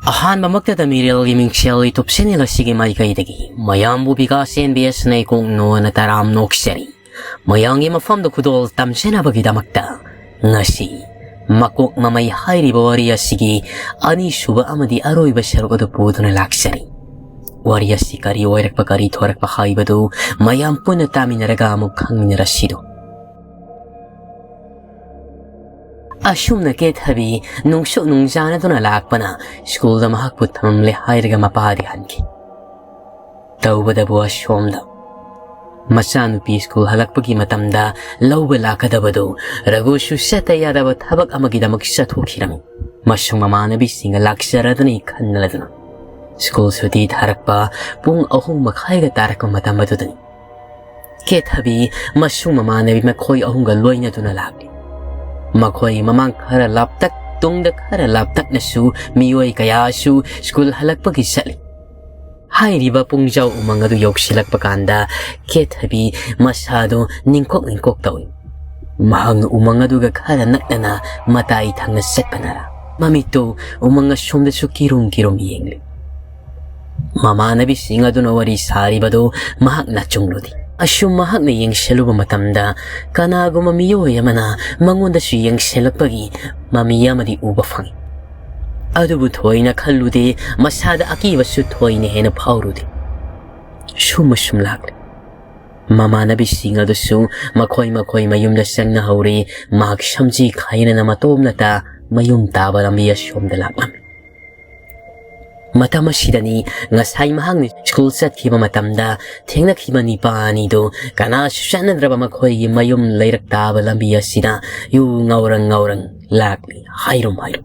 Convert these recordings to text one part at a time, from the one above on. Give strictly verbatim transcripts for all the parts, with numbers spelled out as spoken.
ꯑꯍꯥꯟꯕꯃꯛꯇꯗ ꯃꯤꯔꯦꯜꯒꯤ ꯃꯤꯡꯁꯦꯜ YouTube channel ꯑꯁꯤꯒꯤ ꯃꯥꯏꯀꯩꯗꯒꯤ ꯃꯌꯥꯝꯕꯨ ꯕꯤꯀꯥꯁ ꯑꯦꯟ ꯕꯤ ꯑꯦꯁ ꯅꯩꯀꯣꯛꯅꯣꯅ ꯇꯔꯥꯝ ꯅꯣꯛꯆꯔꯤ꯫ ꯃꯌꯥꯝꯒꯤ ꯃꯐꯝꯗ ꯈꯨꯗꯣꯜ ꯇꯝꯖꯅꯕꯒꯤꯗꯃꯛꯇ ꯉꯁꯤ ꯃꯀꯣꯛ ꯃꯃꯩ ꯍꯥꯏꯔꯤꯕ ꯋꯥꯔꯤ ꯑꯁꯤꯒꯤ ꯑꯅꯤꯁꯨꯕ ꯑꯃꯗꯤ ꯑꯔꯣꯏꯕ ꯁꯔꯨꯛ ꯑꯗꯨ ꯄꯨꯗꯨꯅ ꯂꯥꯛꯆꯔꯤ꯫ ꯋꯥꯔꯤ ꯑꯁꯤ ꯀꯔꯤ ꯑꯣꯏꯔꯛꯄ, ꯀꯔꯤ ꯊꯣꯔꯛꯄ ꯍꯥꯏꯕꯗꯨ ꯃꯌꯥꯝ ꯄꯨꯟꯅ ꯇꯥꯃꯤꯟꯅꯔꯒ ꯑꯃꯨꯛ ꯈꯪꯃꯤꯟꯅꯔꯁꯤꯗꯣ꯫ ꯑꯁꯨꯝꯅ ꯀꯦꯊꯕꯤ ꯅꯨꯡꯁꯨꯛ ꯅꯨꯡꯖꯥꯅꯗꯨꯅ ꯂꯥꯛꯄꯅ ꯁ꯭ꯀꯨꯜꯗ ꯃꯍꯥꯛꯄꯨ ꯊꯝꯂꯝꯂꯦ ꯍꯥꯏꯔꯒ ꯃꯄꯥꯗꯤ ꯍꯟꯈꯤ꯫ ꯇꯧꯕꯗꯕꯨ ꯑꯁꯣꯝꯗ ꯃꯆꯥꯅꯨꯄꯤ ꯁ꯭ꯀꯨꯜ ꯍꯜꯂꯛꯄꯒꯤ ꯃꯇꯝꯗ ꯂꯧꯕ ꯂꯥꯛꯀꯗꯕꯗꯨ ꯔꯘꯨꯁꯨ ꯆꯠꯇ ꯌꯥꯗꯕ ꯊꯕꯛ ꯑꯃꯒꯤꯗꯃꯛ ꯆꯠꯊꯣꯛꯈꯤꯔꯝꯃꯤ꯫ ꯃꯁꯨꯡ ꯃꯃꯥꯟꯅꯕꯤꯁꯤꯡꯒ ꯂꯥꯛꯆꯔꯗꯅꯤ ꯈꯟꯅꯂꯗꯨꯅ ꯁ꯭ꯀꯨꯜ ꯁꯨꯇꯤ ꯊꯥꯔꯛꯄ ꯄꯨꯡ ꯑꯍꯨꯝ ꯃꯈꯥꯏꯒ ꯇꯥꯔꯛꯄ ꯃꯇꯝ ꯑꯗꯨꯗꯅꯤ꯫ ꯀꯦꯊꯕꯤ ꯃꯁꯨꯡ ꯃꯃꯥꯟꯅꯕꯤ ꯃꯈꯣꯏ ꯑꯍꯨꯝꯒ ꯂꯣꯏꯅꯗꯨꯅ ꯂꯥꯛꯂꯤ꯫ ꯃꯈꯣꯏ ꯃꯃꯥꯡ ꯈꯔ ꯂꯥꯞꯇꯛ, ꯇꯨꯡꯗ ꯈꯔ ꯂꯥꯞꯇꯛꯅꯁꯨ ꯃꯤꯑꯣꯏ ꯀꯌꯥꯁꯨ ꯁ꯭ꯀꯨꯜ ꯍꯜꯂꯛꯄꯒꯤ ꯆꯠꯂꯤ꯫ ꯍꯥꯏꯔꯤꯕ ꯄꯨꯡꯖꯥꯎ ꯎꯃꯪ ꯑꯗꯨ ꯌꯧꯁꯤꯜꯂꯛꯄ ꯀꯥꯟꯗ ꯀꯦꯊꯕꯤ ꯃꯁꯥꯗꯨ ꯅꯤꯡꯀꯣꯛ ꯅꯤꯡꯀꯣꯛ ꯇꯧꯏ꯫ ꯃꯍꯥꯛꯅ ꯎꯃꯪ ꯑꯗꯨꯒ ꯈꯔ ꯅꯛꯅꯅ ꯃꯇꯥꯏ ꯊꯪꯅ ꯆꯠꯄꯅꯔ ꯃꯃꯤꯠꯇꯨ ꯎꯃꯪ ꯑꯁꯣꯝꯗꯁꯨ ꯀꯤꯔꯨꯝ ꯀꯤꯔꯨꯝ ꯌꯦꯡꯂꯤ꯫ ꯃꯃꯥꯟꯅꯕꯤꯁꯤꯡ ꯑꯗꯨꯅ ꯋꯥꯔꯤ ꯁꯥꯔꯤꯕꯗꯨ ꯃꯍꯥꯛ ꯅꯥꯆꯨꯡꯂꯨꯗꯦ꯫ ꯑꯁꯨꯝ ꯃꯍꯥꯛꯅ ꯌꯦꯡꯁꯤꯜꯂꯨꯕ ꯃꯇꯝꯗ ꯀꯅꯥꯒꯨꯝꯕ ꯃꯤꯑꯣꯏ ꯑꯃꯅ ꯃꯉꯣꯟꯗꯁꯨ ꯌꯦꯡꯁꯤꯜꯂꯛꯄꯒꯤ ꯃꯃꯤ ꯑꯃꯗꯤ ꯎꯕ ꯐꯪꯏ꯫ ꯑꯗꯨꯕꯨ ꯊꯣꯏꯅ ꯈꯜꯂꯨꯗꯦ, ꯃꯁꯥꯗ ꯑꯀꯤꯕꯁꯨ ꯊꯣꯏꯅ ꯍꯦꯟꯅ ꯐꯥꯎꯔꯨꯗꯦ꯫ ꯁꯨꯝ ꯑꯁꯨꯝ ꯂꯥꯛꯂꯦ꯫ ꯃꯃꯥꯟꯅꯕꯤꯁꯤꯡ ꯑꯗꯨꯁꯨ ꯃꯈꯣꯏ ꯃꯈꯣꯏ ꯃꯌꯨꯝꯗ ꯆꯪꯅꯍꯧꯔꯦ꯫ ꯃꯍꯥꯛ ꯁꯝꯖꯤ ꯈꯥꯏꯅꯅ ꯃꯇꯣꯝꯅꯇ ꯃꯌꯨꯝ ꯇꯥꯕ ꯂꯝꯕꯤ ꯑꯁꯣꯝꯗ ꯂꯥꯛꯂꯝꯃꯤ꯫ ꯃꯇꯝ ꯑꯁꯤꯗꯅꯤ ꯉꯁꯥꯏ ꯃꯍꯥꯛꯅ ꯁ꯭ꯀꯨꯜ ꯆꯠꯈꯤꯕ ꯃꯇꯝꯗ ꯊꯦꯡꯅꯈꯤꯕ ꯅꯤꯄꯥ ꯑꯅꯤꯗꯨ ꯀꯅꯥꯁꯨ ꯆꯠꯅꯗ꯭ꯔꯕ ꯃꯈꯣꯏꯒꯤ ꯃꯌꯨꯝ ꯂꯩꯔꯛ ꯇꯥꯕ ꯂꯝꯕꯤ ꯑꯁꯤꯗ ꯌꯨ ꯉꯧꯔꯪ ꯉꯧꯔꯪ ꯂꯥꯛꯂꯤ, ꯍꯥꯏꯔꯨꯝ ꯍꯥꯏꯔꯨꯝ꯫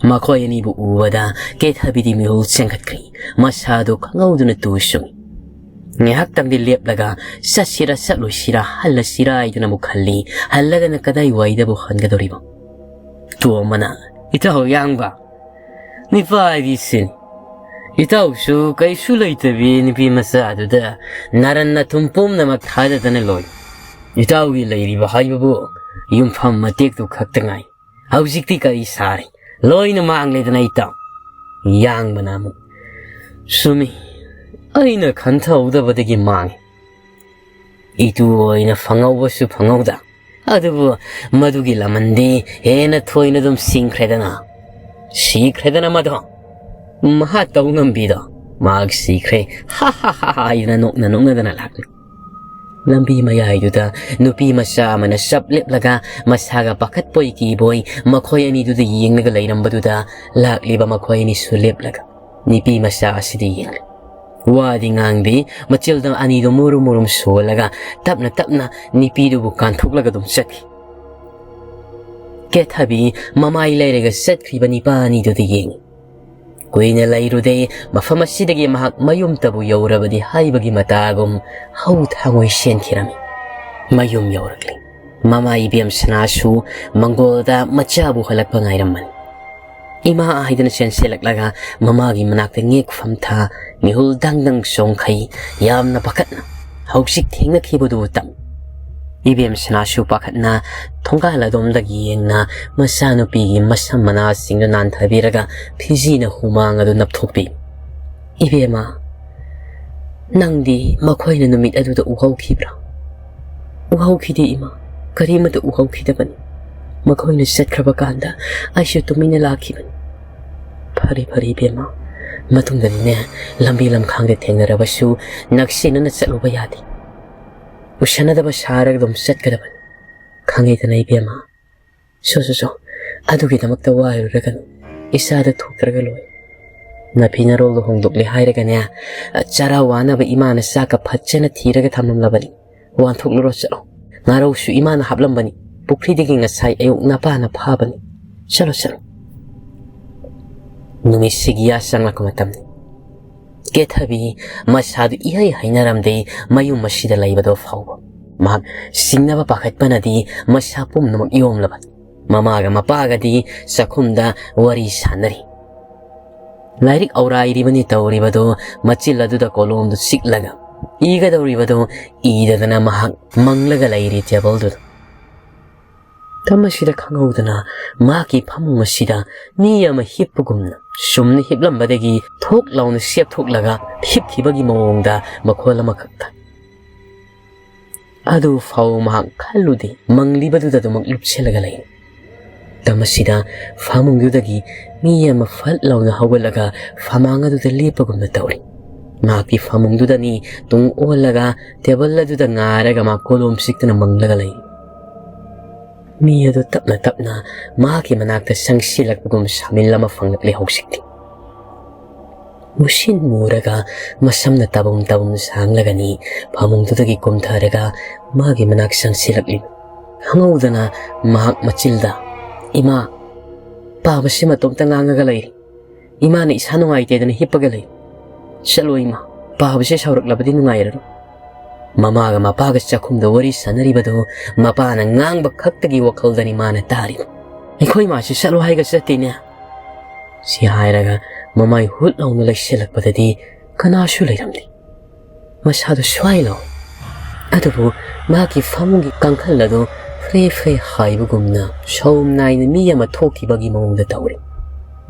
ꯃꯈꯣꯏ ꯑꯅꯤꯕꯨ ꯎꯕꯗ ꯀꯦꯊꯕꯤꯗꯤ ꯃꯤꯍꯨꯜ ꯆꯦꯟꯈꯠꯈ꯭ꯔꯤ꯫ ꯃꯁꯥꯗꯨ ꯈꯪꯍꯧꯗꯅ ꯇꯨ ꯆꯨꯡꯏ꯫ ꯉꯥꯏꯍꯥꯛꯇꯪꯗꯤ ꯂꯦꯞꯂꯒ ꯆꯠꯁꯤꯔꯥ ꯆꯠꯂꯣꯏꯁꯤꯔꯥ ꯍꯜꯂꯁꯤꯔꯥ ꯍꯥꯏꯗꯨꯅ ꯑꯃꯨꯛ ꯈꯜꯂꯤ꯫ ꯍꯜꯂꯒꯅ ꯀꯗꯥꯏ ꯋꯥꯏꯗꯕꯨ ꯍꯟꯒꯗꯧꯔꯤꯕ? ꯇꯣꯝꯕꯅ, "ꯏꯇꯥꯎ ꯌꯥꯡꯕ, ꯅꯤꯄꯥ ꯍꯥꯏꯗꯤ ꯁꯤꯅꯤ꯫ ꯏꯇꯥꯎꯁꯨ ꯀꯩꯁꯨ ꯂꯩꯇꯕꯤ ꯅꯨꯄꯤ ꯃꯆꯥꯗꯨꯗ ꯅꯥꯔꯟ ꯅꯊꯨꯝ ꯄꯨꯝꯅꯃꯛ ꯊꯥꯗꯗꯅ ꯂꯣꯏ꯫ ꯏꯇꯥꯎꯒꯤ ꯂꯩꯔꯤꯕ ꯍꯥꯏꯕꯕꯨ ꯌꯨꯝꯐꯝ ꯃꯇꯦꯛꯇꯨ ꯈꯛꯇ ꯉꯥꯏ꯫ ꯍꯧꯖꯤꯛꯇꯤ ꯀꯔꯤ ꯁꯥꯔꯦ? ꯂꯣꯏꯅ ꯃꯥꯡꯂꯦꯗꯅ ꯏꯇꯥꯎ꯫ ꯌꯥꯡꯕꯅ ꯑꯃꯨꯛ, "ꯆꯨꯝꯃꯤ, ꯑꯩꯅ ꯈꯟꯊꯍꯧꯗꯕꯗꯒꯤ ꯃꯥꯡꯉꯤ꯫ ꯏꯇꯨ ꯑꯣꯏꯅ ꯐꯪꯍꯧꯕꯁꯨ ꯐꯪꯍꯧꯗ꯫ ꯑꯗꯨꯕꯨ ꯃꯗꯨꯒꯤ ꯂꯃꯟꯗꯤ ꯍꯦꯟꯅ ꯊꯣꯏꯅ ꯑꯗꯨꯝ ꯁꯤꯡꯈ꯭ꯔꯦꯗꯅ꯫ ꯁꯤꯈ꯭ꯔꯦꯗꯅ ꯃꯗꯣ꯫ ꯃꯍꯥꯛ ꯇꯧ ꯉꯝꯕꯤꯗꯣ꯫ ꯃꯍꯥꯛ ꯁꯤꯈ꯭ꯔꯦ꯫ ꯍꯥ ꯍꯥ ꯍꯥ ꯍꯥ" ꯍꯥꯏꯗꯅ ꯅꯣꯛꯅ ꯅꯣꯛꯅꯗꯅ ꯂꯥꯛꯂꯤ꯫ ꯂꯝꯕꯤ ꯃꯌꯥꯏꯗꯨꯗ ꯅꯨꯄꯤ ꯃꯆꯥ ꯑꯃꯅ ꯆꯞ ꯂꯦꯞꯂꯒ ꯃꯁꯥꯒ ꯄꯥꯈꯠꯄꯣꯏ ꯀꯤꯕꯣꯏ ꯃꯈꯣꯏ ꯑꯅꯤꯗꯨꯗ ꯌꯦꯡꯂꯒ ꯂꯩꯔꯝꯕꯗꯨꯗ ꯂꯥꯛꯂꯤꯕ ꯃꯈꯣꯏ ꯑꯅꯤꯁꯨ ꯂꯦꯞꯂꯒ ꯅꯨꯄꯤ ꯃꯆꯥ ꯑꯁꯤꯗ ꯌꯦꯡꯂꯤ꯫ ꯋꯥꯗꯤ ꯉꯥꯡꯗꯦ, ꯃꯆꯤꯜꯗ ꯑꯅꯤꯗꯨ ꯃꯨꯔꯨꯝ ꯃꯨꯔꯨꯝ ꯁꯣꯜꯂꯒ ꯇꯞꯅ ꯇꯞꯅ ꯅꯨꯄꯤꯗꯨꯕꯨ ꯀꯥꯟꯊꯣꯛꯂꯒ ꯑꯗꯨꯝ ꯆꯠꯈꯤ꯫ ꯀꯦꯊꯕꯤ ꯃꯃꯥꯏ ꯂꯩꯔꯒ ꯆꯠꯈ꯭ꯔꯤꯕ ꯅꯤꯄꯥ ꯑꯅꯤꯗꯨꯗ ꯌꯦꯡꯉꯤ꯫ ꯀꯨꯏꯅ ꯂꯩꯔꯨꯗꯦ, ꯃꯐꯝ ꯑꯁꯤꯗꯒꯤ ꯃꯍꯥꯛ ꯃꯌꯨꯝꯇꯕꯨ ꯌꯧꯔꯕꯗꯤ ꯍꯥꯏꯕꯒꯤ ꯃꯇꯥꯒꯨꯝ ꯍꯧ ꯊꯥꯡꯉꯣꯏ ꯆꯦꯟꯈꯤꯔꯝꯃꯤ꯫ ꯃꯌꯨꯝ ꯌꯧꯔꯛꯂꯤ꯫ ꯃꯃꯥ ꯏꯕꯦꯝꯁꯅꯥꯁꯨ ꯃꯪꯒꯣꯜꯗ ꯃꯆꯥꯕꯨ ꯍꯜꯂꯛꯄ ꯉꯥꯏꯔꯝꯕꯅꯤ꯫ ꯏꯃꯥ ꯍꯥꯏꯗꯨꯅ ꯆꯦꯟꯁꯤꯜꯂꯛꯂꯒ ꯃꯃꯥꯒꯤ ꯃꯅꯥꯛꯇ ꯉꯦꯛꯐꯝ ꯊꯥ, ꯃꯤꯍꯨꯜ ꯗꯪ ꯗꯪ ꯆꯣꯡꯈꯩ, ꯌꯥꯝꯅ ꯄꯥꯈꯠꯅ ꯍꯧꯖꯤꯛ ꯊꯦꯡꯅꯈꯤꯕꯗꯨꯕꯨ ꯇꯝꯃꯤ꯫ ꯏꯕꯦꯝꯁꯅꯥꯁꯨ ꯄꯥꯈꯠꯅ ꯊꯣꯡꯒꯥꯜ ꯑꯗꯣꯝꯗꯒꯤ ꯌꯦꯡꯅ ꯃꯆꯥꯅꯨꯄꯤꯒꯤ ꯃꯁꯝ ꯃꯅꯥꯁꯤꯡꯗꯨ ꯅꯥꯟꯊꯕꯤꯔꯒ ꯐꯤꯖꯤꯅ ꯍꯨꯃꯥꯡ ꯑꯗꯨ ꯅꯞꯊꯣꯛꯄꯤ꯫ "ꯏꯕꯦꯝꯃ, ꯅꯪꯗꯤ ꯃꯈꯣꯏꯅ ꯅꯨꯃꯤꯠ ꯑꯗꯨꯗ ꯎꯍꯧꯈꯤꯕ꯭ꯔꯥ?" "ꯎꯍꯧꯈꯤꯗꯦ ꯏꯃꯥ, ꯀꯔꯤꯃꯠꯇ ꯎꯍꯧꯈꯤꯗꯕꯅꯤ꯫ ꯃꯈꯣꯏꯅ ꯆꯠꯈ꯭ꯔꯕ ꯀꯥꯟꯗ ꯑꯩꯁꯨ ꯇꯨꯃꯤꯟꯅ ꯂꯥꯛꯈꯤꯕꯅꯤ꯫" "ꯐꯔꯦ ꯐꯔꯦ ꯏꯕꯦꯝꯃ, ꯃꯇꯨꯡꯗꯗꯤꯅꯦ, ꯂꯝꯕꯤ ꯂꯝꯈꯥꯡꯗ ꯊꯦꯡꯅꯔꯕꯁꯨ ꯅꯛꯁꯤꯟꯅꯅ ꯆꯠꯂꯨꯕ ꯌꯥꯗꯦ꯫ ꯎꯁꯟꯅꯗꯕ ꯁꯥꯔꯒ ꯑꯗꯨꯝ ꯆꯠꯀꯗꯕꯅꯤ꯫ ꯈꯪꯉꯦꯗꯅ ꯏꯕꯦꯝꯃ꯫ ꯁꯣ ꯁꯣ ꯁꯣ, ꯑꯗꯨꯒꯤꯗꯃꯛꯇ ꯋꯥꯔꯨꯔꯒꯅꯨ, ꯏꯆꯥꯗ ꯊꯣꯛꯇ꯭ꯔꯒ ꯂꯣꯏ꯫ ꯅꯐꯤ ꯅꯔꯣꯜꯗꯣ ꯍꯣꯡꯗꯣꯛꯂꯦ ꯍꯥꯏꯔꯒꯅꯦ, ꯆꯔꯥ ꯋꯥꯅꯕ ꯏꯃꯥꯅ ꯆꯥꯛꯀ ꯐꯖꯅ ꯊꯤꯔꯒ ꯊꯝꯂꯝꯂꯕꯅꯤ꯫ ꯋꯥꯟꯊꯣꯛꯂꯨꯔꯣ ꯆꯠꯂꯣ꯫ ꯉꯥꯔꯧꯁꯨ ꯏꯃꯥꯅ ꯍꯥꯞꯂꯝꯕꯅꯤ꯫ ꯄꯨꯈ꯭ꯔꯤꯗꯒꯤ ꯉꯁꯥꯏ ꯑꯌꯨꯛ ꯅꯄꯥꯅ ꯐꯥꯕꯅꯤ꯫ ꯆꯠꯂꯣ ꯆꯠꯂꯣ꯫" ꯅꯨꯃꯤꯠꯁꯤꯒꯤ ꯌꯥ ꯆꯪꯂꯛꯄ ꯃꯇꯝꯅꯤ꯫ ꯀꯦꯊꯕꯤ ꯃꯁꯥꯗꯨ ꯏꯍꯩ ꯍꯩꯅꯔꯝꯗꯦ ꯃꯌꯨꯝ ꯑꯁꯤꯗ ꯂꯩꯕꯗꯣ ꯐꯥꯎꯕ꯫ ꯃꯍꯥꯛ ꯁꯤꯡꯅꯕ ꯄꯥꯈꯠꯄꯅꯗꯤ ꯃꯁꯥ ꯄꯨꯝꯅꯃꯛ ꯌꯣꯝꯂꯕꯅꯤ꯫ ꯃꯃꯥꯒ ꯃꯄꯥꯒꯗꯤ ꯆꯥꯛꯈꯨꯝꯗ ꯋꯥꯔꯤ ꯁꯥꯟꯅꯔꯤ꯫ ꯂꯥꯏꯔꯤꯛ ꯑꯧꯔꯥꯏꯔꯤꯕꯅꯤ ꯇꯧꯔꯤꯕꯗꯨ, ꯃꯆꯤꯜ ꯑꯗꯨꯗ ꯀꯣꯂꯣꯝꯗꯨ ꯆꯤꯛꯂꯒ ꯏꯒꯗꯧꯔꯤꯕꯗꯨ ꯏꯗꯗꯅ ꯃꯍꯥꯛ ꯃꯪꯂꯒ ꯂꯩꯔꯤ ꯇꯦꯕꯜꯗꯨꯗ꯫ ꯃꯇꯝ ꯑꯁꯤꯗ ꯈꯪꯍꯧꯗꯅ ꯃꯍꯥꯛꯀꯤ ꯐꯃꯨꯡ ꯑꯁꯤꯗ ꯃꯤ ꯑꯃ ꯍꯤꯞꯄꯒꯨꯝꯅ ꯆꯨꯝꯅ ꯍꯤꯞꯂꯝꯕꯗꯒꯤ ꯊꯣꯛ ꯂꯥꯎꯅ ꯁꯦꯞꯊꯣꯛꯂꯒ ꯍꯤꯞꯈꯤꯕꯒꯤ ꯃꯑꯣꯡꯗ ꯃꯈꯣꯜ ꯑꯃꯈꯛ ꯇꯥꯏ꯫ ꯑꯗꯨ ꯐꯥꯎ ꯃꯍꯥꯛ ꯈꯜꯂꯨꯗꯦ, ꯃꯪꯂꯤꯕꯗꯨꯗ ꯑꯗꯨꯃꯛ ꯂꯨꯞꯁꯤꯜꯂꯒ ꯂꯩ꯫ ꯃꯇꯝ ꯑꯁꯤꯗ ꯐꯃꯨꯡꯗꯨꯗꯒꯤ ꯃꯤ ꯑꯃ ꯐꯠ ꯂꯥꯎꯅ ꯍꯧꯒꯠꯂꯒ ꯐꯃꯥꯡ ꯑꯗꯨꯗ ꯂꯦꯞꯄꯒꯨꯝꯅ ꯇꯧꯔꯤ꯫ ꯃꯍꯥꯛꯀꯤ ꯐꯃꯨꯡꯗꯨꯗꯅꯤ ꯇꯨꯡ ꯑꯣꯜꯂꯒ ꯇꯦꯕꯜ ꯑꯗꯨꯗ ꯉꯥꯔꯒ ꯃꯥ ꯀꯣꯂꯣꯝ ꯁꯤꯛꯇꯨꯅ ꯃꯪꯂꯒ ꯂꯩ꯫ ꯃꯤ ꯑꯗꯨ ꯇꯞꯅ ꯇꯞꯅ ꯃꯍꯥꯛꯀꯤ ꯃꯅꯥꯛꯇ ꯆꯪꯁꯤꯜꯂꯛꯄꯒꯨꯝ ꯁꯥꯃꯤꯜ ꯑꯃ ꯐꯪꯂꯛꯂꯦ ꯍꯧꯖꯤꯛꯇꯤ꯫ ꯃꯨꯁꯤꯟ ꯃꯨꯔꯒ ꯃꯁꯝꯅ ꯇꯕꯨꯝ ꯇꯕꯨꯝ ꯁꯥꯡꯂꯒꯅꯤ ꯐꯃꯨꯡꯗꯨꯗꯒꯤ ꯀꯨꯝꯊꯔꯒ ꯃꯥꯒꯤ ꯃꯅꯥꯛ ꯆꯪꯁꯤꯜꯂꯛꯂꯤ꯫ ꯈꯪꯍꯧꯗꯅ ꯃꯍꯥꯛ ꯃꯆꯤꯜꯗ, "ꯏꯃꯥ, ꯄꯥꯕꯁꯤ ꯃꯇꯣꯝꯇ ꯉꯥꯡꯉꯒ ꯂꯩꯔꯤ꯫ ꯏꯃꯥꯅ ꯏꯁꯥ ꯅꯨꯡꯉꯥꯏꯇꯦꯗꯅ ꯍꯤꯞꯄꯒ ꯂꯩ꯫ ꯆꯠꯂꯣ ꯏꯃꯥ, ꯄꯥꯕꯁꯦ ꯁꯥꯎꯔꯛꯂꯕꯗꯤ ꯅꯨꯡꯉꯥꯏꯔꯔꯣꯏ꯫" ꯃꯃꯥꯒ ꯃꯄꯥꯒ ꯆꯥꯛꯈꯨꯝꯗ ꯋꯥꯔꯤ ꯁꯥꯟꯅꯔꯤꯕꯗꯨ ꯃꯄꯥꯅ ꯉꯥꯡꯕ ꯈꯛꯇꯒꯤ ꯋꯥꯈꯜꯗꯅꯤ ꯃꯥꯅ ꯇꯥꯔꯤꯕ꯫ "ꯑꯩꯈꯣꯏ ꯏꯃꯥꯁꯤ ꯆꯠꯂꯣ ꯍꯥꯏꯒ ꯆꯠꯇꯦꯅꯦ꯫" ꯁꯤ ꯍꯥꯏꯔꯒ ꯃꯃꯥꯏ ꯍꯨꯠ ꯂꯥꯎꯅ ꯂꯩꯁꯤꯜꯂꯛꯄꯗꯗꯤ ꯀꯅꯥꯁꯨ ꯂꯩꯔꯝꯗꯦ꯫ ꯃꯁꯥꯗꯨ ꯁ꯭ꯋꯥꯏ ꯂꯥꯎ꯫ ꯑꯗꯨꯕꯨ ꯃꯍꯥꯛꯀꯤ ꯐꯃꯨꯡꯒꯤ ꯀꯥꯡꯈꯜ ꯑꯗꯨ ꯐ꯭ꯔꯦ ꯐ꯭ꯔꯦ ꯍꯥꯏꯕꯒꯨꯝꯅ ꯁꯧꯝ ꯅꯥꯏꯅ ꯃꯤ ꯑꯃ ꯊꯣꯛꯈꯤꯕꯒꯤ ꯃꯑꯣꯡꯗ ꯇꯧꯔꯤ꯫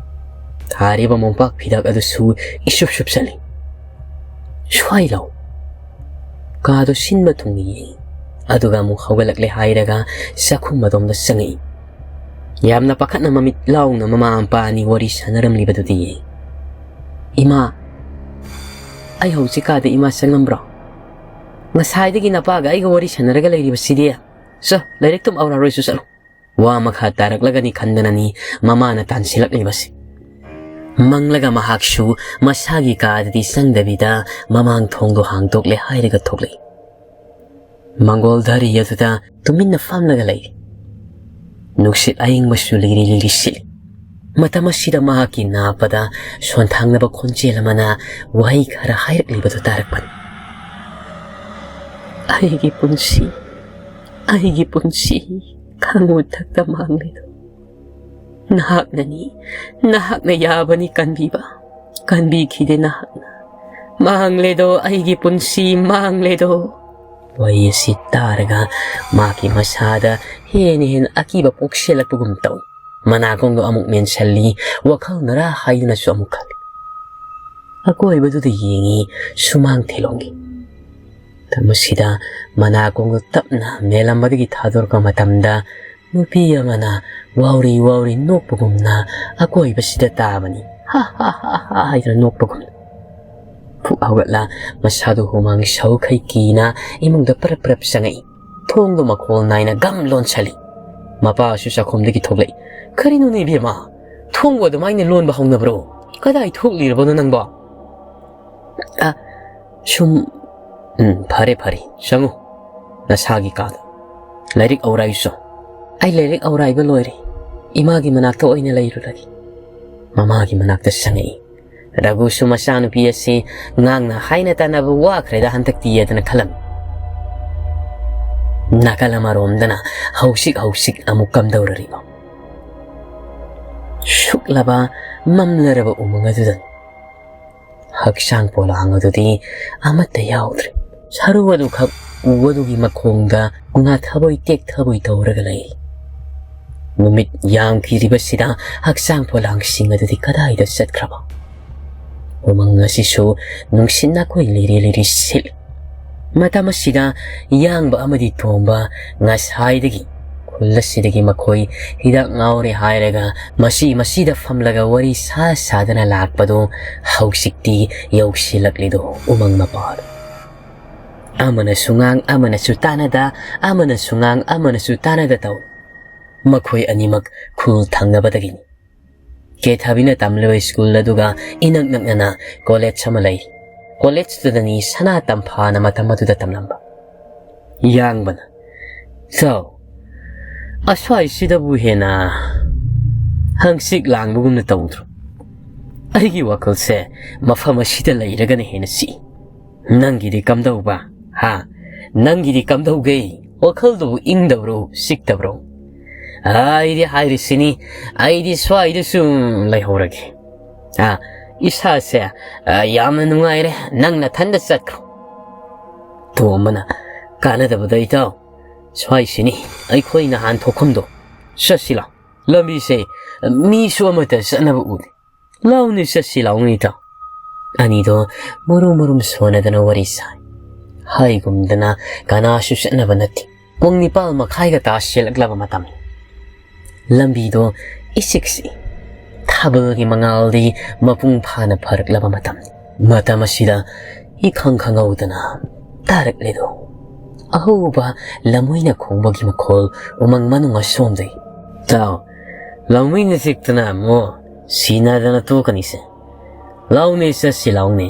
ꯊꯥꯔꯤꯕ ꯃꯣꯝꯄꯥꯛ ꯐꯤꯗꯛ ꯑꯗꯨꯁꯨ ꯏꯁꯨꯞ ꯁꯨꯞꯆꯜꯂꯤ꯫ ꯁ꯭ꯋꯥꯏ ꯂꯥꯎ꯫ ꯀꯥꯗꯨ ꯁꯤꯟꯕ ꯊꯨꯡꯅ ꯌꯦꯡꯏ꯫ ꯑꯗꯨꯒ ꯑꯃꯨꯛ ꯍꯧꯒꯠꯂꯛꯂꯦ ꯍꯥꯏꯔꯒ ꯆꯥꯛꯈꯨꯝ ꯑꯗꯣꯝꯗ ꯆꯪꯉꯛꯏ꯫ ꯌꯥꯝꯅ ꯄꯥꯈꯠꯅ ꯃꯃꯤꯠ ꯂꯥꯎꯅ ꯃꯃꯥ ꯃꯄꯥ ꯑꯅꯤ ꯋꯥꯔꯤ ꯁꯥꯟꯅꯔꯝꯂꯤꯕꯗꯨꯗꯤ ꯌꯦꯡꯏ꯫ "ꯏꯃꯥ, ꯑꯩ ꯍꯧꯖꯤꯛ ꯀꯥꯗ ꯏꯃꯥ ꯆꯪꯉꯝꯕ꯭ꯔꯣ? ꯉꯁꯥꯏꯗꯒꯤ ꯅꯄꯥꯒ ꯑꯩꯒ ꯋꯥꯔꯤ ꯁꯥꯟꯅꯔꯒ ꯂꯩꯔꯤꯕꯁꯤꯗꯤ꯫ ꯆꯣ, ꯂꯥꯏꯔꯤꯛꯇꯨꯝ ꯑꯧꯔꯥꯔꯣꯏꯁꯨ ꯆꯠꯂꯨ꯫" ꯋꯥ ꯃꯈꯥ ꯇꯥꯔꯛꯂꯒꯅꯤ ꯈꯟꯗꯅꯅꯤ ꯃꯃꯥꯅ ꯇꯥꯟꯁꯤꯜꯂꯛꯂꯤꯕꯁꯤ꯫ ꯃꯪꯂꯒ ꯃꯍꯥꯛꯁꯨ ꯃꯁꯥꯒꯤ ꯀꯥꯗꯗꯤ ꯆꯪꯗꯕꯤꯗ ꯃꯃꯥꯡ ꯊꯣꯡꯗꯣ ꯍꯥꯡꯗꯣꯛꯂꯦ ꯍꯥꯏꯔꯒ ꯊꯣꯛꯂꯛꯏ꯫ ꯃꯪꯒꯣꯜ ꯙꯔꯤ ꯑꯗꯨꯗ ꯇꯨꯃꯤꯟꯅ ꯐꯝꯂꯒ ꯂꯩ꯫ ꯅꯨꯡꯁꯤꯠ ꯑꯏꯪꯕꯁꯨ ꯂꯤꯔꯤ ꯂꯤꯔꯤ ꯁꯤꯠꯂꯤ꯫ ꯃꯇꯝ ꯑꯁꯤꯗ ꯃꯍꯥꯛꯀꯤ ꯅꯥꯄꯗ ꯁꯣꯟꯊꯥꯡꯅꯕ ꯈꯣꯟꯖꯦꯜ ꯑꯃꯅ ꯋꯥꯍꯩ ꯈꯔ ꯍꯥꯏꯔꯛꯂꯤꯕꯗꯨ ꯇꯥꯔꯛꯄꯅꯤ꯫ "ꯑꯩꯒꯤ ꯄꯨꯟꯁꯤ, ꯑꯩꯒꯤ ꯄꯨꯟꯁꯤ ꯈꯪꯉꯨ ꯊꯛꯇ ꯃꯥꯡꯂꯦꯗꯣ꯫ ꯅꯍꯥꯛꯅꯅꯤ, ꯅꯍꯥꯛꯅ ꯌꯥꯕꯅꯤ ꯀꯟꯕꯤꯕ꯫ ꯀꯟꯕꯤꯈꯤꯗꯦ ꯅꯍꯥꯛꯅ꯫ ꯃꯥꯡꯂꯦꯗꯣ, ꯑꯩꯒꯤ ꯄꯨꯟꯁꯤ ꯃꯥꯡꯂꯦꯗꯣ꯫" ꯋꯥꯔꯤ ꯑꯁꯤ ꯇꯥꯔꯒ ꯃꯍꯥꯛꯀꯤ ꯃꯁꯥꯗ ꯍꯦꯟꯅ ꯍꯦꯟꯅ ꯑꯀꯤꯕ ꯄꯣꯛꯁꯤꯜꯂꯛꯄꯒꯨꯝ ꯇꯧꯏ꯫ ꯃꯅꯥꯀꯣꯡꯗꯣ ꯑꯃꯨꯛ ꯃꯦꯟꯁꯤꯜꯂꯤ, ꯋꯥꯈꯜꯅꯔꯥ ꯍꯥꯏꯗꯨꯅꯁꯨ ꯑꯃꯨꯛ ꯈꯜꯂꯤ꯫ ꯑꯀꯣꯏꯕꯗꯨꯗ ꯌꯦꯡꯉꯤ, ꯁꯨꯃꯥꯡ ꯊꯦꯂꯣꯡꯒꯤ꯫ ꯃꯁꯤꯗ ꯃꯅꯥꯀꯣꯡꯗꯣ ꯇꯞꯅ ꯃꯦꯜꯂꯝꯕꯗꯒꯤ ꯊꯥꯗꯣꯔꯛꯄ ꯃꯇꯝꯗ ꯅꯨꯄꯤ ꯑꯃꯅ ꯋꯥꯎꯔꯤ ꯋꯥꯎꯔꯤ ꯅꯣꯛꯄꯒꯨꯝꯅ ꯑꯀꯣꯏꯕꯁꯤꯗ ꯇꯥꯕꯅꯤ꯫ "ꯍꯥ ꯍꯥ ꯍꯥ ꯍꯥ" ꯍꯥꯏꯗꯨꯅ ꯅꯣꯛꯄꯒꯨꯝꯅ꯫ ꯐꯨꯛ ꯍꯧꯒꯠꯂ ꯃꯁꯥꯗꯨ ꯍꯨꯃꯥꯡ ꯁꯧꯈꯩ ꯀꯤꯅ ꯏꯃꯨꯡꯗ ꯄꯔꯞ ꯄꯔꯞ ꯆꯪꯉꯛꯏ꯫ ꯊꯣꯡꯗꯣ ꯃꯈꯣꯜ ꯅꯥꯏꯅ ꯒꯝ ꯂꯣꯟꯁꯜꯂꯤ꯫ ꯃꯄꯥꯁꯨ ꯆꯥꯛꯈꯨꯝꯗꯒꯤ ꯊꯣꯛꯂꯛꯏ꯫ "ꯀꯔꯤꯅꯣꯅꯦ ꯏꯕꯦꯝꯃ? ꯊꯣꯡꯕꯨ ꯑꯗꯨꯃꯥꯏꯅ ꯂꯣꯟꯕ ꯍꯧꯅꯕ꯭ꯔꯣ? ꯀꯗꯥꯏ ꯊꯣꯛꯂꯤꯔꯕꯅꯣ ꯅꯪꯕꯣ?" "ꯑ, ꯁꯨꯝ"꯫ "ꯎꯝ, ꯐꯔꯦ, ꯐꯔꯦ, ꯆꯪꯉꯨ ꯅꯁꯥꯒꯤ ꯀꯥꯗ꯫ ꯂꯥꯏꯔꯤꯛ ꯑꯧꯔꯥꯏꯁꯨ꯫ ꯑꯩ ꯂꯥꯏꯔꯤꯛ ꯑꯧꯔꯥꯏꯕ ꯂꯣꯏꯔꯦ꯫ ꯏꯃꯥꯒꯤ ꯃꯅꯥꯛꯇ ꯑꯣꯏꯅ ꯂꯩꯔꯨꯔꯒꯦ"꯫ ꯃꯃꯥꯒꯤ ꯃꯅꯥꯛꯇ ꯆꯪꯉꯛꯏ꯫ ꯔꯘꯨꯁꯨ ꯃꯆꯥꯅꯨꯄꯤ ꯑꯁꯤ ꯉꯥꯡꯅ ꯍꯥꯏꯅ ꯇꯥꯟꯅꯕ ꯋꯥꯈ꯭ꯔꯦꯗ ꯍꯟꯗꯛꯇꯤ ꯍꯥꯏꯗꯅ ꯈꯜꯂꯝꯃꯤ꯫ ꯅꯥꯀꯜ ꯑꯃꯔꯣꯝꯗꯅ ꯍꯧꯁꯤꯛ ꯍꯧꯁꯤꯛ ꯑꯃꯨꯛ ꯀꯝꯗꯧꯔꯔꯤꯕ ꯁꯨꯛꯂꯕ ꯃꯝꯂꯔꯕ ꯎꯃꯪ ꯑꯗꯨꯗ ꯍꯛꯆꯥꯡ ꯄꯣꯂꯥꯡ ꯑꯗꯨꯗꯤ ꯑꯃꯠꯇ ꯌꯥꯎꯗ꯭ꯔꯦ꯫ ꯁꯔꯨ ꯑꯗꯨꯈꯛ ꯎ ꯑꯗꯨꯒꯤ ꯃꯈꯣꯡꯗ ꯉꯥꯊꯕꯣꯏ ꯇꯦꯛꯊꯕꯣꯏ ꯇꯧꯔꯒ ꯂꯩ꯫ ꯅꯨꯃꯤꯠ ꯌꯥꯝꯈꯤꯔꯤꯕꯁꯤꯗ ꯍꯛꯆꯥꯡ ꯄꯣꯂꯥꯡꯁꯤꯡ ꯑꯗꯨꯗꯤ ꯀꯗꯥꯏꯗ ꯆꯠꯈ꯭ꯔꯕ? ꯎꯃꯪ ꯑꯁꯤꯁꯨ ꯅꯨꯡꯁꯤꯠ ꯅꯥꯀꯣꯏ ꯂꯤꯔꯤ ꯂꯤꯔꯤ ꯁꯤꯠꯂꯤ꯫ ꯃꯇꯝ ꯑꯁꯤꯗ ꯌꯥꯡꯕ ꯑꯃꯗꯤ ꯇꯣꯝꯕ ꯉꯁꯥꯏꯗꯒꯤ ꯈꯨꯜ ꯑꯁꯤꯗꯒꯤ ꯃꯈꯣꯏ ꯍꯤꯗꯥꯛ ꯉꯥꯎꯔꯦ ꯍꯥꯏꯔꯒ ꯃꯁꯤ ꯃꯁꯤꯗ ꯐꯝꯂꯒ ꯋꯥꯔꯤ ꯁꯥ ꯁꯥꯗꯅ ꯂꯥꯛꯄꯗꯨ ꯍꯧꯖꯤꯛꯇꯤ ꯌꯧꯁꯤꯜꯂꯛꯂꯤꯗꯨ ꯎꯃꯪ ꯃꯄꯥꯗ꯫ ꯑꯃꯅꯁꯨ ꯉꯥꯡ, ꯑꯃꯅꯁꯨ ꯇꯥꯅꯗ, ꯑꯃꯅꯁꯨ ꯉꯥꯡ, ꯑꯃꯅꯁꯨ ꯇꯥꯅꯗ ꯇꯧ꯫ ꯃꯈꯣꯏ ꯑꯅꯤꯃꯛ ꯈꯨꯜ ꯊꯪꯅꯕꯗꯒꯤꯅꯤ꯫ ꯀꯦꯊꯕꯤꯅ ꯇꯝꯂꯤꯕ ꯁ꯭ꯀꯨꯜ ꯑꯗꯨꯒ ꯏꯅꯛ ꯅꯛꯅꯅ ꯀꯣꯂꯦꯖ ꯑꯃ ꯂꯩ꯫ ꯀꯣꯂꯦꯖꯇꯨꯗꯅꯤ ꯁꯅꯥ ꯇꯝꯐꯥꯅ ꯃꯇꯝ ꯑꯗꯨꯗ ꯇꯝꯂꯝꯕ꯫ ꯌꯥꯡꯕꯅ, "ꯆꯥꯎ, ꯑꯁ꯭ꯋꯥꯏꯁꯤꯗꯕꯨ ꯍꯦꯟꯅ ꯍꯪꯆꯤꯛ ꯂꯥꯡꯕꯒꯨꯝꯅ ꯇꯧꯗ꯭ꯔꯣ? ꯑꯩꯒꯤ ꯋꯥꯈꯜꯁꯦ ꯃꯐꯝ ꯑꯁꯤꯗ ꯂꯩꯔꯒꯅ ꯍꯦꯟꯅ ꯆꯤꯛꯏ꯫ ꯅꯪꯒꯤꯗꯤ ꯀꯝꯗꯧꯕ? ꯍꯥ? ꯅꯪꯒꯤꯗꯤ ꯀꯝꯗꯧꯒꯦ? ꯋꯥꯈꯜꯗꯨꯕꯨ ꯏꯪꯗꯕ꯭ꯔꯣ, ꯆꯤꯛꯇꯕ꯭ꯔꯣ?" "ꯑꯩꯗꯤ ꯍꯥꯏꯔꯤꯁꯤꯅꯤ, ꯑꯩꯗꯤ ꯁ꯭ꯋꯥꯏꯗ ꯁꯨꯝ ꯂꯩꯍꯧꯔꯒꯦ꯫ ꯑꯥ, ꯏꯁꯥꯁꯦ, ꯑꯥ, ꯌꯥꯝꯅ ꯅꯨꯡꯉꯥꯏꯔꯦ, ꯅꯪ ꯅꯊꯟꯗ ꯆꯠꯈ꯭ꯔꯣ"꯫ ꯇꯣꯝꯕꯅ, "ꯀꯥꯟꯅꯗꯕꯗ ꯏꯇꯥꯎ, ꯁ꯭ꯋꯥꯏꯁꯤꯅꯤ ꯑꯩꯈꯣꯏ ꯅꯍꯥꯟ ꯊꯣꯛꯐꯝꯗꯣ꯫ ꯆꯠꯁꯤ ꯂꯥꯎ꯫ ꯂꯝꯕꯤꯁꯦ ꯃꯤꯁꯨ ꯑꯃꯠꯇ ꯆꯠꯅꯕ ꯎꯗꯦ꯫ ꯂꯥꯎꯅꯦ, ꯆꯠꯁꯤ ꯂꯥꯎꯅꯦ ꯏꯇꯥꯎ"꯫ ꯑꯅꯤꯗꯣ ꯃꯔꯨꯝ ꯃꯔꯨꯝ ꯁꯣꯟꯅꯗꯅ ꯋꯥꯔꯤ ꯁꯥꯏ꯫ ꯍꯥꯏꯒꯨꯝꯗꯅ ꯀꯅꯥꯁꯨ ꯆꯠꯅꯕ ꯅꯠꯇꯦ꯫ ꯄꯨꯡ ꯅꯤꯄꯥꯜ ꯃꯈꯥꯏꯒ ꯇꯥꯁꯤꯜꯂꯛꯂꯕ ꯃꯇꯝꯅꯤ꯫ ꯂꯝꯕꯤꯗꯣ ꯏꯆꯤꯛ ꯆꯤꯛꯏ꯫ ꯊꯥꯕꯜꯒꯤ ꯃꯉꯥꯜꯗꯤ ꯃꯄꯨꯡ ꯐꯥꯅ ꯐꯔꯛꯂꯕ ꯃꯇꯝꯅꯤ꯫ ꯃꯇꯝ ꯑꯁꯤꯗ ꯏꯈꯪ ꯈꯪꯍꯧꯗꯅ ꯇꯥꯔꯛꯂꯤꯗꯣ ꯑꯍꯧꯕ ꯂꯝꯃꯣꯏꯅ ꯈꯣꯡꯕꯒꯤ ꯃꯈꯣꯜ ꯎꯃꯪ ꯃꯅꯨꯡ ꯑꯁꯣꯝꯗꯒꯤ꯫ "ꯇꯥꯎ, ꯂꯧꯃꯤꯅ ꯆꯤꯛꯇꯅ ꯑꯃꯨꯛ ꯁꯤꯅꯗꯅ ꯇꯣꯛꯀꯅꯤꯁꯦ꯫ ꯂꯥꯎꯅꯦ, ꯆꯠꯁꯤ ꯂꯥꯎꯅꯦ꯫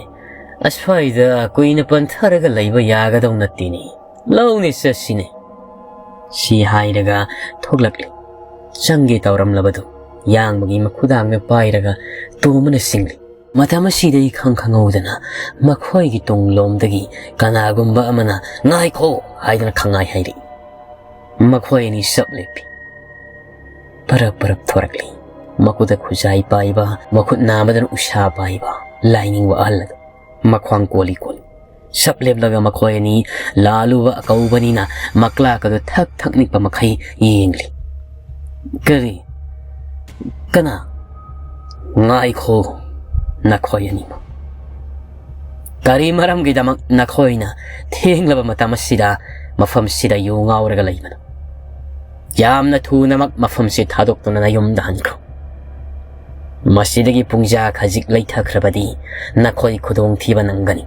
ꯑꯁ꯭ꯋꯥꯏꯗ ꯀꯨꯏꯅ ꯄꯟꯊꯔꯒ ꯂꯩꯕ ꯌꯥꯒꯗꯧ ꯅꯠꯇꯦꯅꯦ꯫ ꯂꯥꯎꯅꯦ, ꯆꯠꯁꯤꯅꯦ"꯫ ꯁꯤ ꯍꯥꯏꯔꯒ ꯊꯣꯛꯂꯛꯂꯤ꯫ ꯆꯪꯒꯦ ꯇꯧꯔꯝꯂꯕꯗꯨ ꯌꯥꯡꯕꯒꯤ ꯃꯈꯨꯗꯥꯡꯗ ꯄꯥꯏꯔꯒ ꯇꯣꯝꯕꯅ ꯆꯤꯡꯂꯤ꯫ ꯃꯇꯝ ꯑꯁꯤꯗ ꯏꯈꯪ ꯈꯪꯍꯧꯗꯅ ꯃꯈꯣꯏꯒꯤ ꯇꯨꯡꯂꯣꯝꯗꯒꯤ ꯀꯅꯥꯒꯨꯝꯕ ꯑꯃꯅ "ꯉꯥꯏꯈꯣ" ꯍꯥꯏꯗꯨꯅ ꯈꯪꯉꯥꯏ ꯍꯥꯏꯔꯛꯏ꯫ ꯃꯈꯣꯏ ꯑꯅꯤ ꯆꯞ ꯂꯦꯞꯄꯤ꯫ ꯄꯔꯞ ꯄꯔꯞ ꯊꯣꯔꯛꯂꯤ꯫ ꯃꯈꯨꯠꯇ ꯈꯨꯖꯥꯏ ꯄꯥꯏꯕ, ꯃꯈꯨꯠ ꯅꯥꯝꯃꯗꯅ ꯎꯁꯥ ꯄꯥꯏꯕ, ꯂꯥꯏꯅꯤꯡꯕ ꯑꯍꯜ ꯑꯗꯨ꯫ ꯃꯈ꯭ꯋꯥꯡ ꯀꯣꯜꯂꯤ ꯀꯣꯜꯂꯤ꯫ ꯁꯞ ꯂꯦꯞꯂꯒ ꯃꯈꯣꯏ ꯑꯅꯤ ꯂꯥꯜꯂꯨꯕ ꯑꯀꯧꯕꯅꯤꯅ ꯃꯀ꯭ꯂꯥꯛ ꯑꯗꯨ ꯊꯛ ꯊꯛ ꯅꯤꯛꯄ ꯃꯈꯩ ꯌꯦꯡꯂꯤ꯫ "ꯀꯔꯤ? ꯀꯅꯥ? ꯉꯥꯏꯈꯣ, ꯅꯈꯣꯏ ꯑꯅꯤꯃꯛ꯫ ꯀꯔꯤ ꯃꯔꯝꯒꯤꯗꯃꯛ ꯅꯈꯣꯏꯅ ꯊꯦꯡꯂꯕ ꯃꯇꯝ ꯑꯁꯤꯗ ꯃꯐꯝꯁꯤꯗ ꯌꯨ ꯉꯥꯎꯔꯒ ꯂꯩꯕꯅꯣ? ꯌꯥꯝꯅ ꯊꯨꯅꯃꯛ ꯃꯐꯝꯁꯤ ꯊꯥꯗꯣꯛꯇꯨꯅ ꯅꯌꯨꯝꯗ ꯍꯟꯈ꯭ꯔꯣ꯫ ꯃꯁꯤꯗꯒꯤ ꯄꯨꯡꯖꯥ ꯈꯖꯤꯛ ꯂꯩꯊꯈ꯭ꯔꯕꯗꯤ ꯅꯈꯣꯏ ꯈꯨꯗꯣꯡꯊꯤꯕ ꯅꯪꯒꯅꯤ꯫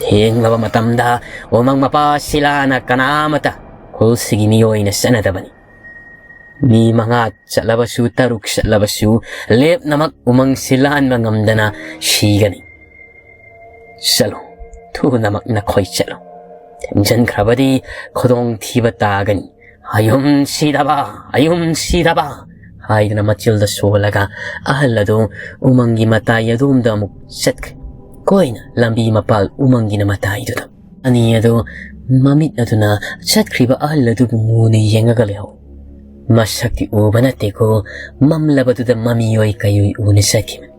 ꯊꯦꯡꯂꯕ ꯃꯇꯝꯗ ꯎꯃꯪ ꯃꯄꯥ ꯁꯤꯂꯥꯅ ꯀꯅꯥ ꯑꯃꯇ ꯈꯨꯜꯁꯤꯒꯤ ꯃꯤꯑꯣꯏꯅ ꯆꯠꯅꯗꯕꯅꯤ꯫ ꯃꯤ ꯃꯉꯥ ꯆꯠꯂꯕꯁꯨ, ꯇꯔꯨꯛ ꯆꯠꯂꯕꯁꯨ, ꯂꯦꯞꯅꯃꯛ ꯎꯃꯪꯁꯤ ꯂꯥꯟꯕ ꯉꯝꯗꯅ ꯁꯤꯒꯅꯤ꯫ ꯆꯠꯂꯣ, ꯊꯨꯅꯃꯛ ꯅꯈꯣꯏ ꯆꯠꯂꯣ꯫ ꯊꯦꯡꯖꯤꯟꯈ꯭ꯔꯕꯗꯤ ꯈꯨꯗꯣꯡꯊꯤꯕ ꯇꯥꯒꯅꯤ꯫ ꯑꯌꯨꯝ ꯁꯤꯗꯕ, ꯑꯌꯨꯝ ꯁꯤꯗꯕ" ꯍꯥꯏꯗꯨꯅ ꯃꯆꯤꯜꯗ ꯁꯣꯜꯂꯒ ꯑꯍꯜ ꯑꯗꯨ ꯎꯃꯪꯒꯤ ꯃꯇꯥꯏ ꯑꯗꯣꯝꯗ ꯑꯃꯨꯛ ꯆꯠꯈ꯭ꯔꯦ꯫ ꯀꯣꯏꯅ ꯂꯝꯕꯤ ꯃꯄꯥꯜ ꯎꯃꯪꯒꯤꯅ ꯃꯇꯥꯏꯗꯨꯗ꯫ ꯑꯅꯤ ꯑꯗꯨ ꯃꯃꯤꯠ ꯑꯗꯨꯅ ꯆꯠꯈ꯭ꯔꯤꯕ ꯑꯍꯜ ꯑꯗꯨꯕꯨ ꯃꯨꯅ ꯌꯦꯡꯉꯒ ꯂꯩꯍꯧ꯫ ꯃꯁꯛꯇꯤ ꯎꯕ ꯅꯠꯇꯦꯀꯣ, ꯃꯝꯂꯕꯗꯨꯗ ꯃꯃꯤꯑꯣꯏ ꯀꯩꯑꯣꯏ ꯎꯅ ꯆꯠꯈꯤꯕꯅꯤ꯫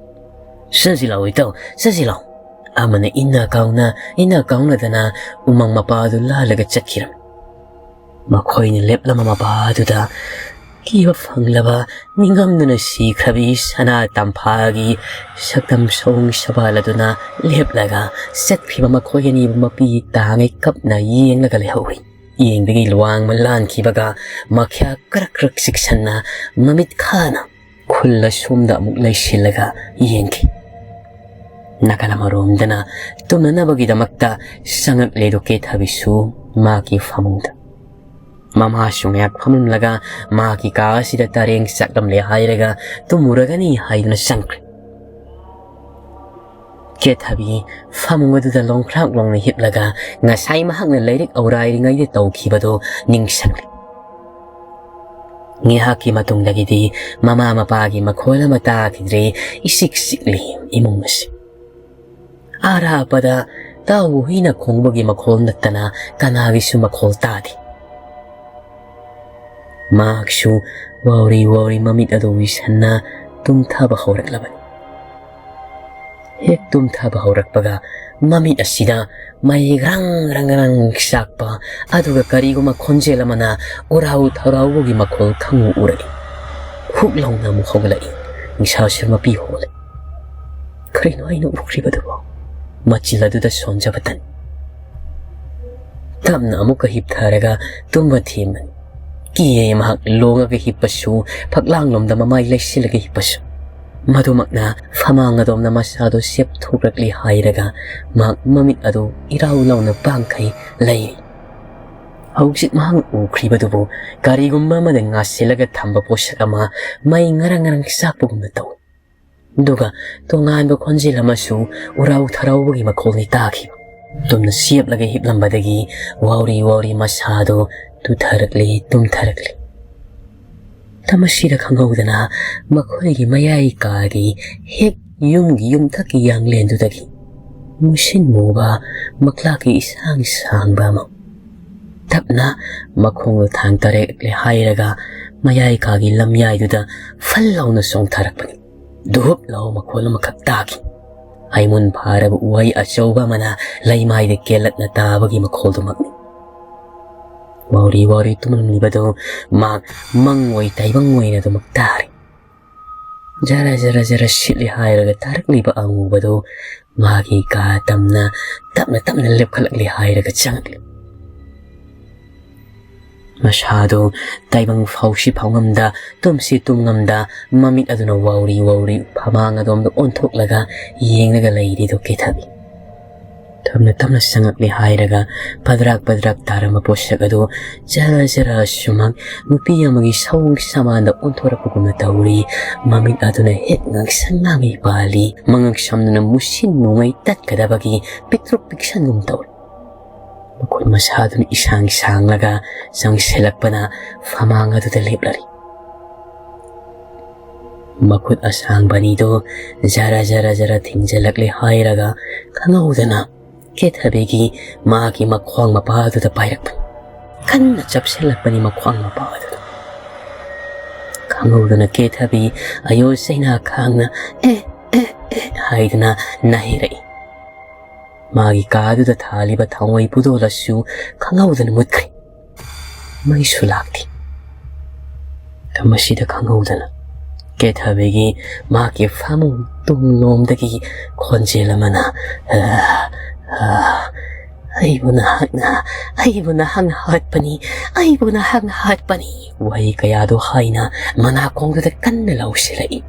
"ꯆꯠꯁꯤ ꯂꯥꯛꯑꯣ ꯏꯇꯥꯎ, ꯆꯠꯁꯤ ꯂꯥꯛꯑꯣ꯫ ꯑꯃꯅ ꯏꯟꯅ ꯀꯥꯎꯅ, ꯏꯟꯅ ꯀꯥꯎꯅꯗꯅ ꯎꯃꯪ ꯃꯄꯥꯗꯨ ꯂꯥꯜꯂꯒ ꯆꯠꯈꯤꯔꯝꯃꯤ꯫ ꯃꯈꯣꯏꯅ ꯂꯦꯞꯂꯝꯕ ꯃꯄꯥꯗꯨꯗ ꯀꯤꯕ ꯐꯪꯂꯕ, ꯅꯤꯡꯉꯝꯗꯅ ꯁꯤꯈ꯭ꯔꯕꯤ ꯁꯅꯥ ꯇꯝꯐꯥꯒꯤ ꯁꯛꯇꯝ ꯁꯑꯣꯡ ꯁꯕꯥꯜ ꯑꯗꯨꯅ ꯂꯦꯞꯂꯒ ꯆꯠꯈ꯭ꯔꯤꯕ ꯃꯈꯣꯏ ꯑꯅꯤꯕꯨ ꯃꯄꯤ ꯇꯥꯡꯉꯩ ꯀꯞꯅ ꯌꯦꯡꯂꯒ ꯂꯩꯍꯧꯏ꯫ ꯌꯦꯡꯗꯒꯤ ꯂꯨꯋꯥꯡ ꯃꯜꯂꯥꯟꯈꯤꯕꯒ ꯃꯈ꯭ꯌꯥ ꯀ꯭ꯔꯛ ꯀ꯭ꯔꯛ ꯆꯤꯛꯁꯟꯅ ꯃꯃꯤꯠ ꯈꯥꯅ ꯈꯨꯜ ꯑꯁꯣꯝꯗ ꯑꯃꯨꯛ ꯂꯩꯁꯤꯜꯂꯒ ꯌꯦꯡꯈꯤ꯫ ꯅꯥꯀꯜ ꯑꯃꯔꯣꯝꯗꯅ ꯇꯨꯝꯅꯅꯕꯒꯤꯗꯃꯛꯇ ꯆꯪꯉꯛꯂꯦꯗꯣ ꯀꯦꯊꯕꯤꯁꯨ ꯃꯥꯒꯤ ꯐꯃꯨꯡꯗ꯫ ꯃꯃꯥꯁꯨ ꯉꯥꯏꯍꯥꯛ ꯐꯝꯂꯝꯂꯒ ꯃꯥꯒꯤ ꯀꯥ ꯑꯁꯤꯗ ꯇꯔꯦꯡ ꯆꯥꯛꯂꯝꯂꯦ ꯍꯥꯏꯔꯒ ꯇꯨꯝꯃꯨꯔꯒꯅꯤ ꯍꯥꯏꯗꯨꯅ ꯆꯪꯈ꯭ꯔꯦ꯫ ꯀꯦꯊꯕꯤ ꯐꯃꯨꯡ ꯑꯗꯨꯗ ꯂꯣꯡꯈ꯭ꯔꯥꯛ ꯂꯣꯡꯅ ꯍꯤꯞꯂꯒ ꯉꯁꯥꯏ ꯃꯍꯥꯛꯅ ꯂꯥꯏꯔꯤꯛ ꯑꯧꯔꯥꯏꯔꯤꯉꯩꯗ ꯇꯧꯈꯤꯕꯗꯨ ꯅꯤꯡꯁꯤꯡꯂꯤ꯫ ꯉꯥꯏꯍꯥꯛꯀꯤ ꯃꯇꯨꯡꯗꯒꯤꯗꯤ ꯃꯃꯥ ꯃꯄꯥꯒꯤ ꯃꯈꯣꯜ ꯑꯃ ꯇꯥꯈꯤꯗ꯭ꯔꯦ꯫ ꯏꯆꯤꯛ ꯆꯤꯛꯂꯤ ꯏꯃꯨꯡ ꯑꯁꯤ꯫ ꯑꯔꯥꯞꯄꯗ ꯇꯥꯎ ꯍꯨꯏꯅ ꯈꯣꯡꯕꯒꯤ ꯃꯈꯣꯜ ꯅꯠꯇꯅ ꯀꯅꯥꯒꯤꯁꯨ ꯃꯈꯣꯜ ꯇꯥꯗꯦ꯫ ꯃꯍꯥꯛꯁꯨ ꯋꯥꯎꯔꯤ ꯋꯥꯎꯔꯤ ꯃꯃꯤꯠ ꯑꯗꯨ ꯎꯏꯁꯟꯅ ꯇꯨꯝꯊꯕ ꯍꯧꯔꯛꯂꯕꯅꯤ꯫ ꯍꯦꯛ ꯇꯨꯝꯊꯕ ꯍꯧꯔꯛꯄꯒ ꯃꯃꯤꯠ ꯑꯁꯤꯗ ꯃꯩ ꯔꯪ ꯔꯪ ꯔꯪ ꯆꯥꯛꯄ, ꯑꯗꯨꯒ ꯀꯔꯤꯒꯨꯝꯕ ꯈꯣꯟꯖꯦꯜ ꯑꯃꯅ ꯎꯔꯥꯎ ꯊꯔꯥꯎꯕꯒꯤ ꯃꯈꯣꯜ ꯈꯪꯎ ꯎꯔꯛꯏ꯫ ꯍꯨꯛ ꯂꯥꯎꯅ ꯑꯃꯨꯛ ꯍꯧꯒꯠꯂꯛꯏ꯫ ꯅꯤꯡꯁꯥꯁꯨ ꯃꯄꯤ ꯍꯣꯜꯂꯦ꯫ ꯀꯔꯤꯅꯣ ꯑꯩꯅ ꯎꯈ꯭ꯔꯤꯕꯗꯨꯕꯣ? ꯃꯆꯤꯜ ꯑꯗꯨꯗ ꯁꯣꯟꯖꯕꯇꯅꯤ꯫ ꯇꯞꯅ ꯑꯃꯨꯛꯀ ꯍꯤꯞꯊꯔꯒ ꯇꯨꯝꯕ ꯊꯦꯝꯕꯅꯤ꯫ ꯀꯤꯌꯦ ꯃꯍꯥꯛ ꯂꯣꯡꯉꯒ ꯍꯤꯞꯄꯁꯨ, ꯐꯛꯂꯥꯡꯂꯣꯝꯗ ꯃꯃꯥꯏ ꯂꯩꯁꯤꯜꯂꯒ ꯍꯤꯞꯄꯁꯨ꯫ ꯃꯗꯨꯃꯛꯅ ꯐꯃꯥꯡ ꯑꯗꯣꯝꯅ ꯃꯁꯥꯗꯣ ꯁꯦꯞꯊꯣꯛꯂꯛꯂꯤ ꯍꯥꯏꯔꯒ ꯃꯍꯥꯛ ꯃꯃꯤꯠ ꯑꯗꯨ ꯏꯔꯥꯎ ꯂꯥꯎꯅ ꯄꯥꯡꯈꯩ ꯂꯩꯔꯤ꯫ ꯍꯧꯖꯤꯛ ꯃꯍꯥꯛꯅ ꯎꯈ꯭ꯔꯤꯕꯗꯨꯕꯨ ꯀꯔꯤꯒꯨꯝꯕ ꯑꯃꯗ ꯉꯥꯁꯤꯜꯂꯒ ꯊꯝꯕ ꯄꯣꯠꯁꯛ ꯑꯃ ꯃꯩ ꯉꯔꯪ ꯉꯔꯪ ꯆꯥꯛꯄꯒꯨꯝꯅ ꯇꯧꯏ꯫ ꯑꯗꯨꯒ ꯇꯣꯉꯥꯟꯕ ꯈꯣꯟꯖꯦꯜ ꯑꯃꯁꯨ ꯎꯔꯥꯎ ꯊꯔꯥꯎꯕꯒꯤ ꯃꯈꯣꯜꯅꯤ ꯇꯥꯈꯤꯕ꯫ ꯇꯨꯝꯅ ꯁꯦꯞꯂꯒ ꯍꯤꯞꯂꯝꯕꯗꯒꯤ ꯋꯥꯎꯔꯤ ꯋꯥꯎꯔꯤ ꯃꯁꯥꯗꯨ ꯇꯨꯊꯔꯛꯂꯤ, ꯇꯨꯝꯊꯔꯛꯂꯤ꯫ ꯃꯇꯝ ꯑꯁꯤꯗ ꯈꯪꯍꯧꯗꯅ ꯃꯈꯣꯏꯒꯤ ꯃꯌꯥꯏ ꯀꯥꯒꯤ ꯍꯦꯛ ꯌꯨꯝꯒꯤ ꯌꯨꯝꯊꯛꯀꯤ ꯌꯥꯡꯂꯦꯟꯗꯨꯗꯒꯤ ꯃꯨꯁꯤꯟ ꯃꯨꯕ ꯃꯛꯂꯥꯛꯀꯤ ꯏꯁꯥꯡ ꯁꯥꯡꯕ ꯑꯃ ꯇꯞꯅ ꯃꯈꯣꯡꯗꯣ ꯊꯥꯡ ꯇꯥꯔꯛꯂꯦ ꯍꯥꯏꯔꯒ ꯃꯌꯥꯏ ꯀꯥꯒꯤ ꯂꯝꯌꯥꯏꯗꯨꯗ ꯐꯜ ꯂꯥꯎꯅ ꯆꯣꯡꯊꯔꯛꯄꯅꯤ꯫ ꯙꯨꯞ ꯂꯥꯎ ꯃꯈꯣꯜ ꯑꯃꯈꯛ ꯇꯥꯈꯤ꯫ ꯑꯩꯃꯨꯟ ꯐꯥꯔꯕ ꯎꯍꯩ ꯑꯆꯧꯕ ꯑꯃꯅ ꯂꯩꯃꯥꯏꯗ ꯀꯦꯜꯂꯛꯅ ꯇꯥꯕꯒꯤ ꯃꯈꯣꯜꯗꯨꯃꯛꯅꯤ꯫ ꯋꯥꯎꯔꯤ ꯋꯥꯎꯔꯤ ꯇꯨꯝꯂꯝꯂꯤꯕꯗꯨ ꯃꯍꯥꯛ ꯃꯪ ꯑꯣꯏ ꯇꯥꯏꯕꯪ ꯑꯣꯏꯅ ꯑꯗꯨꯃꯛ ꯇꯥꯔꯤ꯫ ꯖꯔ ꯖꯔ ꯖꯔ ꯁꯤꯠꯂꯤ ꯍꯥꯏꯔꯒ ꯇꯥꯔꯛꯂꯤꯕ ꯑꯉꯨꯕꯗꯨ ꯃꯥꯒꯤ ꯀꯥ ꯇꯝꯅ ꯇꯞꯅ ꯇꯞꯅ ꯂꯦꯞꯈꯠꯂꯛꯂꯤ ꯍꯥꯏꯔꯒ ꯆꯪꯉꯛꯂꯤ꯫ ꯃꯁꯥꯗꯨ ꯇꯥꯏꯕꯪ ꯐꯥꯎꯁꯤ ꯐꯥꯎꯉꯝꯗ, ꯇꯨꯝꯁꯤ ꯇꯨꯝꯉꯝꯗ, ꯃꯃꯤꯠ ꯑꯗꯨꯅ ꯋꯥꯎꯔꯤ ꯋꯥꯎꯔꯤ ꯐꯃꯥꯡ ꯑꯗꯣꯝꯗ ꯑꯣꯟꯊꯣꯛꯂꯒ ꯌꯦꯡꯂꯒ ꯂꯩꯔꯤꯗꯨ ꯀꯦꯊꯕꯤ꯫ ꯇꯞꯅ ꯇꯞꯅ ꯆꯪꯉꯛꯂꯦ ꯍꯥꯏꯔꯒ ꯄꯗ꯭ꯔꯥꯛ ꯄꯗ꯭ꯔꯥꯛ ꯇꯥꯔꯝꯕ ꯄꯣꯠꯁꯛ ꯑꯗꯨ ꯖꯔ ꯖꯔ ꯁꯨꯃꯛ ꯅꯨꯄꯤ ꯑꯃꯒꯤ ꯁꯑꯣꯡ ꯁꯃꯥꯟꯗ ꯑꯣꯟꯊꯣꯔꯛꯄꯒꯨꯝꯅ ꯇꯧꯔꯤ꯫ ꯃꯃꯤꯠ ꯑꯗꯨꯅ ꯍꯦꯛ ꯉꯥꯡꯁꯪ ꯉꯥꯡꯉꯩ ꯄꯥꯜꯂꯤ꯫ ꯃꯉꯛ ꯁꯝꯗꯨꯅ ꯃꯨꯁꯤꯟ ꯃꯨꯉꯩ ꯇꯠꯀꯗꯕꯒꯤ ꯄꯤꯛꯇ꯭ꯔꯨꯛ ꯄꯤꯛꯁꯟꯒꯨꯝ ꯇꯧꯔꯤ꯫ ꯃꯈꯨꯠ ꯃꯁꯥꯗꯨꯅ ꯏꯁꯥꯡ ꯁꯥꯡꯂꯒ ꯆꯪꯁꯤꯜꯂꯛꯄꯅ ꯐꯃꯥꯡ ꯑꯗꯨꯗ ꯂꯦꯞꯂꯔꯤ꯫ ꯃꯈꯨꯠ ꯑꯁꯥꯡꯕ ꯑꯅꯤꯗꯨ ꯖꯔ ꯖꯔ ꯖꯔ ꯊꯤꯡꯖꯤꯜꯂꯛꯂꯦ ꯍꯥꯏꯔꯒ ꯈꯪꯍꯧꯗꯅ ꯀꯦꯊꯕꯤꯒꯤ ꯃꯥꯒꯤ ꯃꯈ꯭ꯋꯥꯡ ꯃꯄꯥ ꯑꯗꯨꯗ ꯄꯥꯏꯔꯛꯄꯅꯤ꯫ ꯀꯟꯅ ꯆꯞꯁꯤꯜꯂꯛꯄꯅꯤ ꯃꯈ꯭ꯋꯥꯡ ꯃꯄꯥ ꯑꯗꯨꯗ꯫ ꯈꯪꯍꯧꯗꯅ ꯀꯦꯊꯕꯤ ꯑꯌꯣ ꯆꯩꯅꯥ ꯈꯥꯡꯅ "ꯑꯦ, ꯑꯦ, ꯑꯦ" ꯍꯥꯏꯗꯨꯅ ꯅꯥꯍꯩꯔꯛꯏ꯫ ꯃꯥꯒꯤ ꯀꯥꯗꯨꯗ ꯊꯥꯜꯂꯤꯕ ꯊꯥꯎꯃꯩ ꯄꯨꯗꯣꯜ ꯑꯁꯨ ꯈꯪꯍꯧꯗꯅ ꯃꯨꯠꯈ꯭ꯔꯦ꯫ ꯃꯩꯁꯨ ꯂꯥꯛꯇꯦ꯫ ꯃꯁꯤꯗ ꯈꯪꯍꯧꯗꯅ ꯀꯦꯊꯕꯤꯒꯤ ꯃꯍꯥꯛꯀꯤ ꯐꯃꯨꯡ ꯇꯨꯡꯂꯣꯝꯗꯒꯤ ꯈꯣꯟꯖꯦꯜ ꯑꯃꯅ, "ꯑ, ꯑ, ꯑꯩꯕꯨ ꯅꯍꯥꯛꯅ, ꯑꯩꯕꯨ ꯅꯍꯥꯛꯅ ꯍꯥꯠꯄꯅꯤ, ꯑꯩꯕꯨ ꯅꯍꯥꯛꯅ ꯍꯥꯠꯄꯅꯤ" ꯋꯥꯍꯩ ꯀꯌꯥꯗꯨ ꯍꯥꯏꯅ ꯃꯅꯥꯀꯣꯡꯗꯨꯗ ꯀꯟꯅ ꯂꯥꯎꯁꯤꯜꯂꯛꯏ꯫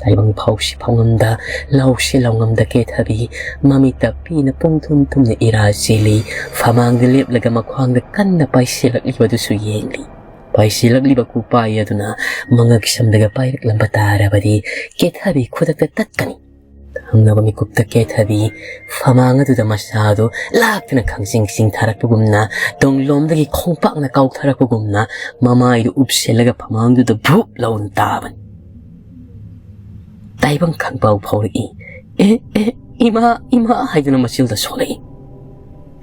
ꯇꯥꯏꯕꯪ ꯐꯥꯎꯁꯤ ꯐꯥꯎꯉꯝꯗ, ꯂꯥꯎꯁꯤ ꯂꯥꯎꯉꯝꯗ ꯀꯦꯊꯕꯤ ꯃꯃꯤꯠꯇ ꯄꯤꯅ ꯄꯨꯡ ꯊꯨꯝ ꯊꯨꯝꯅ ꯏꯔꯥ ꯆꯦꯜꯂꯤ꯫ ꯐꯃꯥꯡꯗ ꯂꯦꯞꯂꯒ ꯃꯈ꯭ꯋꯥꯡꯗ ꯀꯟꯅ ꯄꯥꯏꯁꯤꯜꯂꯛꯂꯤꯕꯗꯨꯁꯨ ꯌꯦꯡꯂꯤ꯫ ꯄꯥꯏꯁꯤꯜꯂꯛꯂꯤꯕ ꯈꯨꯄꯥꯏ ꯑꯗꯨꯅ ꯃꯉꯛ ꯁꯝꯗꯒ ꯄꯥꯏꯔꯛꯂꯝꯕ ꯇꯥꯔꯕꯗꯤ ꯀꯦꯊꯕꯤ ꯈꯨꯗꯛꯇ ꯇꯠꯀꯅꯤ꯫ ꯊꯪꯅꯕ ꯃꯤꯀꯨꯞꯇ ꯀꯦꯊꯕꯤ ꯐꯃꯥꯡ ꯑꯗꯨꯗ ꯃꯁꯥꯗꯨ ꯂꯥꯛꯇꯅ ꯈꯪꯆꯤꯡ ꯆꯤꯡꯊꯔꯛꯄꯒꯨꯝꯅ, ꯇꯨꯡꯂꯣꯝꯗꯒꯤ ꯈꯣꯡꯄꯥꯛꯅ ꯀꯥꯎꯊꯔꯛꯄꯒꯨꯝꯅ ꯃꯃꯥꯏꯗꯨ ꯎꯞꯁꯤꯜꯂꯒ ꯐꯃꯥꯡꯗꯨꯗ ꯚꯨꯞ ꯂꯥꯎꯅ ꯇꯥꯕꯅꯤ꯫ ꯇꯥꯏꯕꯪ ꯈꯪꯄꯥꯎ ꯐꯥꯎꯔꯛꯏ꯫ "ꯑꯦ, ꯑꯦ, ꯏꯃꯥ, ꯏꯃꯥ" ꯍꯥꯏꯗꯨꯅ ꯃꯆꯤꯜꯗ ꯁꯣꯛꯂꯛꯏ꯫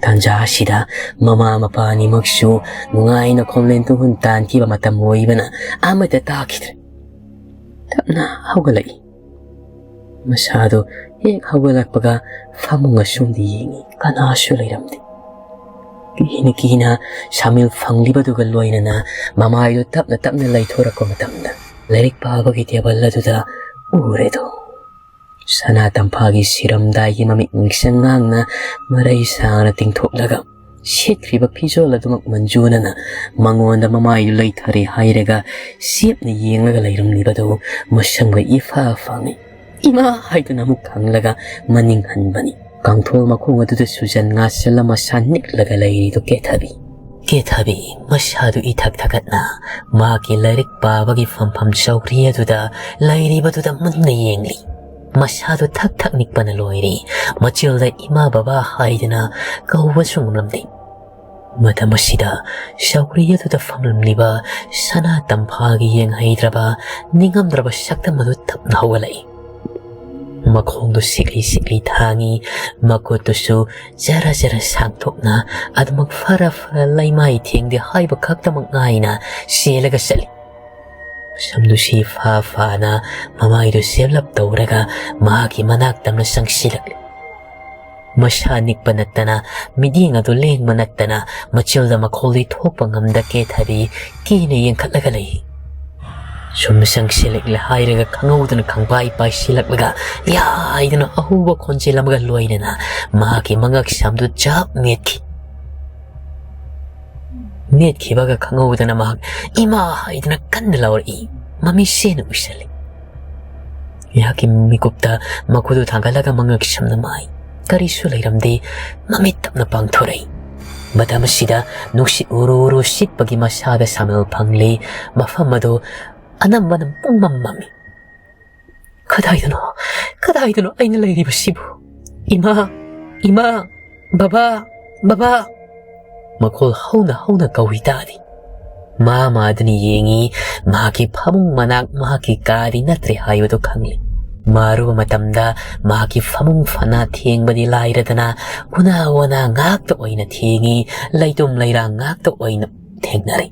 ꯇꯥꯟꯖꯥ ꯑꯁꯤꯗ ꯃꯃꯥ ꯃꯄꯥ ꯑꯅꯤꯃꯛꯁꯨ ꯅꯨꯡꯉꯥꯏꯅ ꯈꯣꯝꯂꯦꯟ ꯇꯨꯡꯍꯨꯟ ꯇꯥꯟꯈꯤꯕ ꯃꯇꯝ ꯑꯣꯏꯕꯅ ꯑꯃꯠꯇ ꯇꯥꯈꯤꯗ꯭ꯔꯦ꯫ ꯇꯞꯅ ꯍꯧꯒꯠꯂꯛꯏ꯫ ꯃꯁꯥꯗꯨ ꯍꯦꯛ ꯍꯧꯒꯠꯂꯛꯄꯒ ꯐꯃꯨꯡ ꯑꯁꯣꯝꯗ ꯌꯦꯡꯉꯤ꯫ ꯀꯅꯥꯁꯨ ꯂꯩꯔꯝꯗꯦ꯫ ꯀꯤꯅ ꯀꯤꯅ ꯁꯥꯃꯤꯜ ꯐꯪꯂꯤꯕꯗꯨꯒ ꯂꯣꯏꯅꯅ ꯃꯃꯥꯏꯗꯨ ꯇꯞꯅ ꯇꯞꯅ ꯂꯩꯊꯣꯔꯛꯄ ꯃꯇꯝꯗ ꯂꯥꯏꯔꯤꯛ ꯄꯥꯕꯒꯤ ꯇꯦꯕꯜ ꯑꯗꯨꯗ ꯎꯔꯦꯗꯣ꯫ ꯁꯅꯥ ꯇꯝꯐꯥꯒꯤ ꯁꯤꯔꯝꯗꯥꯏꯒꯤ ꯃꯃꯤꯠ ꯃꯤꯡꯁꯪ ꯉꯥꯡꯅ ꯃꯔꯩ ꯁꯥꯡꯅ ꯇꯤꯡꯊꯣꯛꯂꯒ ꯁꯦꯠꯈ꯭ꯔꯤꯕ ꯐꯤꯖꯣꯜ ꯑꯗꯨꯃꯛ ꯃꯟꯖꯨꯅꯅ ꯃꯉꯣꯟꯗ ꯃꯃꯥꯏꯗꯨ ꯂꯩꯊꯔꯦ ꯍꯥꯏꯔꯒ ꯆꯦꯞꯅ ꯌꯦꯡꯂꯒ ꯂꯩꯔꯝꯂꯤꯕꯗꯨ ꯃꯁꯪꯕ ꯏꯐ ꯐꯪꯉꯤ꯫ "ꯏꯃꯥ!" ꯍꯥꯏꯗꯨꯅ ꯑꯃꯨꯛ ꯈꯪꯂꯒ ꯃꯅꯤꯡ ꯍꯟꯕꯅꯤ꯫ ꯀꯥꯡꯊꯣꯜ ꯃꯈꯣꯡ ꯑꯗꯨꯗ ꯁꯨꯖꯟ ꯉꯥꯁꯤꯜꯂ ꯃꯁꯥ ꯅꯤꯛꯂꯒ ꯂꯩꯔꯤꯗꯨ ꯀꯦꯊꯕꯤ꯫ ꯀꯦꯊꯕꯤ ꯃꯁꯥꯗꯨ ꯏꯊꯛ ꯊꯛꯀꯠꯅ ꯃꯍꯥꯛꯀꯤ ꯂꯥꯏꯔꯤꯛ ꯄꯥꯕꯒꯤ ꯐꯝꯐꯝ ꯆꯧꯀ꯭ꯔꯤ ꯑꯗꯨꯗ ꯂꯩꯔꯤꯕꯗꯨꯗ ꯃꯨꯟꯅ ꯌꯦꯡꯂꯤ꯫ ꯃꯁꯥꯗꯨ ꯊꯛ ꯊꯛ ꯅꯤꯛꯄꯅ ꯂꯣꯏꯔꯦ꯫ ꯃꯆꯤꯜꯗ "ꯏꯃꯥ, ꯕꯕꯥ" ꯍꯥꯏꯗꯨꯅ ꯀꯧꯕꯁꯨ ꯉꯝꯂꯝꯗꯦ꯫ ꯃꯇꯝ ꯑꯁꯤꯗ ꯆꯧꯀ꯭ꯔꯤ ꯑꯗꯨꯗ ꯐꯝꯂꯝꯂꯤꯕ ꯁꯅꯥ ꯇꯝꯐꯥꯒꯤ ꯌꯦꯡꯍꯩꯗ꯭ꯔꯕ, ꯅꯤꯡꯉꯝꯗ꯭ꯔꯕ ꯁꯛꯇꯝ ꯑꯗꯨ ꯇꯞꯅ ꯍꯧꯒꯠꯂꯛꯏ꯫ ꯃꯈꯣꯡꯗꯨ ꯁꯤꯛꯂꯤ ꯁꯤꯛꯂꯤ ꯊꯥꯡꯏ, ꯃꯈꯨꯠꯇꯨꯁꯨ ꯖꯔ ꯖꯔ ꯁꯥꯡꯊꯣꯛꯅ ꯑꯗꯨꯃꯛ ꯐꯔ ꯐꯔ ꯂꯩꯃꯥꯏ ꯊꯦꯡꯗꯦ ꯍꯥꯏꯕ ꯈꯛꯇꯃꯛ ꯉꯥꯏꯅ ꯆꯦꯜꯂꯒ ꯆꯠꯂꯤ꯫ ꯁꯝꯗꯨ ꯁꯤ ꯐꯥ ꯐꯥꯅ ꯃꯃꯥꯏꯗꯨ ꯁꯦꯞꯂꯞ ꯇꯧꯔꯒ ꯃꯍꯥꯛꯀꯤ ꯃꯅꯥꯛ ꯇꯝꯅ ꯆꯪꯁꯤꯜꯂꯛꯂꯤ꯫ ꯃꯁꯥ ꯅꯤꯛꯄ ꯅꯠꯇꯅ ꯃꯤꯠꯌꯦꯡ ꯑꯗꯨ ꯂꯦꯡꯕ ꯅꯠꯇꯅ ꯃꯆꯤꯜꯗ ꯃꯈꯣꯜꯗꯤ ꯊꯣꯛꯄ ꯉꯝꯗ ꯀꯦꯊꯕꯤ ꯀꯤꯅ ꯌꯦꯡꯈꯠꯂꯒ ꯂꯩ꯫ ꯁꯨꯝ ꯆꯪꯁꯤꯜꯂꯛꯂꯦ ꯍꯥꯏꯔꯒ ꯈꯪꯍꯧꯗꯅ ꯈꯪꯄꯥꯏ ꯄꯥꯏꯁꯤꯜꯂꯛꯂꯒ ꯌꯥ ꯍꯥꯏꯗꯨꯅ ꯑꯍꯧꯕ ꯈꯣꯟꯖꯦꯜ ꯑꯃꯒ ꯂꯣꯏꯅꯅ ꯃꯍꯥꯛꯀꯤ ꯃꯉꯛ ꯁꯝꯗꯨ ꯖꯥꯞ ꯃꯦꯠꯈꯤ꯫ ꯃꯦꯠꯈꯤꯕꯒ ꯈꯪꯍꯧꯗꯅ ꯃꯍꯥꯛ "ꯏꯃꯥ!" ꯍꯥꯏꯗꯨꯅ ꯀꯟꯅ ꯂꯥꯎꯔꯛꯏ꯫ ꯃꯃꯤꯠ ꯁꯦꯟꯅ ꯎꯏꯁꯜꯂꯤ꯫ ꯑꯩꯍꯥꯛꯀꯤ ꯃꯤꯀꯨꯞꯇ ꯃꯈꯨꯗꯨ ꯊꯥꯡꯒꯠꯂꯒ ꯃꯉꯛ ꯁꯝꯅ ꯃꯥꯏ꯫ ꯀꯔꯤꯁꯨ ꯂꯩꯔꯝꯗꯦ꯫ ꯃꯃꯤꯠ ꯇꯞꯅ ꯄꯥꯡꯊꯣꯔꯛꯏ꯫ ꯃꯇꯝ ꯑꯁꯤꯗ ꯅꯨꯡꯁꯤꯠ ꯎꯔꯨ ꯎꯔꯨ ꯁꯤꯠꯄꯒꯤ ꯃꯁꯥꯗ ꯁꯥꯃꯦꯜ ꯐꯪꯂꯤ꯫ ꯃꯐꯝ ꯑꯗꯨ ꯑꯅꯝꯕꯅ ꯄꯨꯡꯃꯝ ꯃꯝꯃꯤ꯫ "ꯀꯗꯥꯏꯗꯅꯣ? ꯀꯗꯥꯏꯗꯅꯣ ꯑꯩꯅ ꯂꯩꯔꯤꯕꯁꯤꯕꯨ? ꯏꯃꯥ! ꯏꯃꯥ! ꯕꯕꯥ! ꯕꯕꯥ!" ꯃꯈꯣꯜ ꯍꯧꯅ ꯍꯧꯅ ꯀꯧꯏ ꯇꯥꯔꯤ꯫ ꯃꯥ ꯃꯥꯗꯨꯅ ꯌꯦꯡꯉꯤ꯫ ꯃꯍꯥꯛꯀꯤ ꯐꯃꯨꯡ ꯃꯅꯥꯛ ꯃꯍꯥꯛꯀꯤ ꯀꯥꯗꯤ ꯅꯠꯇ꯭ꯔꯦ ꯍꯥꯏꯕꯗꯨ ꯈꯪꯂꯤ꯫ ꯃꯥꯔꯨꯕ ꯃꯇꯝꯗ ꯃꯍꯥꯛꯀꯤ ꯐꯃꯨꯡ ꯐꯅ ꯊꯦꯡꯕꯗꯤ ꯂꯥꯏꯔꯗꯅ ꯎꯅꯥ ꯋꯥꯅꯥ ꯉꯥꯛꯇ ꯑꯣꯏꯅ ꯊꯦꯡꯉꯤ, ꯂꯩꯇꯨꯝ ꯂꯩꯔꯥꯡ ꯉꯥꯛꯇ ꯑꯣꯏꯅ ꯊꯦꯡꯅꯔꯤ꯫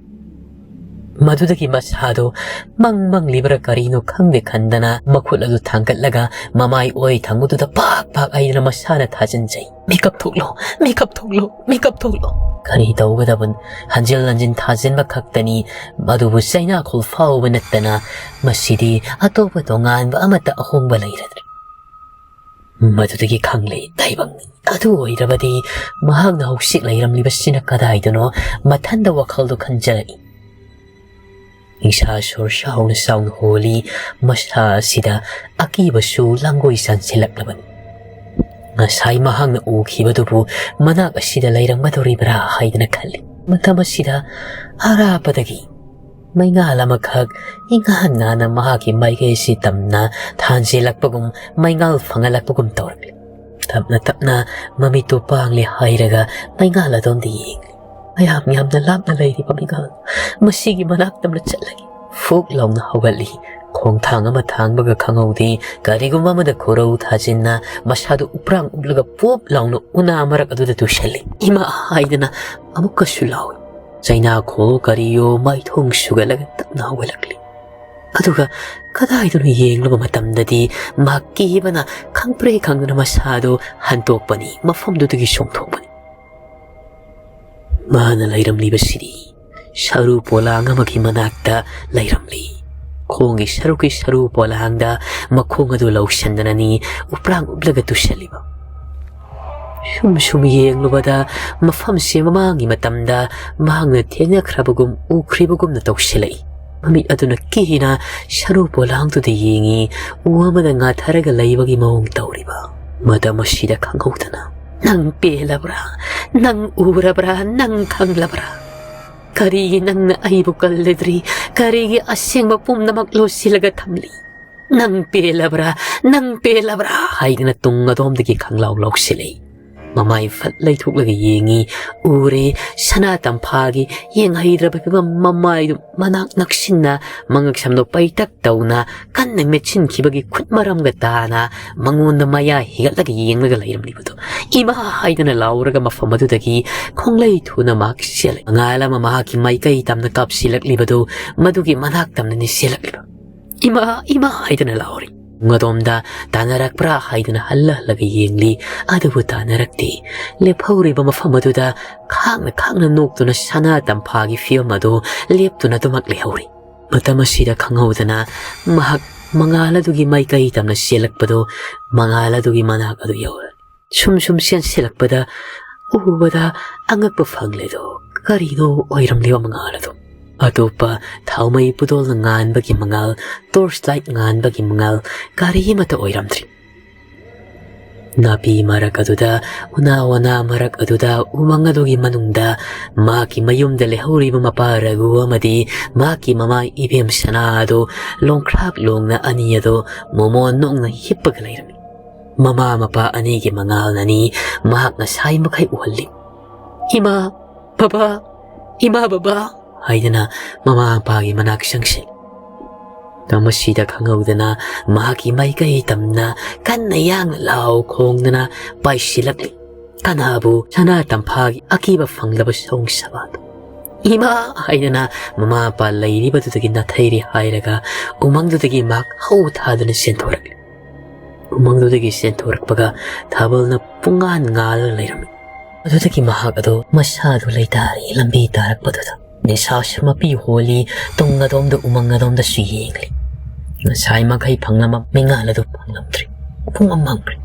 ꯃꯗꯨꯗꯒꯤ ꯃꯁꯥꯗꯨ ꯃꯪ ꯃꯪꯂꯤꯕ꯭ꯔꯥ ꯀꯔꯤꯅꯣ ꯈꯪꯗꯦ ꯈꯟꯗꯅ ꯃꯈꯨꯠ ꯑꯗꯨ ꯊꯥꯡꯒꯠꯂꯒ ꯃꯃꯥꯏ ꯑꯣꯏ ꯊꯪꯕꯗꯨꯗ ꯄꯥꯛ ꯄꯥꯛ ꯍꯥꯏꯗꯅ ꯃꯁꯥꯅ ꯊꯥꯖꯤꯟꯖꯩ꯫ "ꯃꯤꯀꯞ ꯊꯣꯛꯂꯣ, ꯃꯤꯀꯞ ꯊꯣꯛꯂꯣ, ꯃꯤꯀꯞ ꯊꯣꯛꯂꯣ!" ꯀꯔꯤ ꯇꯧꯒꯗꯕꯅꯣ? ꯍꯟꯖꯤꯜ ꯍꯟꯖꯤꯜ ꯊꯥꯖꯤꯟꯕ ꯈꯛꯇꯅꯤ꯫ ꯃꯗꯨꯕꯨ ꯆꯩꯅꯥꯈꯣꯜ ꯐꯥꯎꯕ ꯅꯠꯇꯅ ꯃꯁꯤꯗꯤ ꯑꯇꯣꯞꯄ ꯇꯣꯉꯥꯟꯕ ꯑꯃꯠꯇ ꯑꯍꯣꯡꯕ ꯂꯩꯔꯗ꯭ꯔꯥ? ꯃꯗꯨꯗꯒꯤ ꯈꯪꯂꯦ, ꯇꯥꯏꯕꯪ꯫ ꯑꯗꯨ ꯑꯣꯏꯔꯕꯗꯤ ꯃꯍꯥꯛꯅ ꯍꯧꯖꯤꯛ ꯂꯩꯔꯝꯂꯤꯕꯁꯤꯅ ꯀꯗꯥꯏꯗꯅꯣ? ꯃꯊꯟꯗ ꯋꯥꯈꯜꯗꯨ ꯈꯟꯖꯔꯛꯏ꯫ ꯅꯤꯡꯁꯥ ꯁꯣꯔ ꯆꯥꯎꯅ ꯆꯥꯎꯅ ꯍꯣꯜꯂꯤ꯫ ꯃꯁꯥ ꯑꯁꯤꯗ ꯑꯀꯤꯕꯁꯨ ꯂꯥꯡꯒꯣꯏ ꯆꯥꯟꯁꯤꯜꯂꯛꯂꯕꯅꯤ꯫ ꯉꯁꯥꯏ ꯃꯍꯥꯛꯅ ꯎꯈꯤꯕꯗꯨꯕꯨ ꯃꯅꯥꯛ ꯑꯁꯤꯗ ꯂꯩꯔꯝꯒꯗꯧꯔꯤꯕ꯭ꯔꯥ ꯍꯥꯏꯗꯅ ꯈꯜꯂꯤ꯫ ꯃꯇꯝ ꯑꯁꯤꯗ ꯑꯔꯥꯞꯄꯗꯒꯤ ꯃꯩꯉꯥꯜ ꯑꯃꯈꯛ ꯏꯉꯥꯟ ꯉꯥꯟꯅ ꯃꯍꯥꯛꯀꯤ ꯃꯥꯏꯀꯩꯁꯤ ꯇꯝꯅ ꯊꯥꯟꯖꯤꯜꯂꯛꯄꯒꯨꯝ, ꯃꯩꯉꯥꯜ ꯐꯪꯍꯜꯂꯛꯄꯒꯨꯝ ꯇꯧꯔꯛꯂꯤ꯫ ꯇꯞꯅ ꯇꯞꯅ ꯃꯃꯤꯠꯇꯨ ꯄꯥꯡꯂꯤ ꯍꯥꯏꯔꯒ ꯃꯩꯉꯥꯜ ꯑꯗꯣꯝꯗ ꯌꯦꯡꯂꯤ꯫ ꯃꯌꯥꯝ ꯌꯥꯝꯅ ꯂꯥꯞꯅ ꯂꯩꯔꯤꯕ ꯃꯩꯉꯥꯜ, ꯃꯁꯤꯒꯤ ꯃꯅꯥꯛꯇ ꯑꯃꯨꯛ ꯆꯠꯂꯒꯦ꯫ ꯐꯨꯛ ꯂꯥꯎꯅ ꯍꯧꯒꯠꯂꯤ꯫ ꯈꯣꯡꯊꯥꯡ ꯑꯃ ꯊꯥꯡꯕꯒ ꯈꯪꯍꯧꯗꯦ, ꯀꯔꯤꯒꯨꯝꯕ ꯑꯃꯗ ꯈꯨꯔꯧ ꯊꯥꯖꯤꯟꯅ ꯃꯁꯥꯗꯨ ꯎꯄ꯭ꯔꯥꯡ ꯎꯞꯂꯒ ꯄꯨꯞ ꯂꯥꯎꯅ ꯎꯅꯥ ꯃꯔꯛ ꯑꯗꯨꯗ ꯇꯨꯁꯜꯂꯤ꯫ "ꯏꯃꯥ!" ꯍꯥꯏꯗꯅ ꯑꯃꯨꯛꯀꯁꯨ ꯂꯥꯎꯏ꯫ ꯆꯩꯅꯥꯈꯣꯜ ꯀꯔꯤꯌꯣ ꯃꯥꯏꯊꯣꯡ ꯁꯨꯒꯠꯂꯒ ꯇꯞꯅ ꯍꯧꯒꯠꯂꯛꯂꯤ꯫ ꯑꯗꯨꯒ ꯀꯗꯥꯏꯗꯅꯣ ꯌꯦꯡꯂꯨꯕ ꯃꯇꯝꯗꯗꯤ ꯃꯍꯥꯛ ꯀꯤꯕꯅ ꯈꯪꯄ꯭ꯔꯦ ꯈꯪꯗꯅ ꯃꯁꯥꯗꯨ ꯍꯟꯇꯣꯛꯄꯅꯤ, ꯃꯐꯝꯗꯨꯗꯒꯤ ꯆꯣꯡꯊꯣꯛꯄꯅꯤ꯫ ꯃꯥꯅ ꯂꯩꯔꯝꯂꯤꯕꯁꯤꯗꯤ ꯁꯔꯨ ꯄꯣꯂꯥꯡ ꯑꯃꯒꯤ ꯃꯅꯥꯛꯇ ꯂꯩꯔꯝꯂꯤ꯫ ꯈꯣꯡꯒꯤ ꯁꯔꯨꯛꯀꯤ ꯁꯔꯨ ꯄꯣꯂꯥꯡꯗ ꯃꯈꯣꯡ ꯑꯗꯨ ꯂꯧꯁꯤꯟꯗꯅꯅꯤ ꯎꯄ꯭ꯔꯥꯡ ꯎꯞꯂꯒ ꯇꯨꯁꯜꯂꯤꯕ꯫ ꯁꯨꯝ ꯁꯨꯝ ꯌꯦꯡꯂꯨꯕꯗ ꯃꯐꯝꯁꯤ ꯃꯃꯥꯡꯒꯤ ꯃꯇꯝꯗ ꯃꯍꯥꯛꯅ ꯊꯦꯡꯅꯈ꯭ꯔꯕꯒꯨꯝ ꯎꯈ꯭ꯔꯤꯕꯒꯨꯝꯅ ꯇꯧꯁꯤꯜꯂꯛꯏ꯫ ꯃꯃꯤꯠ ꯑꯗꯨꯅ ꯀꯤꯅ ꯁꯔꯨ ꯄꯣꯂꯥꯡꯗꯨꯗ ꯌꯦꯡꯉꯤ꯫ ꯎ ꯑꯃꯗ ꯉꯥꯊꯔꯒ ꯂꯩꯕꯒꯤ ꯃꯑꯣꯡ ꯇꯧꯔꯤꯕ꯫ ꯃꯇꯝ ꯑꯁꯤꯗ ꯈꯪꯍꯧꯗꯅ, "ꯅꯪ ꯄꯦꯜꯂꯕ꯭ꯔꯥ? ꯅꯪ ꯎꯔꯕ꯭ꯔꯥ? ꯅꯪ ꯈꯪꯂꯕ꯭ꯔꯥ? ꯀꯔꯤꯒꯤ ꯅꯪꯅ ꯑꯩꯕꯨ ꯀꯜꯂꯗ꯭ꯔꯤ? ꯀꯔꯤꯒꯤ ꯑꯁꯦꯡꯕ ꯄꯨꯝꯅꯃꯛ ꯂꯣꯠꯁꯤꯜꯂꯒ ꯊꯝꯂꯤ? ꯅꯪ ꯄꯦꯜꯂꯕ꯭ꯔꯥ? ꯅꯪ ꯄꯦꯜꯂꯕ꯭ꯔꯥ?" ꯍꯥꯏꯗꯅ ꯇꯨꯡ ꯑꯗꯣꯝꯗꯒꯤ ꯈꯪꯂꯥꯎ ꯂꯥꯎꯁꯤꯜꯂꯤ꯫ ꯃꯃꯥꯏ ꯐꯠ ꯂꯩꯊꯣꯛꯂꯒ ꯌꯦꯡꯉꯤ꯫ ꯎꯔꯦ, ꯁꯅꯥ ꯇꯝꯐꯥꯒꯤ ꯌꯦꯡꯍꯩꯗ꯭ꯔꯕ ꯐꯤꯕꯝ, ꯃꯃꯥꯏꯗꯨ ꯃꯅꯥꯛ ꯅꯛꯁꯤꯟꯅ, ꯃꯉꯛ ꯁꯝꯗꯣ ꯄꯩꯇꯛ ꯇꯧꯅ ꯀꯟꯅ ꯃꯦꯠꯁꯤꯟꯈꯤꯕꯒꯤ ꯈꯨꯠ ꯃꯔꯝꯒ ꯇꯥꯅ ꯃꯉꯣꯟꯗ ꯃꯌꯥ ꯍꯤꯒꯠꯂꯒ ꯌꯦꯡꯂꯒ ꯂꯩꯔꯝꯂꯤꯕꯗꯨ꯫ "ꯏꯃꯥ!" ꯍꯥꯏꯗꯅ ꯂꯥꯎꯔꯒ ꯃꯐꯝ ꯑꯗꯨꯗꯒꯤ ꯈꯣꯡꯂꯩ ꯊꯨꯅ ꯃꯍꯥꯛ ꯆꯦꯜꯂꯦ꯫ ꯃꯉꯥꯜ ꯑꯃ ꯃꯍꯥꯛꯀꯤ ꯃꯥꯏꯀꯩ ꯇꯝꯅ ꯀꯥꯞꯁꯤꯜꯂꯛꯂꯤꯕꯗꯨ ꯃꯗꯨꯒꯤ ꯃꯅꯥꯛ ꯇꯝꯅꯅꯤ ꯆꯦꯜꯂꯛꯂꯤꯕ꯫ "ꯏꯃꯥ, ꯏꯃꯥ!" ꯍꯥꯏꯗꯅ ꯂꯥꯎꯔꯤ꯫ ꯄꯨꯡ ꯑꯗꯣꯝꯗ ꯇꯥꯟꯅꯔꯛꯄ꯭ꯔꯥ ꯍꯥꯏꯗꯨꯅ ꯍꯜꯂ ꯍꯜꯂꯒ ꯌꯦꯡꯂꯤ, ꯑꯗꯨꯕꯨ ꯇꯥꯟꯅꯔꯛꯇꯦ꯫ ꯂꯦꯞꯍꯧꯔꯤꯕ ꯃꯐꯝ ꯑꯗꯨꯗ ꯈꯥꯡꯅ ꯈꯥꯡꯅ ꯅꯣꯛꯇꯨꯅ ꯁꯅꯥ ꯇꯝꯐꯥꯒꯤ ꯐꯤꯕꯝ ꯑꯗꯨ ꯂꯦꯞꯇꯨꯅ ꯑꯗꯨꯃꯛ ꯂꯩꯍꯧꯔꯤ꯫ ꯃꯇꯝ ꯑꯁꯤꯗ ꯈꯪꯍꯧꯗꯅ ꯃꯍꯥꯛ ꯃꯉꯥꯜ ꯑꯗꯨꯒꯤ ꯃꯥꯏꯀꯩ ꯇꯝꯅ ꯆꯦꯜꯂꯛꯄꯗꯨ, ꯃꯉꯥꯜ ꯑꯗꯨꯒꯤ ꯃꯅꯥꯛ ꯑꯗꯨ ꯌꯧꯔꯦ꯫ ꯁꯨꯝ ꯁꯨꯝ ꯆꯦꯟꯁꯤꯜꯂꯛꯄꯗ ꯎꯕꯗ ꯑꯉꯛꯄ ꯐꯪꯂꯦꯗꯣ꯫ ꯀꯔꯤꯅꯣ ꯑꯣꯏꯔꯝꯂꯤꯕ ꯃꯉꯥꯜ ꯑꯗꯨ? ꯑꯇꯣꯞꯄ ꯊꯥꯎꯃꯩ ꯄꯨꯗꯣꯜꯅ ꯉꯥꯟꯕꯒꯤ ꯃꯉꯥꯜ, torch light ꯉꯥꯟꯕꯒꯤ ꯃꯉꯥꯜ, ꯀꯔꯤ ꯑꯃꯠꯇ ꯑꯣꯏꯔꯝꯗ꯭ꯔꯤ꯫ ꯅꯥꯄꯤ ꯃꯔꯛ ꯑꯗꯨꯗ, ꯎꯅꯥ ꯋꯥꯅꯥ ꯃꯔꯛ ꯑꯗꯨꯗ, ꯎꯃꯪ ꯑꯗꯨꯒꯤ ꯃꯅꯨꯡꯗ ꯃꯍꯥꯛꯀꯤ ꯃꯌꯨꯝꯗ ꯂꯩꯍꯧꯔꯤꯕ ꯃꯄꯥ ꯔꯘꯨ ꯑꯃꯗꯤ ꯃꯍꯥꯛꯀꯤ ꯃꯃꯥ ꯏꯕꯦꯝ ꯁꯅꯥ ꯑꯗꯨ ꯂꯣꯡꯈ꯭ꯔꯥꯛ ꯂꯣꯡꯅ ꯑꯅꯤ ꯑꯗꯨ ꯃꯣꯃꯣꯟ ꯅꯣꯛꯅ ꯍꯤꯞꯄꯒ ꯂꯩꯔꯝꯃꯤ꯫ ꯃꯃꯥ ꯃꯄꯥ ꯑꯅꯤꯒꯤ ꯃꯉꯥꯜꯅꯅꯤ ꯃꯍꯥꯛ ꯉꯁꯥꯏ ꯃꯈꯩ ꯎꯍꯜꯂꯤ꯫ "ꯏꯃꯥ, ꯕꯕꯥ, ꯏꯃꯥ, ꯕꯕꯥ!" ꯍꯥꯏꯗꯅ ꯃꯃꯥ ꯃꯄꯥꯒꯤ ꯃꯅꯥꯛ ꯆꯪꯁꯤ꯫ ꯃꯁꯤꯗ ꯈꯪꯍꯧꯗꯅ ꯃꯍꯥꯛꯀꯤ ꯃꯥꯏꯀꯩ ꯇꯝꯅ ꯀꯟꯅ ꯌꯥꯡꯅ ꯂꯥꯎ ꯈꯣꯡꯗꯅ ꯄꯥꯏꯁꯤꯜꯂꯛꯂꯤ꯫ ꯀꯅꯥꯕꯨ? ꯁꯅꯥ ꯇꯝꯐꯥꯒꯤ ꯑꯀꯤꯕ ꯐꯪꯂꯕ ꯁꯑꯣꯡ ꯁꯥꯗꯥꯗꯨ꯫ "ꯏꯃꯥ!" ꯍꯥꯏꯗꯅ ꯃꯃꯥ ꯃꯄꯥ ꯂꯩꯔꯤꯕꯗꯨꯗꯒꯤ ꯅꯥꯊꯩꯔꯦ ꯍꯥꯏꯔꯒ ꯎꯃꯪꯗꯨꯗꯒꯤ ꯃꯍꯥꯛ ꯍꯧ ꯊꯥꯗꯨꯅ ꯆꯦꯟꯊꯣꯔꯛꯂꯤ꯫ ꯎꯃꯪꯗꯨꯗꯒꯤ ꯆꯦꯟꯊꯣꯔꯛꯄꯒ ꯊꯥꯕꯜꯅ ꯄꯨꯡꯉꯥꯟ ꯉꯥꯜꯂ ꯂꯩꯔꯝꯃꯤ꯫ ꯑꯗꯨꯗꯒꯤ ꯃꯍꯥꯛ ꯑꯗꯨ ꯃꯁꯥꯗꯨ ꯂꯩꯇꯥꯔꯦ ꯂꯝꯕꯤ ꯇꯥꯔꯛꯄꯗꯨꯗ꯫ ꯅꯤꯁꯥꯁꯨ ꯃꯄꯤ ꯍꯣꯜꯂꯤ, ꯇꯨꯡ ꯑꯗꯣꯝꯗ ꯎꯃꯪ ꯑꯗꯣꯝꯗꯁꯨ ꯌꯦꯡꯂꯤ꯫ ꯉꯁꯥꯏ ꯃꯈꯩ ꯐꯪꯂꯝꯕ ꯃꯤꯉꯥꯜ ꯑꯗꯨ ꯐꯪꯂꯝꯗ꯭ꯔꯦ꯫ ꯄꯨꯡꯃꯝ ꯃꯝꯈ꯭ꯔꯦ꯫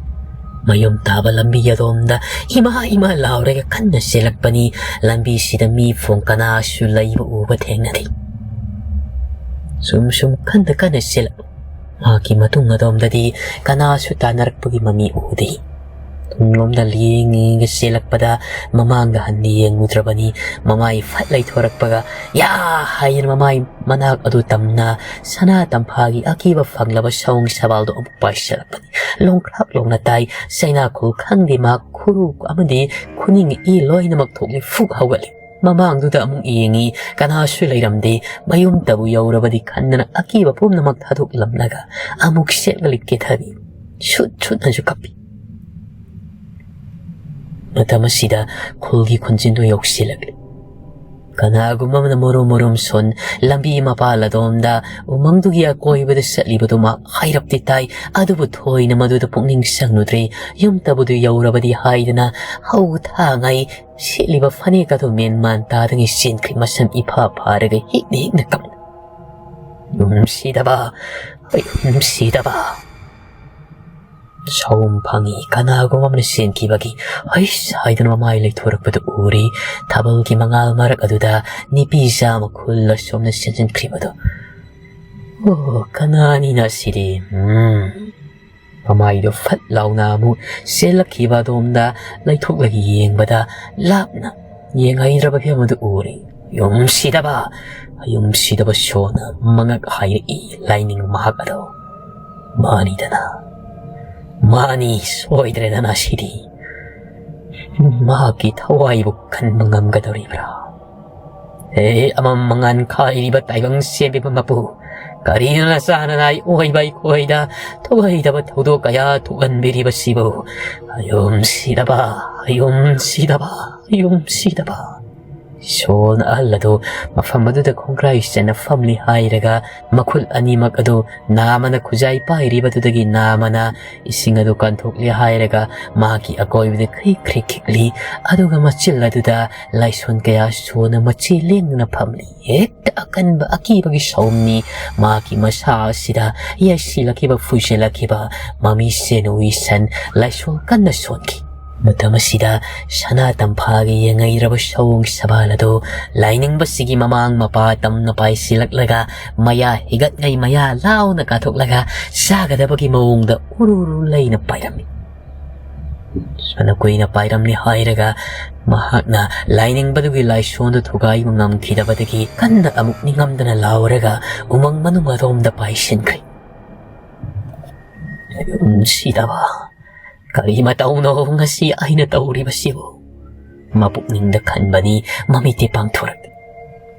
ꯃꯌꯨꯝ ꯇꯥꯕ ꯂꯝꯕꯤ ꯑꯗꯣꯝꯗ ꯏꯃꯥ ꯏꯃꯥ ꯂꯥꯎꯔꯒ ꯀꯟꯅ ꯆꯦꯜꯂꯛꯄꯅꯤ꯫ ꯂꯝꯕꯤꯁꯤꯗ ꯃꯤ ꯐꯣꯡ ꯀꯅꯥꯁꯨ ꯂꯩꯕ ꯎꯕ ꯊꯦꯡꯅꯗꯦ꯫ ꯁꯨꯝ ꯁꯨꯝ ꯀꯟꯅ ꯀꯟꯅ ꯆꯦꯜꯂꯛ ꯃꯍꯥꯛꯀꯤ ꯃꯇꯨꯡ ꯑꯗꯣꯝꯗꯗꯤ ꯀꯅꯥꯁꯨ ꯇꯥꯟꯅꯔꯛꯄꯒꯤ ꯃꯃꯤ ꯎꯗꯦ꯫ ꯇꯨꯡꯂꯣꯝꯗ ꯂꯦꯡꯉꯒ ꯆꯦꯜꯂꯛꯄꯗ ꯃꯃꯥꯡꯗ ꯍꯟꯅ ꯌꯦꯡꯉꯨꯗ꯭ꯔꯕꯅꯤ꯫ ꯃꯃꯥꯏ ꯐꯠ ꯂꯩꯊꯣꯔꯛꯄꯒ "ꯌꯥ!" ꯍꯥꯏꯗꯨꯅ ꯃꯃꯥꯏ ꯃꯅꯥꯛ ꯑꯗꯨ ꯇꯝꯅ ꯁꯅꯥ ꯇꯝꯐꯥꯒꯤ ꯑꯀꯤꯕ ꯐꯪꯂꯕ ꯁꯑꯣꯡ ꯁꯕꯥꯜꯗꯨ ꯑꯃꯨꯛ ꯄꯥꯏꯁꯤꯜꯂꯛꯄꯅꯤ꯫ ꯂꯣꯡꯈ꯭ꯔꯥꯛ ꯂꯣꯡꯅ ꯇꯥꯏ꯫ ꯆꯩꯅꯥꯈꯣꯜ ꯈꯪꯗꯦ, ꯃꯍꯥꯛ ꯈꯨꯔꯨ ꯑꯃꯗꯤ ꯈꯨꯅꯤꯡ ꯏ ꯂꯣꯏꯅꯃꯛ ꯊꯣꯛꯂꯤ꯫ ꯐꯨꯛ ꯍꯧꯒꯠꯂꯤ꯫ ꯃꯃꯥꯡꯗꯨꯗ ꯑꯃꯨꯛ ꯌꯦꯡꯉꯤ꯫ ꯀꯅꯥꯁꯨ ꯂꯩꯔꯝꯗꯦ꯫ ꯃꯌꯨꯝꯇꯕꯨ ꯌꯧꯔꯕꯗꯤ ꯈꯟꯗꯅ ꯑꯀꯤꯕ ꯄꯨꯝꯅꯃꯛ ꯊꯥꯗꯣꯛꯂꯝꯂꯒ ꯑꯃꯨꯛ ꯁꯦꯠꯂꯒ ꯀꯦꯊꯕꯤ꯫ ꯁꯨꯠ ꯁꯨꯠꯅꯁꯨ ꯀꯞꯄꯤ꯫ ꯃꯇꯝ ꯑꯁꯤꯗ ꯈꯨꯜꯒꯤ ꯈꯨꯟꯖꯤꯟꯗꯨ ꯌꯧꯁꯤꯜꯂꯛꯂꯤ꯫ ꯀꯅꯥꯒꯨꯝꯕ ꯑꯃꯅ ꯃꯨꯔꯨꯝ ꯃꯨꯔꯨꯝ ꯁꯣꯟ ꯂꯝꯕꯤ ꯃꯄꯥꯜ ꯑꯗꯣꯝꯗ ꯎꯃꯪꯗꯨꯒꯤ ꯑꯀꯣꯏꯕꯗ ꯆꯠꯂꯤꯕꯗꯨ ꯃꯍꯥꯛ ꯍꯥꯏꯔꯞꯇꯤ ꯇꯥꯏ, ꯑꯗꯨꯕꯨ ꯊꯣꯏꯅ ꯃꯗꯨꯗ ꯄꯨꯛꯅꯤꯡ ꯆꯪꯂꯨꯗ꯭ꯔꯦ꯫ ꯌꯨꯝꯇꯕꯨꯗꯨ ꯌꯧꯔꯕꯗꯤ ꯍꯥꯏꯗꯅ ꯍꯧ ꯊꯥꯉꯩ ꯁꯦꯠꯂꯤꯕ ꯐꯅꯦꯛ ꯑꯗꯨ ꯃꯦꯟ ꯃꯥꯟ ꯇꯥꯗꯉꯩ ꯆꯦꯟꯈ꯭ꯔꯦ꯫ ꯃꯁꯝ ꯏꯐꯥ ꯐꯥꯔꯒ ꯍꯤꯛꯅ ꯍꯤꯛꯅ ꯀꯞꯅ, "ꯌꯨꯝꯁꯤꯗꯕ, ꯌꯨꯝꯁꯤꯗꯕ!" ꯁꯥꯎꯝ ꯐꯪꯉꯤ꯫ ꯀꯅꯥꯒꯨꯝꯕ ꯑꯃꯅ ꯆꯦꯟꯈꯤꯕꯒꯤ "ꯍꯩꯁ" ꯍꯥꯏꯗꯨꯅ ꯃꯃꯥꯏ ꯂꯩꯊꯣꯔꯛꯄꯗꯨ ꯎꯔꯤ꯫ ꯊꯥꯕꯜꯒꯤ ꯃꯉꯥꯜ ꯃꯔꯛ ꯑꯗꯨꯗ ꯅꯤꯄꯤ ꯆꯥꯝꯃ ꯈꯨꯜ ꯑꯁꯣꯝꯅ ꯆꯦꯟꯁꯤꯟꯈ꯭ꯔꯤꯕꯗꯨ꯫ "ꯑꯣ, ꯀꯅꯥꯅꯤꯅ ꯁꯤꯗꯤ? ꯎꯝ꯫" ꯃꯃꯥꯏꯗꯨ ꯐꯠ ꯂꯥꯎꯅ ꯑꯃꯨꯛ ꯆꯦꯜꯂꯛꯈꯤꯕ ꯑꯗꯣꯝꯗ ꯂꯩꯊꯣꯛꯂꯒ ꯌꯦꯡꯕꯗ ꯂꯥꯞꯅ ꯌꯦꯡꯍꯩꯗ꯭ꯔꯕ ꯐꯤꯕꯝ ꯑꯗꯨ ꯎꯔꯤ꯫ "ꯌꯨꯝꯁꯤꯗꯕ, ꯌꯨꯝꯁꯤꯗꯕ!" ꯁꯣꯟꯅ ꯃꯉꯛ ꯍꯥꯏꯔꯛꯏ ꯂꯥꯏꯅꯤꯡ ꯃꯍꯥꯛ ꯑꯗꯣ꯫ "ꯃꯥꯅꯤꯗꯅ, ꯃꯥꯅꯤ, ꯁꯣꯏꯗ꯭ꯔꯦꯗꯅ ꯁꯤꯗꯤ꯫ ꯃꯍꯥꯛꯀꯤ ꯊꯋꯥꯏꯕꯨ ꯀꯟꯕ ꯉꯝꯒꯗꯧꯔꯤꯕ꯭ꯔꯥ? ꯑꯦ, ꯑꯃꯝ ꯃꯉꯥꯟ ꯈꯥꯏꯔꯤꯕ ꯇꯥꯏꯕꯪ ꯁꯦꯝꯕꯤꯕ ꯃꯄꯨ, ꯀꯔꯤꯅꯣ ꯅꯆꯥꯅ ꯅꯥꯏ ꯑꯣꯏꯕ ꯑꯩꯈꯣꯏꯗ ꯊꯣꯛꯍꯩꯗꯕ ꯊꯧꯗꯣꯛ ꯀꯌꯥ ꯊꯣꯛꯍꯟꯕꯤꯔꯤꯕꯁꯤꯕꯨ? ꯌꯨꯝꯁꯤꯗꯕ, ꯌꯨꯝꯁꯤꯗꯕ, ꯌꯨꯝꯁꯤꯗꯕ!" ꯁꯣꯜꯅ ꯑꯍꯜ ꯑꯗꯨ ꯃꯐꯝ ꯑꯗꯨꯗ ꯈꯣꯡꯒ꯭ꯔꯥꯏ ꯆꯟꯅ ꯐꯝꯂꯤ ꯍꯥꯏꯔꯒ ꯃꯈꯨꯠ ꯑꯅꯤꯃꯛ ꯑꯗꯨ ꯅꯥꯃꯅ ꯈꯨꯖꯥꯏ ꯄꯥꯏꯔꯤꯕꯗꯨꯗꯒꯤ ꯅꯥꯃꯅ ꯏꯁꯤꯡ ꯑꯗꯨ ꯀꯟꯊꯣꯛꯂꯤ ꯍꯥꯏꯔꯒ ꯃꯍꯥꯛꯀꯤ ꯑꯀꯣꯏꯕꯗ ꯈ꯭ꯔꯤꯛ ꯈ꯭ꯔꯤꯛ ꯈꯤꯛꯂꯤ꯫ ꯑꯗꯨꯒ ꯃꯆꯤꯜ ꯑꯗꯨꯗ ꯂꯥꯏꯁꯣꯟ ꯀꯌꯥ ꯁꯣꯟꯅ ꯃꯆꯤ ꯂꯦꯡꯗꯅ ꯐꯝꯂꯤ꯫ ꯍꯦꯛꯇ ꯑꯀꯟꯕ ꯑꯀꯤꯕꯒꯤ ꯁꯥꯎꯝꯅꯤ꯫ ꯃꯍꯥꯛꯀꯤ ꯃꯁꯥ ꯑꯁꯤꯗ ꯌꯩꯁꯤꯜꯂꯛꯈꯤꯕ, ꯐꯨꯖꯤꯜꯂꯛꯈꯤꯕ ꯃꯃꯤ ꯁꯦꯟ ꯎꯏ ꯁꯟ ꯂꯥꯏꯁꯣꯟ ꯀꯟꯅ ꯁꯣꯟꯈꯤ꯫ ꯃꯇꯝ ꯑꯁꯤꯗ ꯁꯅꯥ ꯇꯝꯐꯥꯒꯤ ꯌꯦꯡꯉꯩꯔꯕ ꯁꯑꯣꯡ ꯁꯕꯥꯜ ꯑꯗꯨ ꯂꯥꯏꯅꯤꯡꯕꯁꯤꯒꯤ ꯃꯃꯥꯡ ꯃꯄꯥ ꯇꯝꯅ ꯄꯥꯏꯁꯤꯜꯂꯛꯂꯒ ꯃꯌꯥ ꯍꯤꯒꯠꯉꯩ ꯃꯌꯥ ꯂꯥꯎꯅ ꯀꯥꯊꯣꯛꯂꯒ ꯆꯥꯒꯗꯕꯒꯤ ꯃꯑꯣꯡꯗ ꯎꯔꯨ ꯎꯔꯨ ꯂꯩꯅ ꯄꯥꯏꯔꯝꯃꯤ꯫ ꯐꯅ ꯀꯨꯏꯅ ꯄꯥꯏꯔꯝꯂꯦ ꯍꯥꯏꯔꯒ ꯃꯍꯥꯛꯅ ꯂꯥꯏꯅꯤꯡꯕꯗꯨꯒꯤ ꯂꯥꯏꯁꯣꯟꯗꯨ ꯊꯨꯒꯥꯏꯕ ꯉꯝꯈꯤꯗꯕꯗꯒꯤ ꯀꯟꯅ ꯑꯃꯨꯛ ꯅꯤꯡꯉꯝꯗꯅ ꯂꯥꯎꯔꯒ ꯎꯃꯪ ꯃꯅꯨꯡ ꯑꯗꯣꯝꯗ ꯄꯥꯏꯁꯤꯟꯈ꯭ꯔꯦ꯫ ꯅꯨꯡꯁꯤꯗꯕ, ꯀꯔꯤ ꯃꯇꯧꯅꯣ ꯉꯁꯤ ꯑꯩꯅ ꯇꯧꯔꯤꯕꯁꯤꯕꯨ? ꯃꯄꯨꯛꯅꯤꯡꯗ ꯈꯟꯕꯅꯤ, ꯃꯃꯤꯠꯇꯤ ꯄꯥꯡꯊꯣꯔꯛꯇꯦ꯫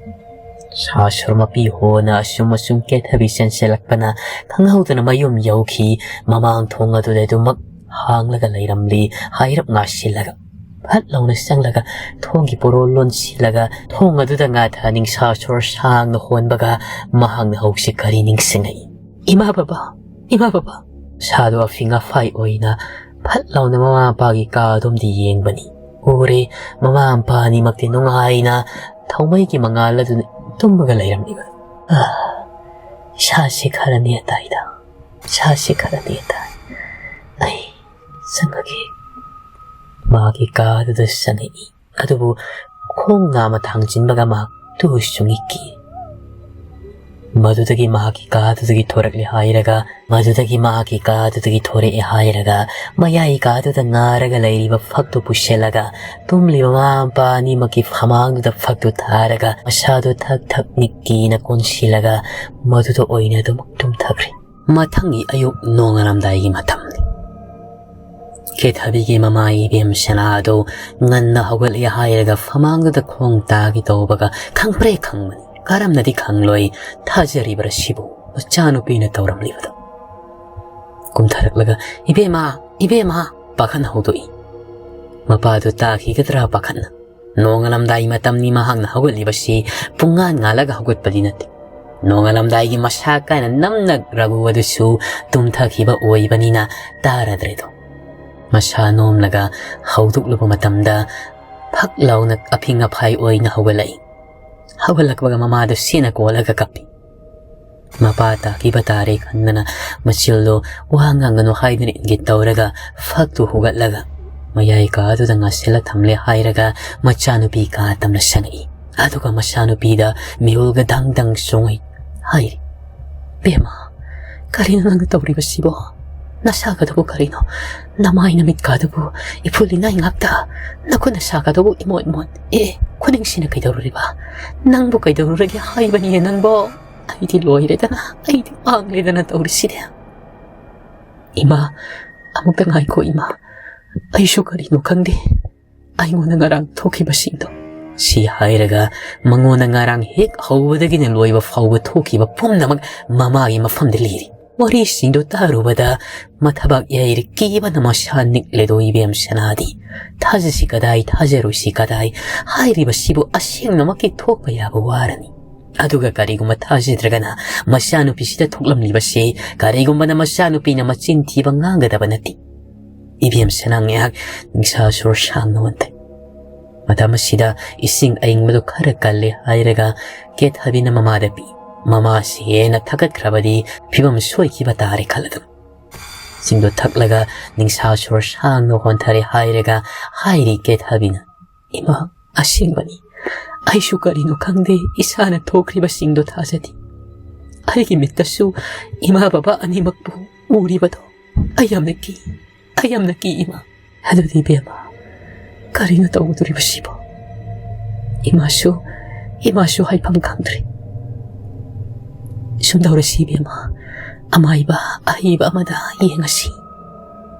ꯁꯥ ꯁꯣꯔ ꯃꯄꯤ ꯍꯣꯅ ꯑꯁꯨꯝ ꯑꯁꯨꯝ ꯀꯦꯊꯕꯤ ꯆꯦꯟꯁꯤꯜꯂꯛꯄꯅ ꯈꯪꯍꯧꯗꯅ ꯃꯌꯨꯝ ꯌꯧꯈꯤ꯫ ꯃꯃꯥꯡ ꯊꯣꯡ ꯑꯗꯨꯗ ꯑꯗꯨꯃꯛ ꯍꯥꯡꯂꯒ ꯂꯩꯔꯝꯂꯤ꯫ ꯍꯥꯏꯔꯞ ꯉꯥꯁꯤꯜꯂꯒ ꯐꯠ ꯂꯥꯎꯅ ꯆꯪꯂꯒ ꯊꯣꯡꯒꯤ ꯄꯣꯔꯣꯜ ꯂꯣꯟꯁꯤꯜꯂꯒ ꯊꯣꯡ ꯑꯗꯨꯗ ꯉꯥꯊ ꯅꯤꯡꯁꯥ ꯁꯣꯔ ꯁꯥꯡꯅ ꯍꯣꯟꯕꯒ ꯃꯍꯥꯛꯅ ꯍꯧꯖꯤꯛ ꯀꯔꯤ ꯅꯤꯡꯁꯤꯡꯉꯛꯏ? "ꯏꯃꯥ ꯕꯕꯥ, ꯏꯃꯥ ꯕꯕꯥ!" ꯁꯥꯗꯣ ꯑꯐꯤꯡ ꯑꯐꯥꯏ ꯑꯣꯏꯅ ꯐꯠ ꯂꯥꯎꯅ ꯃꯃꯥ ꯃꯄꯥꯒꯤ ꯀꯥ ꯑꯗꯣꯝꯗ ꯌꯦꯡꯕꯅꯤ꯫ ꯎꯔꯦ, ꯃꯃꯥ ꯃꯄꯥ ꯑꯅꯤꯃꯛꯇꯤ ꯅꯨꯡꯉꯥꯏꯅ ꯊꯧꯃꯩꯒꯤ ꯃꯉꯥꯜ ꯑꯗꯨꯅ ꯇꯨꯝꯃꯒ ꯂꯩꯔꯝꯂꯤꯕ꯫ "ꯑꯥ, ꯏꯁꯥꯁꯤ ꯈꯔ ꯅꯦꯠ ꯇꯥꯏꯗ, ꯏꯁꯥꯁꯤ ꯈꯔ ꯅꯦꯠ ꯇꯥꯏ꯫ ꯑꯩ ꯆꯪꯉꯒꯦ꯫" ꯃꯥꯒꯤ ꯀꯥꯗꯨꯗ ꯆꯪꯉꯛꯏ꯫ ꯑꯗꯨꯕꯨ ꯈꯣꯡ ꯅꯥꯝꯃ ꯊꯥꯡꯖꯤꯟꯕꯒ ꯃꯍꯥꯛ ꯇꯨ ꯆꯨꯡꯉꯤꯛꯈꯤ꯫ ꯃꯗꯨꯗꯒꯤ ꯃꯍꯥꯛꯀꯤ ꯀꯥꯗꯨꯗꯒꯤ ꯊꯣꯔꯛꯂꯦ ꯍꯥꯏꯔꯒ, ꯃꯗꯨꯗꯒꯤ ꯃꯍꯥꯛꯀꯤ ꯀꯥꯗꯨꯗꯒꯤ ꯊꯣꯔꯛꯑꯦ ꯍꯥꯏꯔꯒ, ꯃꯌꯥꯏ ꯀꯥꯗꯨꯗ ꯉꯥꯔꯒ ꯂꯩꯔꯤꯕ ꯐꯛꯇꯨ ꯄꯨꯁꯤꯜꯂꯒ, ꯇꯨꯝꯂꯤꯕ ꯃꯃꯥ ꯃꯄꯥ ꯑꯅꯤꯃꯛꯀꯤ ꯐꯃꯥꯡꯗꯨꯗ ꯐꯛꯇꯨ ꯊꯥꯔꯒ, ꯃꯁꯥꯗꯨ ꯊꯛ ꯊꯛ ꯅꯤꯛꯀꯤꯅ ꯀꯣꯟꯁꯤꯜꯂꯒ, ꯃꯗꯨꯗ ꯑꯣꯏꯅ ꯑꯗꯨꯃꯛ ꯇꯨꯝꯊꯈ꯭ꯔꯦ꯫ ꯃꯊꯪꯒꯤ ꯑꯌꯨꯛ ꯅꯣꯡꯉꯥꯜꯂꯝꯗꯥꯏꯒꯤ ꯃꯇꯝꯅꯤ꯫ ꯀꯦꯊꯕꯤꯒꯤ ꯃꯃꯥ ꯏꯕꯦꯝ ꯁꯅꯥ ꯑꯗꯨ ꯉꯟꯅ ꯍꯧꯒꯠꯂꯦ ꯍꯥꯏꯔꯒ ꯐꯃꯥꯡꯗꯨꯗ ꯈꯣꯡ ꯇꯥꯒꯦ ꯇꯧꯕꯒ ꯈꯪꯄ꯭ꯔꯦ ꯈꯪꯕꯅꯤ꯫ ꯀꯔꯝꯅꯗꯤ ꯈꯪꯂꯣꯏ? ꯊꯥꯖꯔꯤꯕ꯭ꯔꯥ ꯁꯤꯕꯨ? ꯃꯆꯥꯅꯨꯄꯤꯅ ꯇꯧꯔꯝꯂꯤꯕꯗꯣ꯫ ꯀꯨꯝꯊꯔꯛꯂꯒ, "ꯏꯕꯦꯝꯃ, ꯏꯕꯦꯝꯃ!" ꯄꯥꯈꯠꯅ ꯍꯧꯗꯣꯛꯏ꯫ ꯃꯄꯥꯗꯨ ꯇꯥꯈꯤꯒꯗ꯭ꯔꯥ ꯄꯥꯈꯠꯅ꯫ ꯅꯣꯡꯉꯥꯜꯂꯝꯗꯥꯏ ꯃꯇꯝꯅꯤ ꯃꯍꯥꯛꯅ ꯍꯧꯒꯠꯂꯤꯕꯁꯤ꯫ ꯄꯨꯡꯉꯥꯟ ꯉꯥꯜꯂꯒ ꯍꯧꯒꯠꯄꯗꯤ ꯅꯠꯇꯦ꯫ ꯅꯣꯡꯉꯥꯜꯂꯝꯗꯥꯏꯒꯤ ꯃꯁꯥ ꯀꯥꯏꯅ ꯅꯝꯅ ꯔꯘꯨ ꯑꯗꯨꯁꯨ ꯇꯨꯝꯊꯈꯤꯕ ꯑꯣꯏꯕꯅꯤꯅ ꯇꯥꯔꯗ꯭ꯔꯦꯗꯣ꯫ ꯃꯁꯥ ꯅꯣꯝꯂꯒ ꯍꯧꯗꯣꯛꯂꯨꯕ ꯃꯇꯝꯗ ꯐꯛ ꯂꯥꯎꯅ ꯑꯐꯤꯡ ꯑꯐꯥꯏ ꯑꯣꯏꯅ ꯍꯧꯒꯠꯂꯛꯏ꯫ ꯍꯧꯒꯠꯂꯛꯄꯒ ꯃꯃꯥꯗꯨ ꯁꯦꯠꯅ ꯀꯣꯜꯂꯒ ꯀꯞꯄꯤ꯫ ꯃꯄꯥ ꯇꯥꯈꯤꯕ ꯇꯥꯔꯦ ꯈꯟꯗꯅ ꯃꯆꯤꯜꯗꯣ ꯋꯥ ꯉꯥꯡꯒꯅꯨ ꯍꯥꯏꯗꯨꯅ ꯏꯪꯒꯤꯠ ꯇꯧꯔꯒ ꯐꯛꯇꯨ ꯍꯨꯒꯠꯂꯒ ꯃꯌꯥꯏ ꯀꯥꯗꯨꯗ ꯉꯥꯁꯤꯜꯂ ꯊꯝꯂꯦ ꯍꯥꯏꯔꯒ ꯃꯆꯥꯅꯨꯄꯤ ꯀꯥ ꯇꯝꯅ ꯆꯪꯉꯛꯏ꯫ ꯑꯗꯨꯒ ꯃꯆꯥꯅꯨꯄꯤꯗ ꯃꯤꯍꯨꯜꯒ ꯗꯪ ꯗꯪ ꯆꯣꯡꯉꯛꯏ꯫ ꯍꯥꯏꯔꯤ, "ꯕꯦꯝꯃ, ꯀꯔꯤꯅꯣ ꯅꯪꯅ ꯇꯧꯔꯤꯕꯁꯤꯕꯣ?" ꯅꯁꯥꯒꯗꯨꯕꯨ ꯀꯔꯤꯅꯣ? ꯅꯃꯥꯏ ꯅꯃꯤꯠꯀꯥꯗꯨꯕꯨ ꯏꯐꯨꯜ ꯏꯅꯥꯏ ꯉꯥꯛꯇ, ꯅꯈꯨꯠ ꯅꯁꯥꯒꯗꯨꯕꯨ ꯏꯃꯣꯠ ꯃꯣꯠ꯫ ꯑꯦ, ꯈꯨꯅꯤꯡꯁꯤꯅ ꯀꯩꯗꯧꯔꯨꯔꯤꯕ? ꯅꯪꯕꯨ ꯀꯩꯗꯧꯔꯨꯔꯒꯦ ꯍꯥꯏꯕꯅꯤꯅꯦ ꯅꯪꯕꯣ? ꯑꯩꯗꯤ ꯂꯣꯏꯔꯦꯗꯅ, ꯑꯩꯗꯤ ꯃꯥꯡꯂꯦꯗꯅ ꯇꯧꯔꯤꯁꯤꯗꯤ꯫ ꯏꯃꯥ, ꯑꯃꯨꯛꯇ ꯉꯥꯏꯈꯣ ꯏꯃꯥ, ꯑꯩꯁꯨ ꯀꯔꯤꯅꯣ ꯈꯪꯗꯦ꯫ ꯑꯩꯉꯣꯟꯗ ꯉꯔꯥꯡ ꯊꯣꯛꯈꯤꯕꯁꯤꯡꯗꯣ꯫ ꯁꯤ ꯍꯥꯏꯔꯒ ꯃꯉꯣꯟꯗ ꯉꯔꯥꯡ ꯍꯦꯛ ꯍꯧꯕꯗꯒꯤꯅ ꯂꯣꯏꯕ ꯐꯥꯎꯕ ꯊꯣꯛꯈꯤꯕ ꯄꯨꯝꯅꯃꯛ ꯃꯃꯥꯒꯤ ꯃꯐꯝꯗ ꯂꯤꯔꯤ꯫ ꯋꯥꯔꯤꯁꯤꯡꯗꯨ ꯇꯥꯔꯨꯕꯗ ꯃꯊꯕꯥꯛ ꯌꯩꯔ ꯀꯤꯕꯅ ꯃꯁꯥ ꯅꯤꯛꯂꯦꯗꯣ ꯏꯕꯦꯝ ꯁꯅꯥꯗꯤ꯫ ꯊꯥꯖꯁꯤ ꯀꯗꯥꯏ, ꯊꯥꯖꯔꯣꯏꯁꯤ ꯀꯗꯥꯏ? ꯍꯥꯏꯔꯤꯕꯁꯤꯕꯨ ꯑꯁꯦꯡꯅꯃꯛꯀꯤ ꯊꯣꯛꯄ ꯌꯥꯕ ꯋꯥꯔꯅꯤ꯫ ꯑꯗꯨꯒ ꯀꯔꯤꯒꯨꯝꯕ ꯊꯥꯖꯗ꯭ꯔꯒꯅ ꯃꯆꯥꯅꯨꯄꯤꯁꯤꯗ ꯊꯣꯛꯂꯝꯂꯤꯕꯁꯤ ꯀꯔꯤꯒꯨꯝꯕꯅ ꯃꯆꯥꯅꯨꯄꯤꯅ ꯃꯆꯤꯟ ꯊꯤꯕ ꯉꯥꯡꯒꯗꯕ ꯅꯠꯇꯦ꯫ ꯏꯕꯦꯝ ꯁꯅꯥ ꯉꯥꯏꯍꯥꯛ ꯅꯤꯡꯁꯥ ꯁꯣꯔ ꯁꯥꯡꯅ ꯍꯣꯟꯊꯩ꯫ ꯃꯇꯝ ꯑꯁꯤꯗ ꯏꯁꯤꯡ ꯑꯏꯪꯕꯗꯨ ꯈꯔ ꯀꯜꯂꯦ ꯍꯥꯏꯔꯒ ꯀꯦꯊꯕꯤꯅ ꯃꯃꯥꯗ ꯄꯤ꯫ ꯃꯃꯥꯁꯤ ꯍꯦꯟꯅ ꯊꯛꯀꯠꯈ꯭ꯔꯕꯗꯤ ꯐꯤꯕꯝ ꯁꯣꯏꯈꯤꯕ ꯇꯥꯔꯦ ꯈꯜꯂꯗꯨꯅ꯫ ꯏꯁꯤꯡꯗꯨ ꯊꯛꯂꯒ ꯅꯤꯡꯁꯥ ꯁꯣꯔ ꯁꯥꯡꯅ ꯍꯣꯟꯊꯔꯦ ꯍꯥꯏꯔꯒ ꯍꯥꯏꯔꯤ ꯀꯦꯊꯕꯤꯅ, "ꯏꯃꯥ, ꯑꯁꯦꯡꯕꯅꯤ꯫ ꯑꯩꯁꯨ ꯀꯔꯤꯅꯣ ꯈꯪꯗꯦ, ꯏꯁꯥꯅ ꯊꯣꯛꯈ꯭ꯔꯤꯕꯁꯤꯡꯗꯣ ꯊꯥꯖꯗꯦ꯫ ꯑꯩꯒꯤ ꯃꯤꯠꯇꯁꯨ ꯏꯃꯥ ꯕꯕꯥ ꯑꯅꯤꯃꯛꯄꯨ ꯎꯔꯤꯕꯗꯣ ꯑꯩ ꯌꯥꯝꯅ ꯀꯤ, ꯑꯩ ꯌꯥꯝꯅ ꯀꯤ ꯏꯃꯥ꯫ ꯑꯗꯨꯗꯤ ꯏꯕꯦꯝꯃ, ꯀꯔꯤꯅꯣ ꯇꯧꯒꯗꯧꯔꯤꯕꯁꯤꯕꯣ? ꯏꯃꯥꯁꯨ, ꯏꯃꯥꯁꯨ ꯍꯥꯏꯐꯝ ꯈꯪꯗ꯭ꯔꯦ꯫ ꯁꯨꯝ ꯇꯧꯔꯁꯤ ꯏꯕꯦꯝꯃ, ꯑꯃꯥꯏꯕ ꯑꯍꯩꯕ ꯑꯃꯗ ꯌꯦꯡꯉꯁꯤ꯫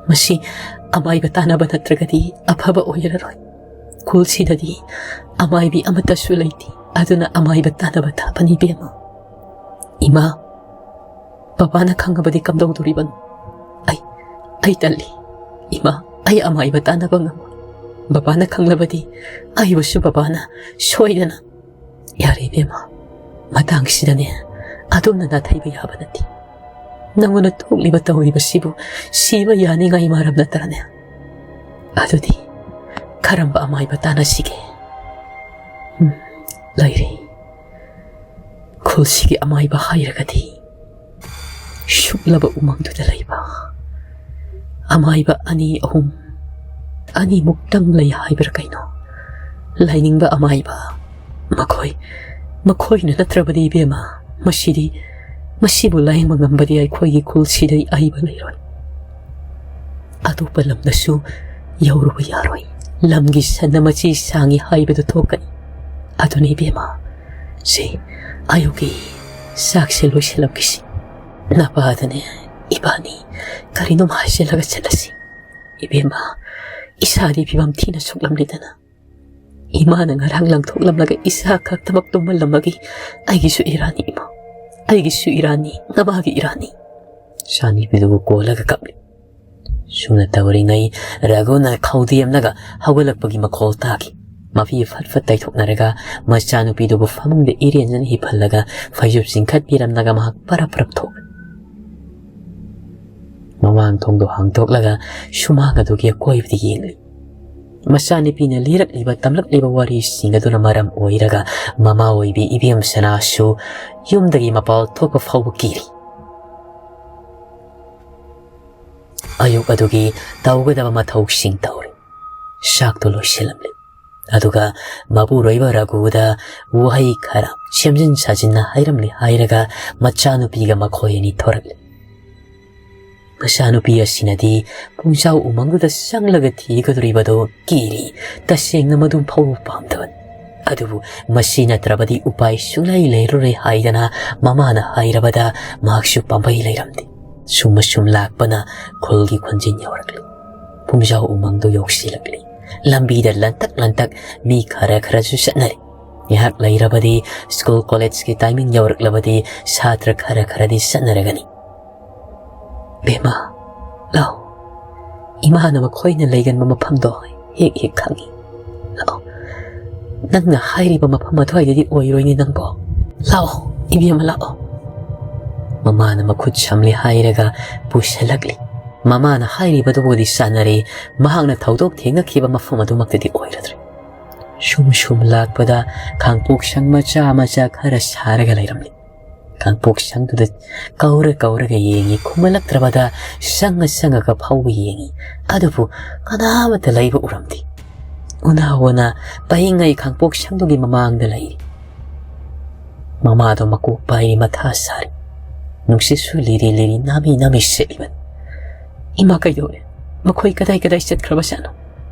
ꯃꯁꯤ ꯑꯃꯥꯏꯕ ꯇꯥꯟꯅꯕ ꯅꯠꯇ꯭ꯔꯒꯗꯤ ꯑꯐꯕ ꯑꯣꯏꯔꯔꯣꯏ꯫ ꯈꯨꯜꯁꯤꯗꯗꯤ ꯑꯃꯥꯏꯕꯤ ꯑꯃꯠꯇꯁꯨ ꯂꯩꯇꯦ, ꯑꯗꯨꯅ ꯑꯃꯥꯏꯕ ꯇꯥꯟꯅꯕ ꯊꯥꯕꯅꯤ ꯏꯕꯦꯝꯃ꯫ ꯏꯃꯥ, ꯕꯕꯥꯅ ꯈꯪꯉꯕꯗꯤ ꯀꯝꯗꯧꯗꯣꯔꯤꯕꯅꯣ? ꯑꯩ, ꯑꯩ ꯇꯜꯂꯤ꯫ ꯏꯃꯥ, ꯑꯩ ꯑꯃꯥꯏꯕ ꯇꯥꯟꯅꯕ ꯉꯝꯃꯣꯏ꯫ ꯕꯕꯥꯅ ꯈꯪꯂꯕꯗꯤ ꯑꯩꯕꯨꯁꯨ ꯕꯕꯥꯅ ꯁꯣꯏꯗꯅ꯫ ꯌꯥꯔꯦ ꯏꯕꯦꯝꯃ, ꯃꯇꯥꯡꯁꯤꯗꯅꯦ ꯑꯗꯣꯝꯅ ꯅꯥꯊꯩꯕ ꯌꯥꯕ ꯅꯠꯇꯦ꯫ ꯅꯪꯉꯣꯟꯗ ꯊꯣꯛꯂꯤꯕ ꯇꯧꯔꯤꯕꯁꯤꯕꯨ ꯁꯤꯕ ꯌꯥꯅꯤꯡꯉꯥꯏ ꯃꯔꯝ ꯅꯠꯇ꯭ꯔꯅꯦ? ꯑꯗꯨꯗꯤ ꯀꯔꯝꯕ ꯑꯃꯥꯏꯕ ꯇꯥꯟꯅꯁꯤꯒꯦ? ꯎꯝ, ꯂꯩꯔꯦ꯫ ꯈꯨꯜꯁꯤꯒꯤ ꯑꯃꯥꯏꯕ ꯍꯥꯏꯔꯒꯗꯤ ꯁꯨꯛꯂꯕ ꯎꯃꯪꯗꯨꯗ ꯂꯩꯕ ꯑꯃꯥꯏꯕ ꯑꯅꯤ ꯑꯍꯨꯝ, ꯑꯅꯤꯃꯨꯛꯇꯪ ꯂꯩ ꯍꯥꯏꯕ꯭ꯔꯥ ꯀꯩꯅꯣ? ꯂꯥꯏꯅꯤꯡꯕ ꯑꯃꯥꯏꯕ꯫ ꯃꯈꯣꯏ, ꯃꯈꯣꯏꯅ ꯅꯠꯇ꯭ꯔꯕꯗꯤ ꯏꯕꯦꯝꯃ, ꯃꯁꯤꯗꯤ, ꯃꯁꯤꯕꯨ ꯂꯥꯌꯦꯡꯕ ꯉꯝꯕꯗꯤ ꯑꯩꯈꯣꯏꯒꯤ ꯈꯨꯜꯁꯤꯗꯗꯤ ꯑꯏꯕ ꯂꯩꯔꯣꯏ꯫ ꯑꯇꯣꯞꯄ ꯂꯝꯗꯁꯨ ꯌꯧꯔꯨꯕ ꯌꯥꯔꯣꯏ꯫ ꯂꯝꯒꯤ ꯁꯟꯅ ꯃꯆꯤ ꯁꯥꯡꯉꯤ ꯍꯥꯏꯕꯗꯨ ꯊꯣꯛꯀꯅꯤ꯫ ꯑꯗꯨꯅ ꯏꯕꯦꯝꯃ, ꯁꯦ, ꯑꯌꯨꯛꯀꯤ ꯆꯥꯛꯁꯦ ꯂꯣꯏꯁꯤꯜꯂꯝꯈꯤꯁꯤ꯫ ꯅꯄꯥꯗꯅꯦ ꯏꯕꯥꯅꯤ ꯀꯔꯤꯅꯣꯝ ꯍꯥꯏꯖꯤꯜꯂꯒ ꯆꯠꯂꯁꯤ꯫ ꯏꯕꯦꯝꯃ, ꯏꯁꯥꯗꯤ ꯐꯤꯕꯝ ꯊꯤꯅ ꯁꯣꯛꯂꯝꯂꯦꯗꯅ꯫ ꯏꯃꯥꯅ ꯉꯔꯥꯡ ꯂꯪꯊꯣꯛꯂꯝꯂꯒ ꯏꯁꯥ ꯈꯛꯇꯃꯛ ꯇꯨꯝꯍꯜꯂꯝꯃꯒꯦ꯫ ꯑꯩꯒꯤꯁꯨ ꯏꯔꯥꯟꯅꯤ ꯏꯃꯥ, ꯑꯩꯒꯤꯁꯨ ꯏꯔꯥꯟꯅꯤ, ꯅꯃꯥꯒꯤ ꯏꯔꯥꯟꯅꯤ꯫ ꯃꯆꯥꯅꯨꯄꯤꯗꯨꯕꯨ ꯀꯣꯜꯂꯒ ꯀꯞꯂꯤ꯫ ꯁꯨꯝꯅ ꯇꯧꯔꯤꯉꯩ ꯔꯘꯨꯅ ꯈꯧꯗꯦꯝꯂꯒ ꯍꯧꯒꯠꯂꯛꯄꯒꯤ ꯃꯈꯣꯜ ꯇꯥꯈꯤ꯫ ꯃꯄꯤ ꯐꯠ ꯐꯠ ꯇꯩꯊꯣꯛꯅꯔꯒ ꯃꯆꯥꯅꯨꯄꯤꯗꯨꯕꯨ ꯐꯃꯨꯡꯗ ꯏꯔꯦꯟꯖꯅ ꯍꯤꯞꯍꯜꯂꯒ ꯐꯩꯖꯨꯞ ꯆꯤꯡꯈꯠꯄꯤꯔꯝꯂꯒ ꯃꯍꯥꯛ ꯄꯔꯞ ꯄꯔꯞ ꯊꯣꯛꯂꯦ꯫ ꯃꯃꯥꯡ ꯊꯣꯡꯗꯣ ꯍꯥꯡꯗꯣꯛꯂꯒ ꯁꯨꯃꯥꯡ ꯑꯗꯨꯒꯤ ꯑꯀꯣꯏꯕꯗ ꯌꯦꯡꯂꯤ꯫ ꯃꯆꯥꯅꯨꯄꯤꯅ ꯂꯤꯔꯛꯂꯤꯕ ꯇꯝꯂꯛꯂꯤꯕ ꯋꯥꯔꯤꯁꯤꯡ ꯑꯗꯨꯅ ꯃꯔꯝ ꯑꯣꯏꯔꯒ ꯃꯃꯥ ꯑꯣꯏꯕꯤ ꯏꯕꯦꯝ ꯁꯅꯥꯁꯨ ꯌꯨꯝꯗꯒꯤ ꯃꯄꯥꯜ ꯊꯣꯛꯄ ꯐꯥꯎꯕ ꯀꯤꯔꯤ꯫ ꯑꯌꯨꯛ ꯑꯗꯨꯒꯤ ꯇꯧꯒꯗꯕ ꯃꯊꯧꯁꯤꯡ ꯇꯧꯔꯤ꯫ ꯆꯥꯛꯇꯨ ꯂꯣꯏꯁꯤꯜꯂꯝꯂꯤ꯫ ꯑꯗꯨꯒ ꯃꯄꯨꯔꯣꯏꯕ ꯔꯘꯨꯗ ꯋꯥꯍꯩ ꯈꯔ ꯁꯦꯝꯖꯤꯟ ꯁꯥꯖꯤꯟꯅ ꯍꯥꯏꯔꯝꯂꯤ ꯍꯥꯏꯔꯒ ꯃꯆꯥꯅꯨꯄꯤꯒ ꯃꯈꯣꯏ ꯑꯅꯤ ꯊꯣꯔꯛꯂꯤ꯫ ꯃꯆꯥꯅꯨꯄꯤ ꯑꯁꯤꯅꯗꯤ ꯄꯨꯡꯖꯥꯎ ꯎꯃꯪꯗꯨꯗ ꯆꯪꯂꯒ ꯊꯤꯒꯗꯧꯔꯤꯕꯗꯨ ꯀꯤꯔꯤ꯫ ꯇꯁꯦꯡꯅ ꯃꯗꯨ ꯐꯥꯎꯕ ꯄꯥꯝꯗꯕꯅꯤ꯫ ꯑꯗꯨꯕꯨ ꯃꯁꯤ ꯅꯠꯇ꯭ꯔꯕꯗꯤ ꯎꯄꯥꯏ ꯁꯨꯡꯂꯩ ꯂꯩꯔꯔꯣꯏ ꯍꯥꯏꯗꯅ ꯃꯃꯥꯅ ꯍꯥꯏꯔꯕꯗ ꯃꯍꯥꯛꯁꯨ ꯄꯥꯝꯕꯩ ꯂꯩꯔꯝꯗꯦ꯫ ꯁꯨꯝ ꯑꯁꯨꯝ ꯂꯥꯛꯄꯅ ꯈꯨꯜꯒꯤ ꯈꯣꯟꯖꯦꯜ ꯌꯧꯔꯛꯂꯤ꯫ ꯄꯨꯡꯖꯥꯎ ꯎꯃꯪꯗꯨ ꯌꯧꯁꯤꯜꯂꯛꯂꯤ꯫ ꯂꯝꯕꯤꯗ ꯂꯟꯇꯛ ꯂꯟꯇꯛ ꯃꯤ ꯈꯔ ꯈꯔꯁꯨ ꯆꯠꯅꯔꯤ꯫ ꯉꯥꯏꯍꯥꯛ ꯂꯩꯔꯕꯗꯤ ꯁ꯭ꯀꯨꯜ ꯀꯣꯂꯦꯖꯀꯤ ꯇꯥꯏꯃꯤꯡ ꯌꯧꯔꯛꯂꯕꯗꯤ ꯁꯥꯇ꯭ꯔ ꯈꯔ ꯈꯔꯗꯤ ꯆꯠꯅꯔꯒꯅꯤ꯫ "ꯕꯦꯝꯃ, ꯂꯥꯛꯑꯣ꯫ ꯏꯃꯥꯅ ꯃꯈꯣꯏꯅ ꯂꯩꯒꯟꯕ ꯃꯐꯝꯗꯣ ꯍꯦꯛ ꯍꯦꯛ ꯈꯪꯉꯤ꯫ ꯂꯥꯛꯑꯣ꯫ ꯅꯪꯅ ꯍꯥꯏꯔꯤꯕ ꯃꯐꯝ ꯑꯗꯨꯋꯥꯏꯗꯗꯤ ꯑꯣꯏꯔꯣꯏꯅꯦ ꯅꯪꯕꯣ꯫ ꯂꯥꯛꯑꯣ, ꯏꯕꯦꯝꯃ, ꯂꯥꯛꯑꯣ꯫" ꯃꯃꯥꯅ ꯃꯈꯨꯠ ꯁꯝꯂꯦ ꯍꯥꯏꯔꯒ ꯄꯨꯁꯜꯂꯛꯂꯤ꯫ ꯃꯃꯥꯅ ꯍꯥꯏꯔꯤꯕꯗꯨꯕꯨꯗꯤ ꯆꯥꯟꯅꯔꯦ, ꯃꯍꯥꯛꯅ ꯊꯧꯗꯣꯛ ꯊꯦꯡꯅꯈꯤꯕ ꯃꯐꯝ ꯑꯗꯨꯃꯛꯇꯗꯤ ꯑꯣꯏꯔꯗ꯭ꯔꯦ꯫ ꯁꯨꯝ ꯁꯨꯝ ꯂꯥꯛꯄꯗ ꯈꯥꯡꯄꯣꯛꯁꯪ ꯃꯆꯥ ꯃꯆꯥ ꯈꯔ ꯁꯥꯔꯒ ꯂꯩꯔꯝꯂꯤ꯫ ꯈꯥꯡꯄꯣꯛꯁꯪꯗꯨꯗ ꯀꯧꯔ ꯀꯧꯔꯒ ꯌꯦꯡꯉꯤ꯫ ꯈꯨꯝꯍꯜꯂꯛꯇ꯭ꯔꯕꯗ ꯆꯪꯉ ꯆꯪꯉꯒ ꯐꯥꯎꯕ ꯌꯦꯡꯉꯤ꯫ ꯑꯗꯨꯕꯨ ꯀꯅꯥꯃꯠꯇ ꯂꯩꯕ ꯎꯔꯝꯗꯦ꯫ ꯎꯅꯥ ꯋꯥꯅ ꯄꯍꯤꯡꯉꯩ ꯈꯥꯡꯄꯣꯛꯁꯪꯗꯨꯒꯤ ꯃꯃꯥꯡꯗ ꯂꯩꯔꯤ꯫ ꯃꯃꯥꯗꯣ ꯃꯀꯣꯛ ꯄꯥꯏꯔꯤ, ꯃꯊꯥ ꯁꯥꯔꯤ꯫ ꯅꯨꯡꯁꯤꯠꯁꯨ ꯂꯤꯔꯤ ꯂꯤꯔꯤ ꯅꯥꯃꯤ ꯅꯥꯃꯤ ꯁꯤꯠꯂꯤꯕꯅꯤ꯫ "ꯏꯃꯥ, ꯀꯩꯗꯧꯔꯦ? ꯃꯈꯣꯏ ꯀꯗꯥꯏ ꯀꯗꯥꯏ ꯆꯠꯈ꯭ꯔꯕꯖꯥꯠꯅꯣ?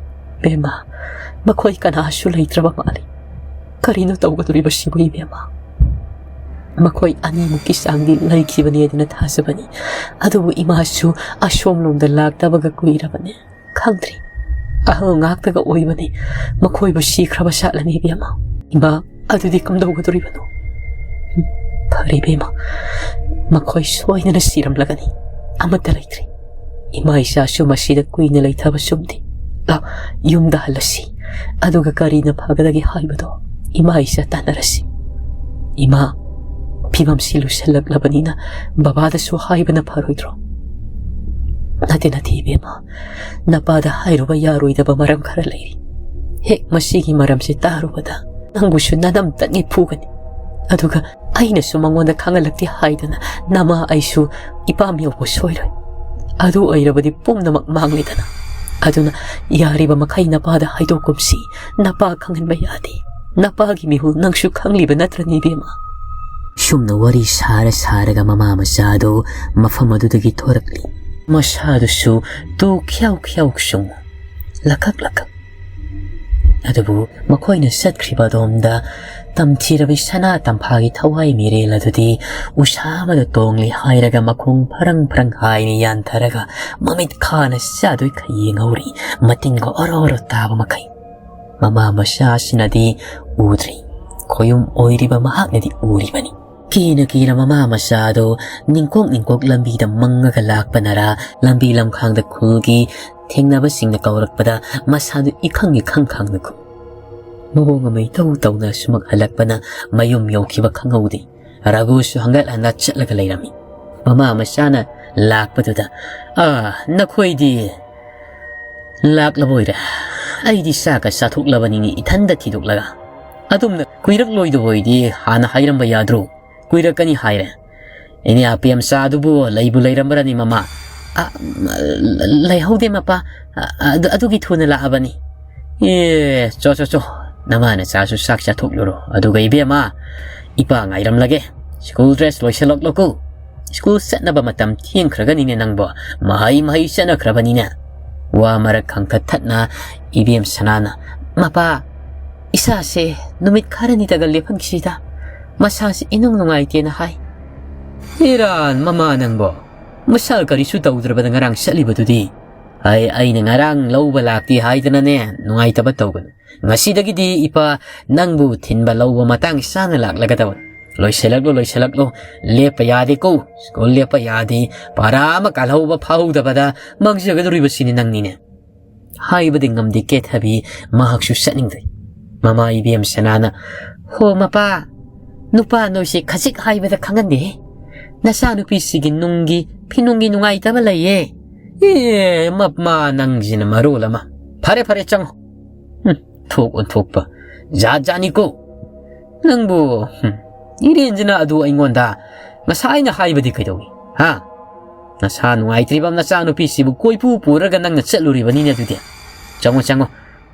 ꯕꯦꯝꯃ, ꯃꯈꯣꯏ ꯀꯅꯥꯁꯨ ꯂꯩꯇ꯭ꯔꯕ ꯃꯥꯜꯂꯤ꯫ ꯀꯔꯤꯅꯣ ꯇꯧꯒꯗꯧꯔꯤꯕꯁꯤꯕꯨ, ꯏꯕꯦꯝꯃ? ꯃꯈꯣꯏ ꯑꯅꯤꯃꯨꯛꯀꯤ ꯆꯥꯡꯗꯤ ꯂꯩꯈꯤꯕꯅꯤ ꯍꯥꯏꯗꯅ ꯊꯥꯖꯕꯅꯤ꯫ ꯑꯗꯨꯕꯨ ꯏꯃꯥꯁꯨ ꯑꯁꯣꯝꯂꯣꯝꯗ ꯂꯥꯛꯇꯕꯒ ꯀꯨꯏꯔꯕꯅꯤ꯫ ꯈꯪꯗ꯭ꯔꯤ꯫ ꯑꯍꯜ ꯉꯥꯛꯇꯒ ꯑꯣꯏꯕꯅꯤ꯫ ꯃꯈꯣꯏꯕꯨ ꯁꯤꯈ꯭ꯔꯕ ꯁꯥꯠꯂꯅꯤ, ꯏꯕꯦꯝꯃ꯫ ꯏꯃꯥ, ꯑꯗꯨꯗꯤ ꯀꯝꯗꯧꯒꯗꯧꯔꯤꯕꯅꯣ? ꯐꯔꯦ, ꯏꯕꯦꯝꯃ꯫ ꯃꯈꯣꯏ ꯁꯣꯏꯗꯅ ꯁꯤꯔꯝꯂꯒꯅꯤ꯫ ꯑꯃꯠꯇ ꯂꯩꯇ꯭ꯔꯦ꯫ ꯏꯃꯥ ꯏꯆꯥꯁꯨ ꯃꯁꯤꯗ ꯀꯨꯏꯅ ꯂꯩꯊꯕ ꯆꯨꯝꯗꯦ꯫ ꯂꯥꯎ, ꯌꯨꯝꯗ ꯍꯜꯂꯁꯤ꯫ ꯑꯗꯨꯒ ꯀꯔꯤꯅ ꯐꯒꯗꯒꯦ ꯍꯥꯏꯕꯗꯣ ꯏꯃꯥ ꯏꯆꯥ ꯇꯥꯟꯅꯔꯁꯤ꯫ ꯏꯃꯥ, ꯐꯤꯕꯝꯁꯤ ꯂꯨꯁꯜꯂꯛꯂꯕꯅꯤꯅ ꯕꯕꯥꯗꯁꯨ ꯍꯥꯏꯕꯅ ꯐꯔꯣꯏꯗ꯭ꯔꯣ? ꯅꯠꯇꯦ, ꯅꯠꯇꯦ, ꯏꯕꯦꯝꯃ꯫ ꯅꯄꯥꯗ ꯍꯥꯏꯔꯨꯕ ꯌꯥꯔꯣꯏꯗꯕ ꯃꯔꯝ ꯈꯔ ꯂꯩꯔꯤ꯫ ꯍꯦꯛ ꯃꯁꯤꯒꯤ ꯃꯔꯝꯁꯤ ꯇꯥꯔꯨꯕꯗ ꯅꯪꯕꯨꯁꯨ ꯅꯅꯝ ꯇꯠꯉꯩ ꯐꯨꯒꯅꯤ꯫ ꯑꯗꯨꯒ ꯑꯩꯅꯁꯨ ꯃꯉꯣꯟꯗ ꯈꯪꯍꯜꯂꯛꯇꯦ ꯍꯥꯏꯗꯅ ꯅꯃꯥ ꯑꯩꯁꯨ ꯏꯄꯥꯝ ꯌꯧꯕ ꯁꯣꯏꯔꯣꯏ꯫ ꯑꯗꯨ ꯑꯣꯏꯔꯕꯗꯤ ꯄꯨꯝꯅꯃꯛ ꯃꯥꯡꯂꯦꯗꯅ꯫ ꯑꯗꯨꯅ ꯌꯥꯔꯤꯕ ꯃꯈꯩ ꯅꯄꯥꯗ ꯍꯥꯏꯗꯣꯛꯀꯨꯝꯁꯤ꯫ ꯅꯄꯥ ꯈꯪꯍꯟꯕ ꯌꯥꯗꯦ꯫ ꯅꯄꯥꯒꯤ ꯃꯤꯍꯨꯜ ꯅꯪꯁꯨ ꯈꯪꯂꯤꯕ ꯅꯠꯇ꯭ꯔꯅꯦ, ꯏꯕꯦꯝꯃ? ꯁꯨꯝꯅ ꯋꯥꯔꯤ ꯁꯥꯔ ꯁꯥꯔꯒ ꯃꯃꯥ ꯃꯆꯥꯗꯨ ꯃꯐꯝ ꯑꯗꯨꯗꯒꯤ ꯊꯣꯔꯛꯂꯤ꯫ ꯃꯁꯥꯗꯨꯁꯨ ꯇꯨ ꯈ꯭ꯌꯥꯎ ꯈ꯭ꯌꯥꯎ ꯆꯨꯡ, ꯂꯀꯛ ꯂꯀꯛ꯫ ꯑꯗꯨꯕꯨ ꯃꯈꯣꯏꯅ ꯆꯠꯈ꯭ꯔꯤꯕ ꯑꯗꯣꯝꯗ ꯇꯝꯊꯤꯔꯕꯤ ꯁꯅꯥ ꯇꯝꯐꯥꯒꯤ ꯊꯋꯥꯏ ꯃꯤꯔꯦꯜ ꯑꯗꯨꯗꯤ ꯎꯁꯥ ꯑꯃꯗ ꯇꯣꯡꯂꯤ ꯍꯥꯏꯔꯒ ꯃꯈꯣꯡ ꯐꯔꯪ ꯐꯔꯪ ꯍꯥꯏꯅ ꯌꯥꯟꯊꯔꯒ ꯃꯃꯤꯠ ꯈꯥꯅ ꯆꯥꯗꯣꯏꯈꯩ ꯌꯦꯡꯍꯧꯔꯤ, ꯃꯇꯤꯟꯒ ꯑꯣꯔꯣ ꯑꯣꯔꯣ ꯇꯥꯕ ꯃꯈꯩ꯫ ꯃꯃꯥ ꯃꯆꯥꯁꯤꯅꯗꯤ ꯎꯗ꯭ꯔꯤ, ꯈꯣꯌꯨꯝ ꯑꯣꯏꯔꯤꯕ ꯃꯍꯥꯛꯅꯗꯤ ꯎꯔꯤꯕꯅꯤ꯫ ꯀꯤꯅ ꯀꯤꯅ ꯃꯃꯥ ꯃꯆꯥꯗꯨ ꯅꯤꯡꯀꯣꯛ ꯅꯤꯡꯀꯣꯛ ꯂꯝꯕꯤꯗ ꯃꯪꯉꯒ ꯂꯥꯛꯄꯅꯔꯥ, ꯂꯝꯕꯤ ꯂꯝꯈꯥꯡꯗ ꯈꯨꯜꯒꯤ ꯊꯦꯡꯅꯕꯁꯤꯡꯅ ꯀꯧꯔꯛꯄꯗ ꯃꯁꯥꯗꯨ ꯏꯈꯪ ꯏꯈꯪ ꯈꯪꯅ ꯈꯨꯝ꯫ ꯃꯑꯣꯡ ꯑꯃ ꯏꯇꯧ ꯇꯧꯅ ꯁꯨꯃꯛ ꯍꯜꯂꯛꯄꯅ ꯃꯌꯨꯝ ꯌꯧꯈꯤꯕ ꯈꯪꯍꯧꯗꯦ꯫ ꯔꯘꯨꯁꯨ ꯍꯪꯒꯠ ꯍꯟꯗ ꯆꯠꯂꯒ ꯂꯩꯔꯝꯃꯤ꯫ ꯃꯃꯥ ꯃꯆꯥꯅ ꯂꯥꯛꯄꯗꯨꯗ, "ꯑꯥ, ꯅꯈꯣꯏꯗꯤ ꯂꯥꯛꯂꯕ ꯑꯣꯏꯔꯦ꯫ ꯑꯩꯗꯤ ꯆꯥꯛꯀ ꯆꯥꯊꯣꯛꯂꯕꯅꯤꯅꯦ ꯏꯊꯟꯗ ꯊꯤꯗꯣꯛꯂꯒ꯫ ꯑꯗꯨꯝꯅ ꯀꯨꯏꯔꯛꯂꯣꯏꯗꯕ ꯑꯣꯏꯗꯤ ꯍꯥꯟꯅ ꯍꯥꯏꯔꯝꯕ ꯌꯥꯗ꯭ꯔꯣ? ꯀꯨꯏꯔꯛꯀꯅꯤ ꯍꯥꯏꯔꯦ꯫ ꯏꯅꯦ ꯑꯄꯦꯝꯆꯥꯗꯨꯕꯨ ꯂꯩꯕꯨ ꯂꯩꯔꯝꯕ꯭ꯔꯅꯤ, ꯃꯃꯥ?" "ꯑ, ꯂꯩꯍꯧꯗꯦ, ꯃꯄꯥ꯫ ꯑ, ꯑꯗꯨ-, ꯑꯗꯨꯒꯤ ꯊꯨꯅ ꯂꯥꯛꯑꯕꯅꯤ꯫" "ꯑꯦ, ꯆꯣ, ꯆꯣ, ꯆꯣ꯫ ꯅꯃꯥ ꯅꯆꯥꯁꯨ ꯆꯥꯛ ꯆꯥꯊꯣꯛꯂꯨꯔꯣ꯫ ꯑꯗꯨꯒ ꯏꯕꯦꯝꯃ, ꯏꯄꯥ ꯉꯥꯏꯔꯝꯂꯒꯦ꯫ ꯁ꯭ꯀꯨꯜ ꯗ꯭ꯔꯦꯁ ꯂꯣꯏꯁꯤꯜꯂꯛꯂꯣꯀꯣ꯫ ꯁ꯭ꯀꯨꯜ ꯆꯠꯅꯕ ꯃꯇꯝ ꯊꯦꯡꯈ꯭ꯔꯒꯅꯤꯅꯦ ꯅꯪꯕꯣ꯫ ꯃꯍꯩ ꯃꯍꯩ ꯆꯠꯅꯈ꯭ꯔꯕꯅꯤꯅꯦ꯫" ꯋꯥ ꯃꯔꯛ ꯈꯪꯊꯠ ꯊꯠꯅ ꯏꯕꯦꯝ ꯁꯅꯥꯅ, "ꯃꯄꯥ, ꯏꯁꯥꯁꯦ ꯅꯨꯃꯤꯠ ꯈꯔꯅꯤꯇꯒ ꯂꯦꯞꯍꯟꯈꯤꯁꯤꯗ, ꯃꯁꯥꯁꯦ ꯏꯅꯨꯡ ꯅꯨꯡꯉꯥꯏꯇꯦꯅ ꯍꯥꯏ꯫" "ꯏꯔꯥꯟ ꯃꯃꯥ ꯅꯪꯕꯣ, ꯃꯁꯥ ꯀꯔꯤꯁꯨ ꯇꯧꯗ꯭ꯔꯕꯗ ꯉꯔꯥꯡ ꯆꯠꯂꯤꯕꯗꯨꯗꯤ?" "ꯑꯩ, ꯑꯩꯅ ꯉꯔꯥꯡ ꯂꯧꯕ ꯂꯥꯛꯇꯦ ꯍꯥꯏꯗꯅꯅꯦ ꯅꯨꯡꯉꯥꯏꯇꯕ ꯇꯧꯒꯅꯨ꯫ ꯉꯁꯤꯗꯒꯤꯗꯤ ꯏꯄꯥ ꯅꯪꯕꯨ ꯊꯤꯟꯕ ꯂꯧꯕ ꯃꯇꯥꯡ ꯆꯥꯅ ꯂꯥꯛꯂꯒꯗꯕꯅꯤ꯫ ꯂꯣꯏꯁꯤꯜꯂꯛꯂꯣ, ꯂꯣꯏꯁꯤꯜꯂꯛꯂꯣ꯫ ꯂꯦꯞꯄ ꯌꯥꯗꯦꯀꯣ꯫ ꯁ꯭ꯀꯨꯜ ꯂꯦꯞꯄ ꯌꯥꯗꯦ꯫ ꯄꯥꯔꯥ ꯑꯃ ꯀꯥꯜꯍꯧꯕ ꯐꯥꯍꯧꯗꯕꯗ ꯃꯥꯡꯖꯒꯗꯧꯔꯤꯕꯁꯤꯅꯤ ꯅꯪꯅꯤꯅꯦ꯫" ꯍꯥꯏꯕꯗꯤ ꯉꯝꯗꯦ ꯀꯦꯊꯕꯤ, ꯃꯍꯥꯛꯁꯨ ꯆꯠꯅꯤꯡꯗ꯭ꯔꯦ꯫ ꯃꯃꯥ ꯏꯕꯦꯝ ꯁꯅꯥꯅ, "ꯍꯣ ꯃꯄꯥ, ꯅꯨꯄꯥ ꯅꯣꯏꯁꯦ ꯈꯖꯤꯛ ꯍꯥꯏꯕꯗ ꯈꯪꯍꯟꯗꯦꯍꯦ꯫ ꯅꯆꯥꯅꯨꯄꯤꯁꯤꯒꯤ ꯅꯨꯡꯒꯤ ꯐꯤꯅꯨꯡꯒꯤ ꯅꯨꯡꯉꯥꯏꯇꯕ ꯂꯩꯌꯦ꯫" "ꯑꯦ, ꯃꯃꯥ ꯅꯪꯁꯤꯅ ꯃꯔꯣꯜ ꯑꯃ꯫ ꯐꯔꯦ, ꯐꯔꯦ, ꯆꯪꯉꯣ꯫ ꯍꯨꯝ, ꯊꯣꯛ ꯑꯣꯟꯊꯣꯛꯄ꯫ ꯖꯥꯠ ꯖꯥꯠꯅꯤꯀꯣ꯫ ꯅꯪꯕꯨ, ꯍꯨꯝ, ꯏꯔꯦꯟꯖꯅ ꯑꯗꯨ ꯑꯩꯉꯣꯟꯗ ꯉꯁꯥꯏꯅ ꯍꯥꯏꯕꯗꯤ ꯀꯩꯗꯧꯏ? ꯍꯥ? ꯅꯁꯥ ꯅꯨꯡꯉꯥꯏꯇ꯭ꯔꯤꯕ ꯅꯆꯥꯅꯨꯄꯤꯁꯤꯕꯨ ꯀꯣꯏꯄꯨ ꯄꯨꯔꯒ ꯅꯪꯅ ꯆꯠꯂꯨꯔꯤꯕꯅꯤꯅꯦ ꯑꯗꯨꯗꯤ꯫ ꯆꯪꯉꯣ, ꯆꯪꯉꯣ꯫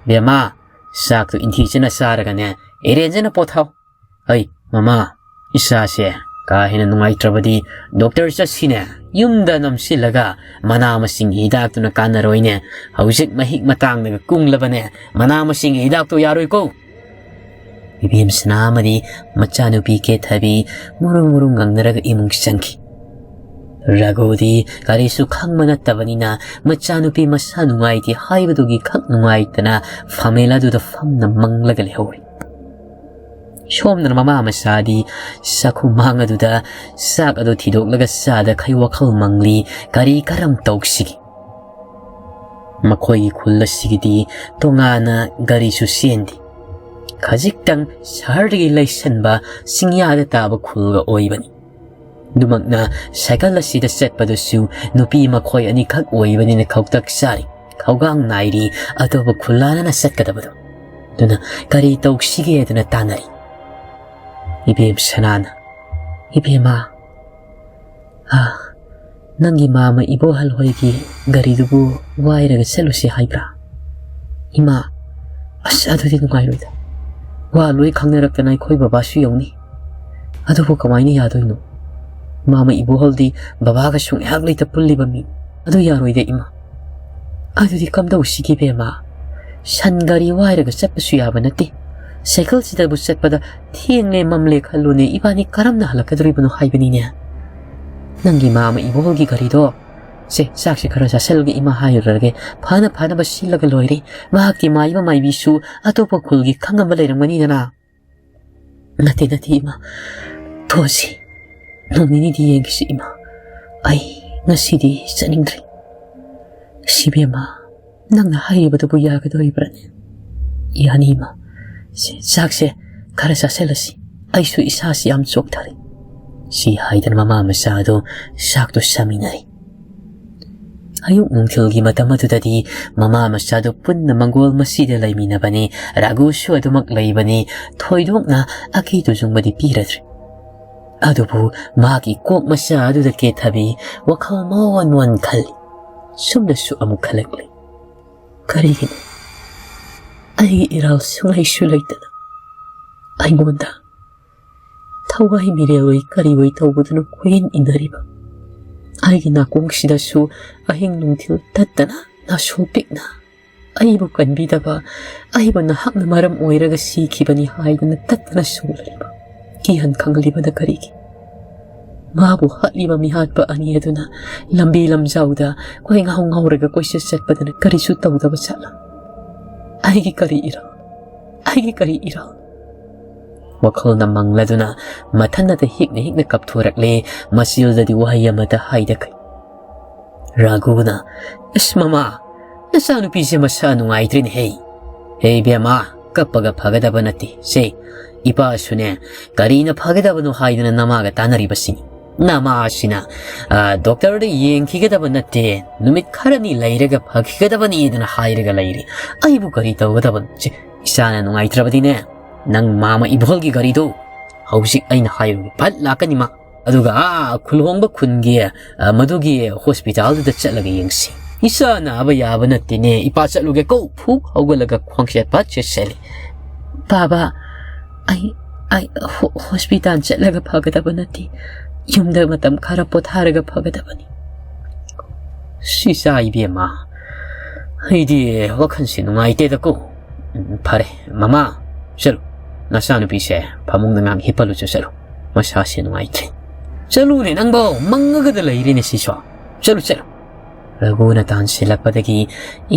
ꯕꯦꯝꯃ, ꯆꯥꯛꯇꯨ ꯏꯟꯊꯤꯖꯅ ꯆꯥꯔꯒꯅꯦ, ꯏꯔꯦꯟꯖꯅ ꯄꯣꯊꯥꯎ꯫ ꯑꯩ, ꯃꯃꯥ, ꯏꯁꯥꯁꯦ ꯀꯥ ꯍꯦꯟꯅ ꯅꯨꯡꯉꯥꯏꯇ꯭ꯔꯕꯗꯤ ꯗꯣꯛꯇꯔ ꯆꯠꯁꯤꯅꯦ꯫ ꯌꯨꯝꯗ ꯅꯝꯁꯤꯜꯂꯒ ꯃꯅꯥ ꯃꯁꯤꯡꯒꯤ ꯍꯤꯗꯥꯛꯇꯨꯅ ꯀꯥꯟꯅꯔꯣꯏꯅꯦ꯫ ꯍꯧꯖꯤꯛ ꯃꯍꯤꯛ ꯃꯇꯥꯡꯗꯒ ꯀꯨꯡꯂꯕꯅꯦ꯫ ꯃꯅꯥ ꯃꯁꯤꯡꯒꯤ ꯍꯤꯗꯥꯛꯇꯣ ꯌꯥꯔꯣꯏꯀꯣ꯫" ꯏꯕꯦꯝ ꯁꯅꯥ ꯑꯃꯗꯤ ꯃꯆꯥꯅꯨꯄꯤ ꯀꯦꯊꯕꯤ ꯃꯨꯔꯨꯝ ꯃꯨꯔꯨꯝ ꯉꯪꯅꯔꯒ ꯏꯃꯨꯡ ꯆꯪꯈꯤ꯫ ꯔꯘꯨꯗꯤ ꯀꯔꯤꯁꯨ ꯈꯪꯕ ꯅꯠꯇꯕꯅꯤꯅ ꯃꯆꯥꯅꯨꯄꯤ ꯃꯁꯥ ꯅꯨꯡꯉꯥꯏꯇꯦ ꯍꯥꯏꯕꯗꯨꯒꯤ ꯈꯛ ꯅꯨꯡꯉꯥꯏꯇꯅ ꯐꯝꯃꯦꯜ ꯑꯗꯨꯗ ꯐꯝꯅ ꯃꯪꯂꯒ ꯂꯩꯍꯧꯔꯤ꯫ ꯁꯣꯝꯗꯅ ꯃꯃꯥ ꯃꯆꯥꯗꯤ ꯆꯥꯛꯈꯨꯝꯃꯥꯡ ꯑꯗꯨꯗ ꯆꯥꯛ ꯑꯗꯨ ꯊꯤꯗꯣꯛꯂꯒ ꯆꯥꯗꯈꯩ ꯋꯥꯈꯜ ꯃꯪꯂꯤ꯫ ꯀꯔꯤ ꯀꯔꯝ ꯇꯧꯁꯤꯒꯦ? ꯃꯈꯣꯏꯒꯤ ꯈꯨꯜ ꯑꯁꯤꯒꯤꯗꯤ ꯇꯣꯉꯥꯟꯅ ꯒꯥꯔꯤꯁꯨ ꯆꯦꯟꯗꯦ꯫ ꯈꯖꯤꯛꯇꯪ ꯁꯍꯔꯗꯒꯤ ꯂꯩꯁꯟꯕ ꯆꯤꯡꯌꯥꯗ ꯇꯥꯕ ꯈꯨꯜꯒ ꯑꯣꯏꯕꯅꯤ꯫ ꯑꯗꯨꯃꯛꯅ ꯁꯥꯏꯀꯜ ꯑꯁꯤꯗ ꯆꯠꯄꯗꯨꯁꯨ ꯅꯨꯄꯤ ꯃꯈꯣꯏ ꯑꯅꯤꯈꯛ ꯑꯣꯏꯕꯅꯤꯅ ꯈꯧꯇꯛ ꯆꯥꯔꯤ, ꯈꯧꯒꯥꯡ ꯅꯥꯏꯔꯤ꯫ ꯑꯇꯣꯞꯄ ꯈꯨꯜꯂꯥꯅꯅ ꯆꯠꯀꯗꯕꯗꯣ꯫ ꯑꯗꯨꯅ ꯀꯔꯤ ꯇꯧꯁꯤꯒꯦ ꯑꯗꯨꯅ ꯇꯥꯟꯅꯔꯤ꯫ ꯏꯕꯦꯝ ꯁꯅꯥꯅ, "ꯏꯕꯦꯝꯃ, ꯑꯥ, ꯅꯪꯒꯤ ꯃꯥꯃ ꯏꯕꯣꯍꯜ ꯍꯣꯏꯒꯤ ꯒꯥꯔꯤꯗꯨꯕꯨ ꯋꯥꯏꯔꯒ ꯆꯠꯂꯨꯁꯤ ꯍꯥꯏꯕ꯭ꯔꯥ? ꯏꯃꯥ, ꯑꯁ, ꯑꯗꯨꯗꯤ ꯅꯨꯡꯉꯥꯏꯔꯣꯏꯗ꯫ ꯋꯥ ꯂꯣꯏ ꯈꯪꯅꯔꯛꯇꯅ ꯑꯩꯈꯣꯏ ꯕꯕꯥꯁꯨ ꯌꯧꯅꯤ꯫ ꯑꯗꯨꯕꯨ ꯀꯃꯥꯏꯅ ꯌꯥꯗꯣꯏꯅꯣ? ꯃꯥꯃ ꯏꯕꯣꯍꯜꯗꯤ ꯕꯕꯥꯒ ꯁꯨꯡꯌꯥꯛ ꯂꯩꯇ ꯄꯨꯜꯂꯤꯕ ꯃꯤ꯫ ꯑꯗꯨ ꯌꯥꯔꯣꯏꯗ, ꯏꯃꯥ꯫" ꯑꯗꯨꯗꯤ ꯀꯝꯗꯧꯁꯤꯒꯦ ꯏꯕꯦꯝꯃ? ꯁꯟ ꯒꯥꯔꯤ ꯋꯥꯏꯔꯒ ꯆꯠꯄꯁꯨ ꯌꯥꯕ ꯅꯠꯇꯦ꯫ ꯁꯥꯏꯀꯜꯁꯤꯗꯕꯨ ꯆꯠꯄꯗ ꯊꯦꯡꯂꯦ ꯃꯝꯂꯦ ꯈꯜꯂꯨꯅꯦ, ꯏꯕꯥꯅꯤ ꯀꯔꯝꯅ ꯍꯜꯂꯛꯀꯗꯣꯔꯤꯕꯅꯣ ꯍꯥꯏꯕꯅꯤꯅꯦ꯫ ꯅꯪꯒꯤ ꯃꯥꯃ ꯏꯕꯣꯜꯒꯤ ꯒꯥꯔꯤꯗꯣ, ꯁꯦ, ꯆꯥꯛꯁꯦ ꯈꯔ ꯆꯥꯁꯤꯜꯂꯒ ꯏꯃꯥ ꯍꯥꯏꯔꯨꯔꯒꯦ, ꯐꯅ ꯐꯅꯕ ꯁꯤꯜꯂꯒ ꯂꯣꯏꯔꯦ꯫ ꯃꯍꯥꯛꯇꯤ ꯃꯥꯏꯕ ꯃꯥꯏꯕꯤꯁꯨ ꯑꯇꯣꯞꯄ ꯈꯨꯜꯒꯤ ꯈꯪꯉꯝꯕ ꯂꯩꯔꯝꯒꯅꯤꯗꯅ꯫ ꯅꯠꯇꯦ, ꯅꯠꯇꯦ, ꯏꯃꯥ꯫ ꯊꯣꯛꯑꯁꯤ꯫ ꯅꯣꯡ ꯅꯤꯅꯤꯗꯤ ꯌꯦꯡꯈꯤꯁꯤ, ꯏꯃꯥ꯫ ꯑꯩ ꯉꯁꯤꯗꯤ ꯆꯠꯅꯤꯡꯗ꯭ꯔꯦ꯫ ꯁꯤꯕꯦꯝꯃ, ꯅꯪꯅ ꯍꯥꯏꯔꯤꯕꯗꯨꯕꯨ ꯌꯥꯒꯗꯧꯔꯤꯕ꯭ꯔꯥꯅꯦ? ꯌꯥꯅꯤ, ꯏꯃꯥ꯫ ꯁꯦ, ꯆꯥꯛꯁꯦ ꯈꯔ ꯆꯥꯁꯤꯜꯂꯁꯤ꯫ ꯑꯩꯁꯨ ꯏꯁꯥꯁꯤ ꯌꯥꯝ ꯆꯣꯛꯊꯔꯦ꯫ ꯁꯤ ꯍꯥꯏꯗꯅ ꯃꯃꯥ ꯃꯆꯥ ꯑꯗꯨ ꯆꯥꯛꯇꯨ ꯆꯥꯃꯤꯟꯅꯔꯦ꯫ ꯑꯌꯨꯛ ꯅꯨꯡꯊꯤꯜꯒꯤ ꯃꯇꯝ ꯑꯗꯨꯗꯗꯤ ꯃꯃꯥ ꯃꯆꯥꯗꯨ ꯄꯨꯟꯅ ꯃꯪꯒꯣꯜ ꯃꯁꯤꯗ ꯂꯩꯃꯤꯟꯅꯕꯅꯤ꯫ ꯔꯥꯒꯨꯁꯨ ꯑꯗꯨꯃꯛ ꯂꯩꯕꯅꯤ꯫ ꯊꯣꯏꯗꯣꯛꯅ ꯑꯀꯤ ꯇꯨꯖꯨꯡꯕꯗꯤ ꯄꯤꯔꯗ꯭ꯔꯦ꯫ ꯑꯗꯨꯕꯨ ꯃꯥꯒꯤ ꯀꯣꯛ ꯃꯆꯥ ꯑꯗꯨꯗ ꯀꯦꯊꯕꯤ ꯋꯥꯈꯜ ꯃꯣꯟ ꯃꯣꯟ ꯈꯜꯂꯤ꯫ ꯁꯨꯝꯅꯁꯨ ꯑꯃꯨꯛ ꯈꯜꯂꯛꯂꯤ꯫ ꯀꯔꯤꯒꯤꯅꯣ ꯑꯩꯒꯤ ꯏꯔꯥꯜ ꯁꯨꯡꯂꯩꯁꯨ ꯂꯩꯇꯅ ꯑꯩꯉꯣꯟꯗ ꯊꯋꯥꯏ ꯃꯤꯔꯦꯜ ꯑꯣꯏ ꯀꯔꯤ ꯑꯣꯏ ꯇꯧꯕꯗꯨꯅ ꯀꯣꯏꯏꯟ ꯏꯟꯅꯔꯤꯕ? ꯑꯩꯒꯤ ꯅꯥꯀꯣꯡꯁꯤꯗꯁꯨ ꯑꯍꯤꯡ ꯅꯨꯡꯊꯤꯜ ꯇꯠꯇꯅ ꯅꯥꯁꯣ ꯄꯤꯛꯅ ꯑꯩꯕꯨ ꯀꯟꯕꯤꯗꯕ, ꯑꯩꯕꯨ ꯅꯍꯥꯛꯅ ꯃꯔꯝ ꯑꯣꯏꯔꯒ ꯁꯤꯈꯤꯕꯅꯤ ꯍꯥꯏꯗꯨꯅ ꯇꯠꯇꯅ ꯁꯣꯜꯂꯤꯕ, ꯀꯤꯍꯟ ꯈꯪꯍꯜꯂꯤꯕꯅ ꯀꯔꯤꯒꯤ? ꯃꯥꯕꯨ ꯍꯥꯠꯂꯤꯕ ꯃꯤꯍꯥꯠꯄ ꯑꯅꯤ ꯑꯗꯨꯅ ꯂꯝꯕꯤ ꯂꯝꯖꯥꯎꯗ ꯀꯣꯏ ꯉꯥꯎ ꯉꯥꯎꯔꯒ ꯀꯣꯏꯆꯠ ꯆꯠꯄꯗꯅ ꯀꯔꯤꯁꯨ ꯇꯧꯗꯕ ꯖꯥꯠꯂꯥ? ꯑꯩꯒꯤ ꯀꯔꯤ ꯏꯔꯥꯜ? ꯑꯩꯒꯤ ꯀꯔꯤ ꯏꯔꯥꯜ? ꯋꯥꯈꯜꯅ ꯃꯪꯂꯗꯨꯅ ꯃꯊꯟꯅꯇ ꯍꯤꯛꯅ ꯍꯤꯛꯅ ꯀꯞꯊꯣꯔꯛꯂꯦ꯫ ꯃꯆꯤꯜꯗꯗꯤ ꯋꯥꯍꯩ ꯑꯃꯠꯇ ꯍꯥꯏꯗꯈꯩ ꯔꯥꯒꯨꯅ, "ꯑꯁ ꯃꯃꯥ, ꯅꯆꯥꯅꯨꯄꯤꯁꯦ ꯃꯁꯥ ꯅꯨꯡꯉꯥꯏꯇ꯭ꯔꯤꯅꯦꯍꯦ꯫ ꯍꯦ ꯏꯕꯦꯝꯃ, ꯀꯞꯄꯒ ꯐꯒꯗꯕ ꯅꯠꯇꯦ꯫ ꯁꯦ, ꯏꯄꯥꯁꯨꯅꯦ, ꯀꯔꯤꯅ ꯐꯒꯗꯕꯅꯣ ꯍꯥꯏꯗꯅ ꯅꯃꯥꯒ ꯇꯥꯟꯅꯔꯤꯕꯁꯤꯅꯤ꯫ ꯅꯃꯥꯁꯤꯅ, ꯑ, ꯗꯣꯛꯇꯔꯗ ꯌꯦꯡꯈꯤꯒꯗꯕ ꯅꯠꯇꯦ, ꯅꯨꯃꯤꯠ ꯈꯔꯅꯤ ꯂꯩꯔꯒ ꯐꯈꯤꯒꯗꯕꯅꯤꯗꯅ ꯍꯥꯏꯔꯒ ꯂꯩꯔꯤ꯫ ꯑꯩꯕꯨ ꯀꯔꯤ ꯇꯧꯒꯗꯕꯅꯣ? ꯁꯦ, ꯏꯆꯥꯅ ꯅꯨꯡꯉꯥꯏꯇ꯭ꯔꯕꯗꯤꯅꯦ, ꯅꯪ ꯃꯥꯃ ꯏꯕꯣꯜꯒꯤ ꯒꯥꯔꯤꯗꯣ ꯍꯧꯖꯤꯛ ꯑꯩꯅ ꯍꯥꯏꯔꯨꯒꯦ, ꯐꯠ ꯂꯥꯛꯀꯅꯤ ꯃꯥ꯫ ꯑꯗꯨꯒ ꯑꯥ ꯈꯨꯜꯍꯣꯡꯕ ꯈꯨꯟꯒꯤ, ꯑ, ꯃꯗꯨꯒꯤ ꯍꯣꯁꯄꯤꯇꯥꯜꯗꯨꯗ ꯆꯠꯂꯒ ꯌꯦꯡꯁꯤ꯫ ꯏꯆꯥ ꯅꯥꯕ ꯌꯥꯕ ꯅꯠꯇꯦꯅꯦ, ꯏꯄꯥ ꯆꯠꯂꯨꯒꯦ ꯀꯣ", ꯐꯨꯛ ꯍꯧꯒꯠꯂꯒ ꯈꯣꯡꯆꯦꯠ ꯐꯠ ꯆꯦꯠꯁꯜꯂꯤ꯫ "ꯕꯥꯕꯥ, ꯑꯩ, ꯑꯩ ꯍꯣ-, ꯍꯣꯁꯄꯤꯇꯥꯜ ꯆꯠꯂꯒ ꯐꯒꯗꯕ ꯅꯠꯇꯦ, ꯌꯨꯝꯗ ꯃꯇꯝ ꯈꯔ ꯄꯣꯊꯥꯔꯒ ꯐꯒꯗꯕꯅꯤ"꯫ ꯁꯤ ꯏꯆꯥ ꯏꯕꯦꯝꯃ, ꯑꯩꯗꯤ ꯋꯥꯈꯜꯁꯦ ꯅꯨꯡꯉꯥꯏꯇꯦꯗꯀꯣ꯫ "ꯎꯝ, ꯐꯔꯦ, ꯃꯃꯥ, ꯆꯠꯂꯨ꯫ ꯅꯆꯥꯅꯨꯄꯤꯁꯦ ꯐꯃꯨꯡꯗ ꯉꯥꯏꯍꯥꯛ ꯍꯤꯞꯄꯜꯂꯨꯆꯣ, ꯆꯠꯂꯨ꯫ ꯃꯁꯥꯁꯦ ꯅꯨꯡꯉꯥꯏꯇ꯭ꯔꯦ꯫ ꯆꯠꯂꯨꯅꯦ ꯅꯪꯕꯣ, ꯃꯪꯉꯒꯗ ꯂꯩꯔꯦꯅꯦ ꯁꯤꯁꯨ꯫ ꯆꯠꯂꯨ, ꯆꯠꯂꯨ꯫" ꯔꯘꯨꯅ ꯇꯥꯟꯁꯤꯜꯂꯛꯄꯗꯒꯤ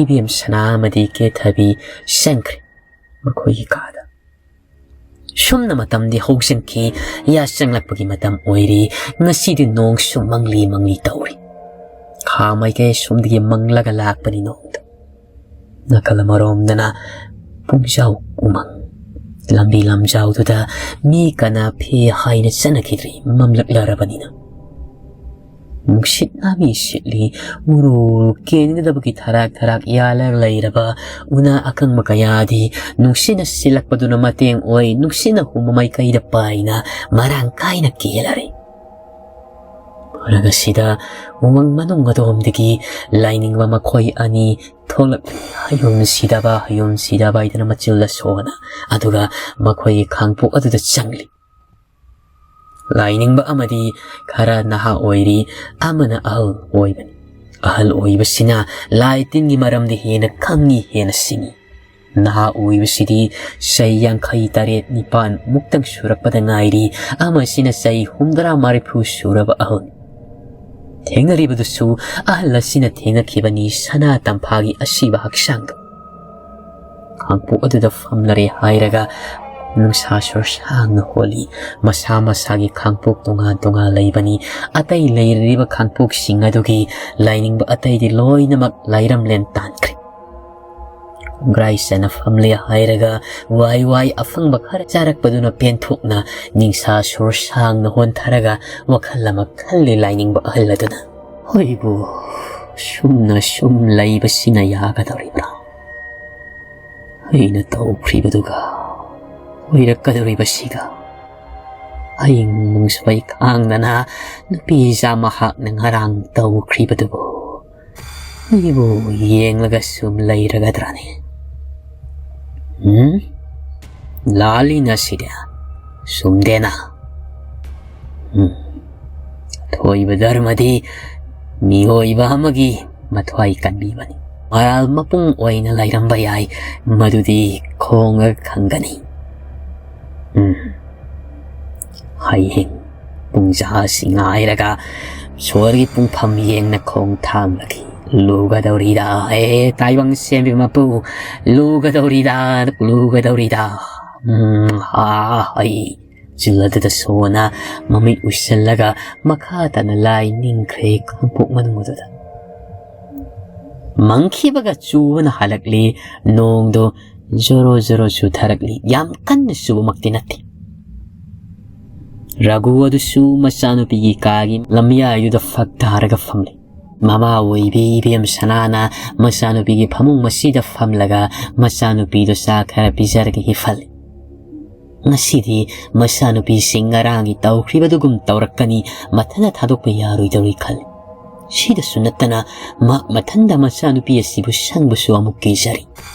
ꯏꯕꯦꯝ ꯁꯅꯥ ꯑꯃꯗꯤ ꯀꯦꯊꯕꯤ ꯆꯪꯈ꯭ꯔꯦ ꯃꯈꯣꯏꯒꯤ ꯀꯥꯗ꯫ ꯁꯨꯝꯅ ꯃꯇꯝꯗꯤ ꯍꯧꯖꯤꯟꯈꯤ꯫ ꯌꯥꯆꯪꯂꯛꯄꯒꯤ ꯃꯇꯝ ꯑꯣꯏꯔꯤ꯫ ꯉꯁꯤꯗꯤ ꯅꯣꯡꯁꯨ ꯃꯪꯂꯤ ꯃꯪꯂꯤ ꯇꯧꯔꯤ꯫ ꯈꯥ ꯃꯥꯏꯀꯩ ꯁꯣꯝꯗꯒꯤ ꯃꯪꯂꯒ ꯂꯥꯛꯄꯅꯤ ꯅꯣꯡꯗꯣ꯫ ꯅꯥꯀꯜ ꯑꯃꯔꯣꯝꯗꯅ ꯄꯨꯡꯖꯥꯎ ꯎꯃꯪ꯫ ꯂꯝꯕꯤ ꯂꯝꯖꯥꯎꯗꯨꯗ ꯃꯤ ꯀꯅꯥ ꯐꯦ ꯍꯥꯏꯅ ꯆꯠꯅꯈꯤꯗ꯭ꯔꯤ, ꯃꯝꯂꯛꯂꯔꯕꯅꯤꯅ꯫ ꯅꯨꯡꯁꯤꯠ ꯅꯥꯃꯤ ꯁꯤꯠꯂꯤ, ꯎꯔꯨ ꯎꯔꯨ ꯀꯦꯟꯒꯗꯕꯒꯤ ꯊꯔꯥꯛ ꯊꯔꯥꯛ ꯌꯥꯜꯂꯒ ꯂꯩꯔꯕ ꯎꯅꯥ ꯑꯀꯪꯕ ꯀꯌꯥꯗꯤ ꯅꯨꯡꯁꯤꯠꯅ ꯁꯤꯜꯂꯛꯄꯗꯨꯅ ꯃꯇꯦꯡ ꯑꯣꯏ, ꯅꯨꯡꯁꯤꯠꯅ ꯍꯨꯝꯕ ꯃꯥꯏꯀꯩꯗ ꯄꯥꯏꯅ ꯃꯔꯥꯡ ꯀꯥꯏꯅ ꯀꯦꯜꯂꯔꯦ꯫ ꯃꯔꯛ ꯑꯁꯤꯗ ꯎꯃꯪ ꯃꯅꯨꯡ ꯑꯗꯣꯝꯗꯒꯤ ꯂꯥꯏꯅꯤꯡꯕ ꯃꯈꯣꯏ ꯑꯅꯤ ꯊꯣꯛꯂꯛꯂꯤ꯫ ꯍꯌꯨꯝ ꯁꯤꯗꯕ, ꯍꯌꯨꯝ ꯁꯤꯗꯕ ꯍꯥꯏꯗꯅ ꯃꯆꯤꯜꯗ ꯁꯣꯟꯅ, ꯑꯗꯨꯒ ꯃꯈꯣꯏꯒꯤ ꯈꯥꯡꯄꯣꯛ ꯑꯗꯨꯗ ꯆꯪꯂꯤ꯫ ꯂꯥꯏꯅꯤꯡꯕ ꯑꯃꯗꯤ ꯈꯔ ꯅꯍꯥ ꯑꯣꯏꯔꯤ, ꯑꯃꯅ ꯑꯍꯜ ꯑꯣꯏꯕꯅꯤ꯫ ꯑꯍꯜ ꯑꯣꯏꯕꯁꯤꯅ ꯂꯥꯏ ꯇꯤꯟꯒꯤ ꯃꯔꯝꯗ ꯍꯦꯟꯅ ꯈꯪꯉꯤ, ꯍꯦꯟꯅ ꯁꯤꯡꯉꯤ꯫ ꯅꯍꯥ ꯑꯣꯏꯕꯁꯤꯗꯤ ꯆꯍꯤ ꯌꯥꯡꯈꯩ ꯇꯔꯦꯠ ꯅꯤꯄꯥꯟ ꯃꯨꯛꯇꯪ ꯁꯨꯔꯛꯄꯗ ꯉꯥꯏꯔꯤ, ꯑꯃꯁꯤꯅ ꯆꯍꯤ ꯍꯨꯝꯗ꯭ꯔꯥ ꯃꯔꯤꯐꯨ ꯁꯨꯔꯕ ꯑꯍꯜ꯫ ꯊꯦꯡꯅꯔꯤꯕꯗꯨꯁꯨ ꯑꯍꯜ ꯑꯁꯤꯅ ꯊꯦꯡꯅꯈꯤꯕꯅꯤ, ꯁꯅꯥ ꯇꯝꯐꯥꯒꯤ ꯑꯁꯤꯕ ꯍꯛꯆꯥꯡꯗꯣ꯫ ꯈꯥꯡꯄꯣꯛ ꯑꯗꯨꯗ ꯐꯝꯂꯔꯦ ꯍꯥꯏꯔꯒ ꯅꯨꯡꯁꯥ ꯁꯣꯔ ꯁꯥꯡꯅ ꯍꯣꯜꯂꯤ꯫ ꯃꯁꯥ ꯃꯁꯥꯒꯤ ꯈꯥꯡꯄꯣꯛ ꯇꯣꯉꯥꯟ ꯇꯣꯉꯥꯟ ꯂꯩꯕꯅꯤ꯫ ꯑꯇꯩ ꯂꯩꯔꯤꯕ ꯈꯥꯡꯄꯣꯛꯁꯤꯡ ꯑꯗꯨꯒꯤ ꯂꯥꯏꯅꯤꯡꯕ ꯑꯇꯩꯗꯤ ꯂꯣꯏꯅꯃꯛ ꯂꯥꯏꯔꯝꯂꯦꯟ ꯇꯥꯟꯈ꯭ꯔꯦ꯫ ꯈꯣꯡꯒ꯭ꯔꯥꯏ ꯆꯅ ꯐꯝꯂꯦ ꯍꯥꯏꯔꯒ ꯋꯥꯏ ꯋꯥꯏ ꯑꯐꯪꯕ ꯈꯔ ꯆꯥꯔꯛꯄꯗꯨꯅ ꯄꯦꯟꯊꯣꯛꯅ ꯅꯤꯡꯁꯥ ꯁꯣꯔ ꯁꯥꯡꯅ ꯍꯣꯟꯊꯔꯒ ꯋꯥꯈꯜ ꯑꯃ ꯈꯜꯂꯤ ꯂꯥꯏꯅꯤꯡꯕ ꯑꯍꯜ ꯑꯗꯨꯅ꯫ "ꯍꯣꯏꯕꯨ, ꯁꯨꯝꯅ ꯁꯨꯝ ꯂꯩꯕꯁꯤꯅ ꯌꯥꯒꯗꯧꯔꯤꯕ꯭ꯔꯥ? ꯑꯩꯅ ꯇꯧꯈ꯭ꯔꯤꯕꯗꯨꯒ ꯑꯣꯏꯔꯛꯀꯗꯧꯔꯤꯕꯁꯤꯒ꯫ ꯑꯩ ꯅꯨꯡꯁꯨ ꯑꯩ ꯈꯥꯡꯗꯅ ꯅꯨꯄꯤ ꯏꯆꯥ ꯃꯍꯥꯛꯅ ꯉꯔꯥꯡ ꯇꯧꯈ꯭ꯔꯤꯕꯗꯨꯕꯨ ꯑꯩꯕꯨ ꯌꯦꯡꯂꯒ ꯁꯨꯝ ꯂꯩꯔꯒꯗ꯭ꯔꯥꯅꯦ? ꯎꯝ? ꯂꯥꯜꯂꯤꯅ ꯁꯤꯗꯤ꯫ ꯆꯨꯝꯗꯦꯅ꯫ ꯎꯝ꯫ ꯑꯊꯣꯏꯕ ꯙꯔꯃꯗꯤ ꯃꯤꯑꯣꯏꯕ ꯑꯃꯒꯤ ꯃꯊ꯭ꯋꯥꯏ ꯀꯟꯕꯤꯕꯅꯤ꯫ ꯃꯔꯥꯜ ꯃꯄꯨꯡ ꯑꯣꯏꯅ ꯂꯩꯔꯝꯕ ꯌꯥꯏ, ꯃꯗꯨꯗꯤ ꯈꯣꯡꯒ ꯈꯪꯒꯅꯤ꯫ ꯎꯝ, ꯍꯌꯦꯡ ꯄꯨꯡꯖꯥꯁꯤ ꯉꯥꯏꯔꯒ ꯁꯣꯔꯒꯤ ꯄꯨꯡꯐꯝ ꯌꯦꯡꯅ ꯈꯣꯡ ꯊꯥꯡꯂꯒꯦ꯫ ꯂꯨꯒꯗꯧꯔꯤꯗ, ꯑꯦ ꯇꯥꯏꯕꯪ ꯁꯦꯝꯕꯤ ꯃꯄꯨ, ꯂꯨꯒꯗꯧꯔꯤꯗ, ꯂꯨꯒꯗꯧꯔꯤꯗ꯫ ꯎꯝ, ꯑꯥ, ꯑꯩ ꯆꯤꯜ ꯑꯗꯨꯗ ꯁꯣꯅ ꯃꯃꯤꯠ ꯎꯏꯁꯤꯜꯂꯒ ꯃꯈꯥ ꯇꯥꯅ ꯂꯥꯏ ꯅꯤꯡꯈ꯭ꯔꯦ ꯈꯥꯡꯄꯣꯛ ꯃꯅꯨꯡ ꯑꯗꯨꯗ꯫ ꯃꯪꯈꯤꯕꯒ ꯆꯨꯕꯅ ꯍꯜꯂꯛꯂꯤ꯫ ꯅꯣꯡꯗꯣ ꯖꯣꯔꯣ ꯖꯣꯔꯣ ꯆꯨꯊꯔꯛꯂꯤ꯫ ꯌꯥꯝ ꯀꯟꯅ ꯆꯨꯕꯃꯛꯇꯤ ꯅꯠꯇꯦ꯫ ꯔꯘꯨ ꯑꯗꯨꯁꯨ ꯃꯆꯥꯅꯨꯄꯤꯒꯤ ꯀꯥꯒꯤ ꯂꯝꯌꯥꯏꯗꯨꯗ ꯐꯛ ꯊꯥꯔꯒ ꯐꯝꯂꯤ꯫ ꯃꯃꯥ ꯑꯣꯏꯕꯤ ꯏꯕꯦꯝ ꯁꯅꯥꯅ ꯃꯆꯥꯅꯨꯄꯤꯒꯤ ꯐꯃꯨꯡ ꯃꯁꯤꯗ ꯐꯝꯂꯒ ꯃꯆꯥꯅꯨꯄꯤꯗꯨ ꯆꯥ ꯈꯔ ꯄꯤꯖꯔꯒ ꯍꯤꯞꯍꯜꯂꯤ꯫ ꯉꯁꯤꯗꯤ ꯃꯆꯥꯅꯨꯄꯤꯁꯤꯡ ꯉꯔꯥꯡꯒꯤ ꯇꯧꯈ꯭ꯔꯤꯕꯗꯨꯒꯨꯝ ꯇꯧꯔꯛꯀꯅꯤ, ꯃꯊꯟꯇ ꯊꯥꯗꯣꯛꯄ ꯌꯥꯔꯣꯏꯗꯧꯔꯤ ꯈꯜꯂꯤ꯫ ꯁꯤꯗꯁꯨ ꯅꯠꯇꯅ ꯃꯍꯥꯛ ꯃꯊꯟꯇ ꯃꯆꯥꯅꯨꯄꯤ ꯑꯁꯤꯕꯨ ꯁꯪꯕꯁꯨ ꯑꯃꯨꯛ ꯀꯤꯖꯔꯤ꯫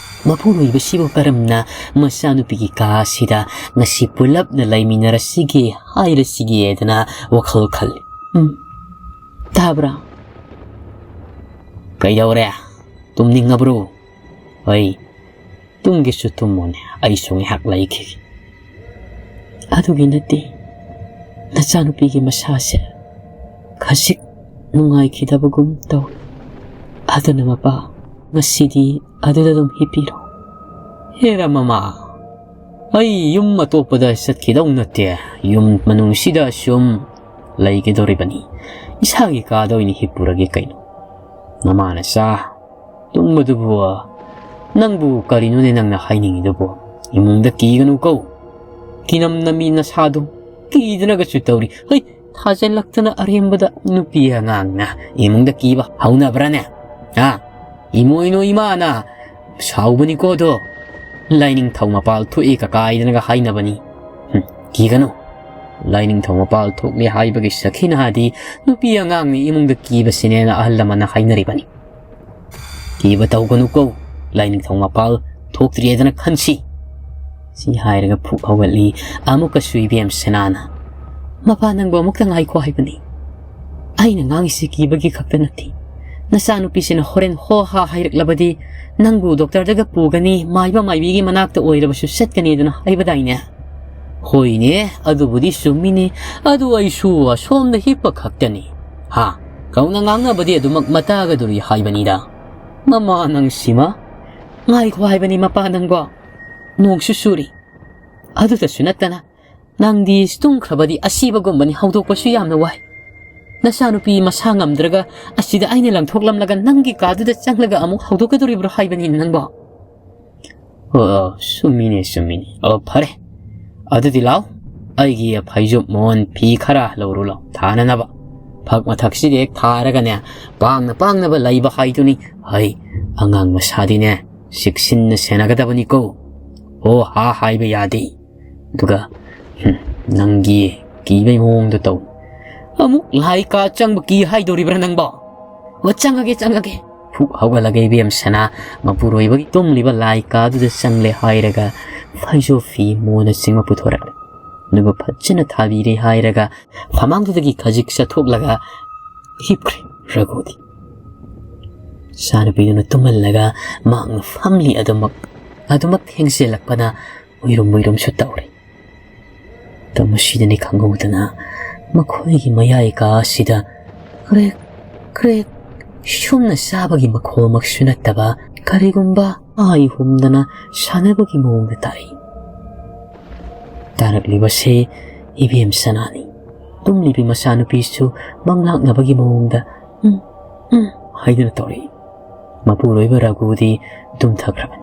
ꯃꯄꯨꯔꯣꯏꯕꯁꯤꯕꯨ ꯀꯔꯝꯅ ꯃꯆꯥꯅꯨꯄꯤꯒꯤ ꯀꯥ ꯑꯁꯤꯗ ꯉꯁꯤ ꯄꯨꯂꯞꯅ ꯂꯩꯃꯤꯟꯅꯔꯁꯤꯒꯦ ꯍꯥꯏꯔꯁꯤꯒꯦꯗꯅ ꯋꯥꯈꯜ ꯈꯜꯂꯤ꯫ ꯎꯝ, ꯇꯥꯕ꯭ꯔꯥ? ꯀꯩꯗꯧꯔꯦ? ꯇꯨꯝꯅꯤꯡꯉꯕ꯭ꯔꯣ? ꯍꯣꯏ, ꯇꯨꯝꯒꯦꯁꯨ ꯇꯨꯝꯃꯣꯅꯦ, ꯑꯩꯁꯨ ꯉꯥꯏꯍꯥꯛ ꯂꯩꯈꯤꯒꯦ꯫ ꯑꯗꯨꯒꯤ ꯅꯠꯇꯦ, ꯅꯆꯥꯅꯨꯄꯤꯒꯤ ꯃꯁꯥꯁꯦ ꯈꯖꯤꯛ ꯅꯨꯡꯉꯥꯏꯈꯤꯗꯕꯒꯨꯝ ꯇꯧꯏ꯫ ꯑꯗꯨꯅ ꯃꯄꯥ, ꯉꯁꯤꯗꯤ ꯑꯗꯨꯗ ꯑꯗꯨꯝ ꯍꯤꯞꯄꯤꯔꯣ꯫ ꯍꯦꯔꯥ ꯃꯃꯥ, ꯑꯩ ꯌꯨꯝ ꯑꯇꯣꯞꯄꯗ ꯆꯠꯈꯤꯗꯧ ꯅꯠꯇꯦ, ꯌꯨꯝ ꯃꯅꯨꯡꯁꯤꯗ ꯁꯨꯝ ꯂꯩꯒꯗꯧꯔꯤꯕꯅꯤ꯫ ꯏꯁꯥꯒꯤ ꯀꯥꯗ ꯑꯣꯏꯅ ꯍꯤꯞꯄꯨꯔꯒꯦ ꯀꯩꯅꯣ꯫ ꯅꯃꯥ ꯅꯆꯥ ꯇꯨꯝꯕꯗꯨꯕꯨ ꯅꯪꯕꯨ ꯀꯔꯤꯅꯣꯅꯦ ꯅꯪꯅ ꯍꯥꯏꯅꯤꯡꯉꯤꯗꯨꯕꯨ? ꯏꯃꯨꯡꯗ ꯀꯤꯒꯅꯨ ꯀꯧ꯫ ꯀꯤꯅꯝꯅꯃꯤ ꯅꯁꯥꯗꯨ ꯀꯤꯗꯅꯒꯁꯨ ꯇꯧꯔꯤ꯫ ꯍꯩ, ꯊꯥꯖꯤꯜꯂꯛꯇꯅ ꯑꯔꯦꯝꯕꯗ ꯅꯨꯄꯤ ꯑꯉꯥꯡꯅ ꯏꯃꯨꯡꯗ ꯀꯤꯕ ꯍꯧꯅꯕ꯭ꯔꯥꯅꯦ? ꯍꯥ? ꯏꯃꯣꯏꯅꯨ ꯏꯃꯥꯅ ꯁꯥꯎꯕꯅꯤꯀꯣ ꯑꯗꯣ꯫ ꯂꯥꯏꯅꯤꯡꯊꯧ ꯃꯄꯥꯜ ꯊꯣꯛꯏ ꯀꯀꯥꯏꯗꯅꯒ ꯍꯥꯏꯅꯕꯅꯤ꯫ ꯍꯨꯝ, ꯀꯤꯒꯅꯨ꯫ ꯂꯥꯏꯅꯤꯡꯊꯧ ꯃꯄꯥꯜ ꯊꯣꯛꯂꯦ ꯍꯥꯏꯕꯒꯤ ꯁꯈꯤꯅꯥꯗꯤ ꯅꯨꯄꯤ ꯑꯉꯥꯡꯅ ꯏꯃꯨꯡꯗ ꯀꯤꯕꯁꯤꯅꯦꯅ ꯑꯍꯜ ꯂꯃꯟꯅ ꯍꯥꯏꯅꯔꯤꯕꯅꯤ꯫ ꯀꯤꯕ ꯇꯧꯒꯅꯨꯀꯣ, ꯂꯥꯏꯅꯤꯡꯊꯧ ꯃꯄꯥꯜ ꯊꯣꯛꯇ꯭ꯔꯤꯗꯅ ꯈꯟꯁꯤ꯫ ꯁꯤ ꯍꯥꯏꯔꯒ ꯐꯨꯛ ꯍꯧꯒꯠꯂꯤ꯫ ꯑꯃꯨꯛꯀꯁꯨ ꯏꯕꯦꯝ ꯁꯅꯥꯅ, "ꯃꯄꯥ, ꯅꯪꯕꯨ ꯑꯃꯨꯛꯇ ꯉꯥꯏꯈꯣ ꯍꯥꯏꯕꯅꯤ꯫ ꯑꯩꯅ ꯉꯥꯡꯉꯤꯁꯤ ꯀꯤꯕꯒꯤ ꯈꯛꯇ ꯅꯠꯇꯦ꯫ "ꯅꯆꯥꯅꯨꯄꯤꯁꯤꯅ ꯍꯣꯔꯦꯟ ꯍꯣ ꯍꯥ ꯍꯥꯏꯔꯛꯂꯕꯗꯤ ꯅꯪꯕꯨ ꯗꯣꯛꯇꯔꯗꯒ ꯄꯨꯒꯅꯤ, ꯃꯥꯏꯕ ꯃꯥꯏꯕꯤꯒꯤ ꯃꯅꯥꯛꯇ ꯑꯣꯏꯔꯕꯁꯨ ꯆꯠꯀꯅꯤꯗꯅ ꯍꯥꯏꯕꯗꯥꯏꯅꯦ?" "ꯍꯣꯏꯅꯦ, ꯑꯗꯨꯕꯨꯗꯤ ꯆꯨꯝꯃꯤꯅꯦ꯫ ꯑꯗꯨ ꯑꯩꯁꯨ ꯑꯁꯣꯝꯗ ꯍꯤꯞꯄ ꯈꯛꯇꯅꯤ꯫ ꯍꯥ, ꯀꯧꯅ ꯉꯥꯡꯅꯕꯗꯤ ꯑꯗꯨꯃꯛ ꯃꯇꯥꯒꯗꯣꯔꯤ ꯍꯥꯏꯕꯅꯤꯗ꯫ ꯃꯃꯥ ꯅꯪꯁꯤꯃ꯫ ꯉꯥꯏꯈꯣ ꯍꯥꯏꯕꯅꯤ ꯃꯄꯥ ꯅꯪꯕꯣ꯫ ꯅꯣꯡꯁꯨ ꯆꯨꯔꯤ꯫ ꯑꯗꯨꯗꯁꯨ ꯅꯠꯇꯅ ꯅꯪꯗꯤ ꯇꯨꯝꯈ꯭ꯔꯕꯗꯤ ꯑꯁꯤꯕꯒꯨꯝꯕꯅꯤ, ꯍꯧꯗꯣꯛꯄꯁꯨ ꯌꯥꯝꯅ ꯋꯥꯏ꯫ ꯅꯆꯥꯅꯨꯄꯤ ꯃꯁꯥ ꯉꯝꯗ꯭ꯔꯒ ꯑꯁꯤꯗ ꯑꯩꯅ ꯂꯪꯊꯣꯛꯂꯝꯂꯒ ꯅꯪꯒꯤ ꯀꯥꯗꯨꯗ ꯆꯪꯂꯒ ꯑꯃꯨꯛ ꯍꯧꯗꯣꯛꯀꯗꯣꯔꯤꯕ꯭ꯔꯣ ꯍꯥꯏꯕꯅꯤ ꯅꯪꯕꯣ?" "ꯑꯣ, ꯑꯣ, ꯆꯨꯝꯃꯤꯅꯦ, ꯆꯨꯝꯃꯤꯅꯦ꯫ ꯑꯣ, ꯐꯔꯦ꯫ ꯑꯗꯨꯗꯤ ꯂꯥꯎ, ꯑꯩꯒꯤ ꯐꯩꯖꯣꯝ ꯃꯣꯟ ꯐꯤ ꯈꯔ ꯂꯧꯔꯨ ꯂꯥꯎ, ꯊꯥꯅꯅꯕ꯫ ꯐꯛ ꯃꯊꯛꯁꯤꯗ ꯍꯦꯛ ꯊꯥꯔꯒꯅꯦ, ꯄꯥꯡꯅ ꯄꯥꯡꯅꯕ ꯂꯩꯕ ꯍꯥꯏꯗꯨꯅꯤ꯫ ꯍꯩ, ꯑꯉꯥꯡ ꯃꯁꯥꯗꯤꯅꯦ, ꯆꯦꯛꯁꯤꯟꯅ ꯁꯦꯟꯅꯒꯗꯕꯅꯤꯀꯣ꯫ ꯍꯣ ꯍꯥ ꯍꯥꯏꯕ ꯌꯥꯗꯦ꯫ ꯑꯗꯨꯒ, ꯍꯨꯝ, ꯅꯪꯒꯤ ꯀꯤꯕꯩ ꯃꯑꯣꯡꯗꯣ ꯇꯧ꯫ ꯑꯃꯨꯛ ꯂꯥꯏ ꯀꯥ ꯆꯪꯕ ꯀꯤ ꯍꯥꯏꯗꯣꯔꯤꯕ꯭ꯔꯥ ꯅꯪꯕꯣ? ꯑꯣ, ꯆꯪꯉꯒꯦ, ꯆꯪꯉꯒꯦ꯫" ꯐꯨꯛ ꯍꯧꯒꯠꯂꯒ ꯏꯕꯦꯝꯁꯅꯥ ꯃꯄꯨꯔꯣꯏꯕꯒꯤ ꯇꯨꯝꯂꯤꯕ ꯂꯥꯏ ꯀꯥꯗꯨꯗ ꯆꯪꯂꯦ ꯍꯥꯏꯔꯒ ꯐꯩꯖꯣꯝ ꯐꯤ ꯃꯣꯟꯅꯆꯤꯡꯕ ꯄꯨꯊꯣꯔꯛꯂꯦ꯫ ꯑꯗꯨꯒ ꯐꯖꯅ ꯊꯥꯕꯤꯔꯦ ꯍꯥꯏꯔꯒ ꯐꯃꯥꯡꯗꯨꯗꯒꯤ ꯈꯖꯤꯛ ꯆꯠꯊꯣꯛꯂꯒ ꯍꯤꯞꯈ꯭ꯔꯦ ꯔꯘꯨꯗꯤ꯫ ꯏꯆꯥꯅꯨꯄꯤꯗꯨꯅ ꯇꯨꯝꯍꯜꯂꯒ ꯃꯍꯥꯛꯅ ꯐꯝꯂꯤ ꯑꯗꯨꯃꯛ, ꯑꯗꯨꯃꯛ ꯊꯦꯡꯖꯤꯜꯂꯛꯄꯅ ꯎꯏꯔꯨꯝ ꯎꯏꯔꯨꯝꯁꯨ ꯇꯧꯔꯤ꯫ ꯃꯇꯝ ꯑꯁꯤꯗꯅꯤ ꯈꯪꯍꯧꯗꯅ ꯃꯈꯣꯏꯒꯤ ꯃꯌꯥꯏ ꯀꯥ ꯑꯁꯤꯗ ꯀ꯭ꯔꯦꯛ ꯀ꯭ꯔꯦꯛ ꯁꯨꯝꯅ ꯆꯥꯕꯒꯤ ꯃꯈꯣꯜꯃꯛꯁꯨ ꯅꯠꯇꯕ ꯀꯔꯤꯒꯨꯝꯕ ꯑꯥꯏ ꯍꯨꯝꯗꯅ ꯁꯥꯟꯅꯕꯒꯤ ꯃꯑꯣꯡꯗ ꯇꯥꯔꯛꯏ꯫ ꯇꯥꯔꯛꯂꯤꯕꯁꯤ ꯏꯕꯦꯝꯁꯅꯥꯅꯤ꯫ ꯇꯨꯝꯂꯤꯕꯤ ꯃꯆꯥꯅꯨꯄꯤꯁꯨ ꯃꯪꯂꯥꯛꯅꯕꯒꯤ ꯃꯑꯣꯡꯗ "ꯎꯝ, ꯎꯝ" ꯍꯥꯏꯗꯨꯅ ꯇꯧꯔꯛꯏ꯫ ꯃꯄꯨꯔꯣꯏꯕ ꯔꯘꯨꯗꯤ ꯇꯨꯝꯊꯈ꯭ꯔꯕꯅꯤ꯫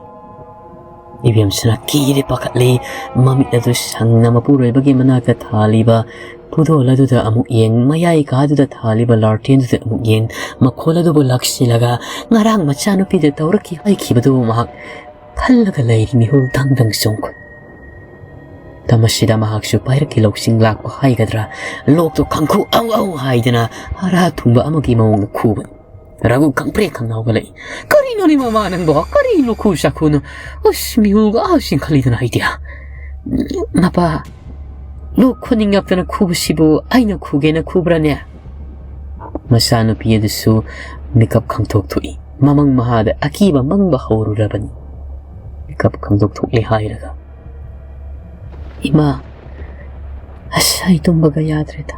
ꯏꯕꯦꯝꯁꯅꯥ ꯀꯤꯔꯦ, ꯄꯥꯈꯠꯂꯦ꯫ ꯃꯃꯤꯠ ꯑꯗꯨ ꯁꯪꯅ ꯃꯄꯨꯔꯣꯏꯕꯒꯤ ꯃꯅꯥꯛꯇ ꯊꯥꯜꯂꯤꯕ ꯄꯨꯗꯣꯜ ꯑꯗꯨꯗ ꯑꯃꯨꯛ ꯌꯦꯡ, ꯃꯌꯥꯏ ꯀꯥꯗꯨꯗ ꯊꯥꯜꯂꯤꯕ ꯂꯥꯔꯇꯦꯟꯗꯨꯗ ꯑꯃꯨꯛ ꯌꯦꯡ, ꯃꯈꯣꯜ ꯑꯗꯨꯕꯨ ꯂꯥꯛꯁꯤꯜꯂꯒ ꯉꯔꯥꯡ ꯃꯆꯥꯅꯨꯄꯤꯗ ꯇꯧꯔꯛꯈꯤ ꯍꯥꯏꯈꯤꯕꯗꯨ ꯃꯍꯥꯛ ꯈꯜꯂꯒ ꯂꯩꯔꯤ, ꯃꯤꯍꯨꯜ ꯗꯪ ꯗꯪ ꯆꯣꯡꯈꯠ꯫ ꯃꯇꯝ ꯑꯁꯤꯗ ꯃꯍꯥꯛꯁꯨ ꯄꯥꯏꯔꯛꯀꯤ ꯂꯧꯁꯤꯡ ꯂꯥꯛꯄ ꯍꯥꯏꯒꯗ꯭ꯔꯥ, ꯂꯣꯛꯇꯣ ꯈꯪꯈꯨ "ꯑꯧ, ꯑꯧ" ꯍꯥꯏꯗꯅ ꯍꯥꯔꯥ ꯊꯨꯡꯕ ꯑꯃꯒꯤ ꯃꯑꯣꯡꯗ ꯈꯨꯕꯅꯤ꯫ ꯔꯘꯨ ꯈꯪꯄ꯭ꯔꯦꯛ ꯈꯪꯅ ꯍꯧꯒꯠꯂꯛꯏ꯫ "ꯀꯔꯤꯅꯣꯅꯦ ꯃꯃꯥ ꯅꯪꯕꯣ? ꯀꯔꯤ ꯂꯨꯈꯨ ꯆꯥꯈꯨꯅꯣ? ꯑꯁ, ꯃꯤꯍꯨꯜꯒ ꯑꯥ ꯆꯤꯡꯈꯠꯂꯤꯗꯅ ꯑꯩꯗꯤ꯫ ꯃꯄꯥ, ꯂꯣꯛ ꯈꯨꯅꯤꯡꯉꯛꯇꯅ ꯈꯨꯕꯁꯤꯕꯨ ꯑꯩꯅ ꯈꯨꯒꯦꯅ ꯈꯨꯕ꯭ꯔꯥꯅꯦ?" ꯃꯆꯥꯅꯨꯄꯤ ꯑꯗꯨꯁꯨ ꯃꯤꯀꯞ ꯈꯪꯊꯣꯛ ꯊꯣꯛꯏ꯫ ꯃꯃꯪ ꯃꯍꯥꯗ ꯑꯀꯤꯕ ꯃꯪꯕ ꯍꯧꯔꯨꯔꯕꯅꯤ꯫ ꯃꯤꯀꯞ ꯈꯪꯊꯣꯛ ꯊꯣꯛꯂꯦ ꯍꯥꯏꯔꯒ, "ꯏꯃꯥ, ꯑꯁ, ꯑꯩ ꯇꯨꯝꯕꯒ ꯌꯥꯗ꯭ꯔꯦꯗ꯫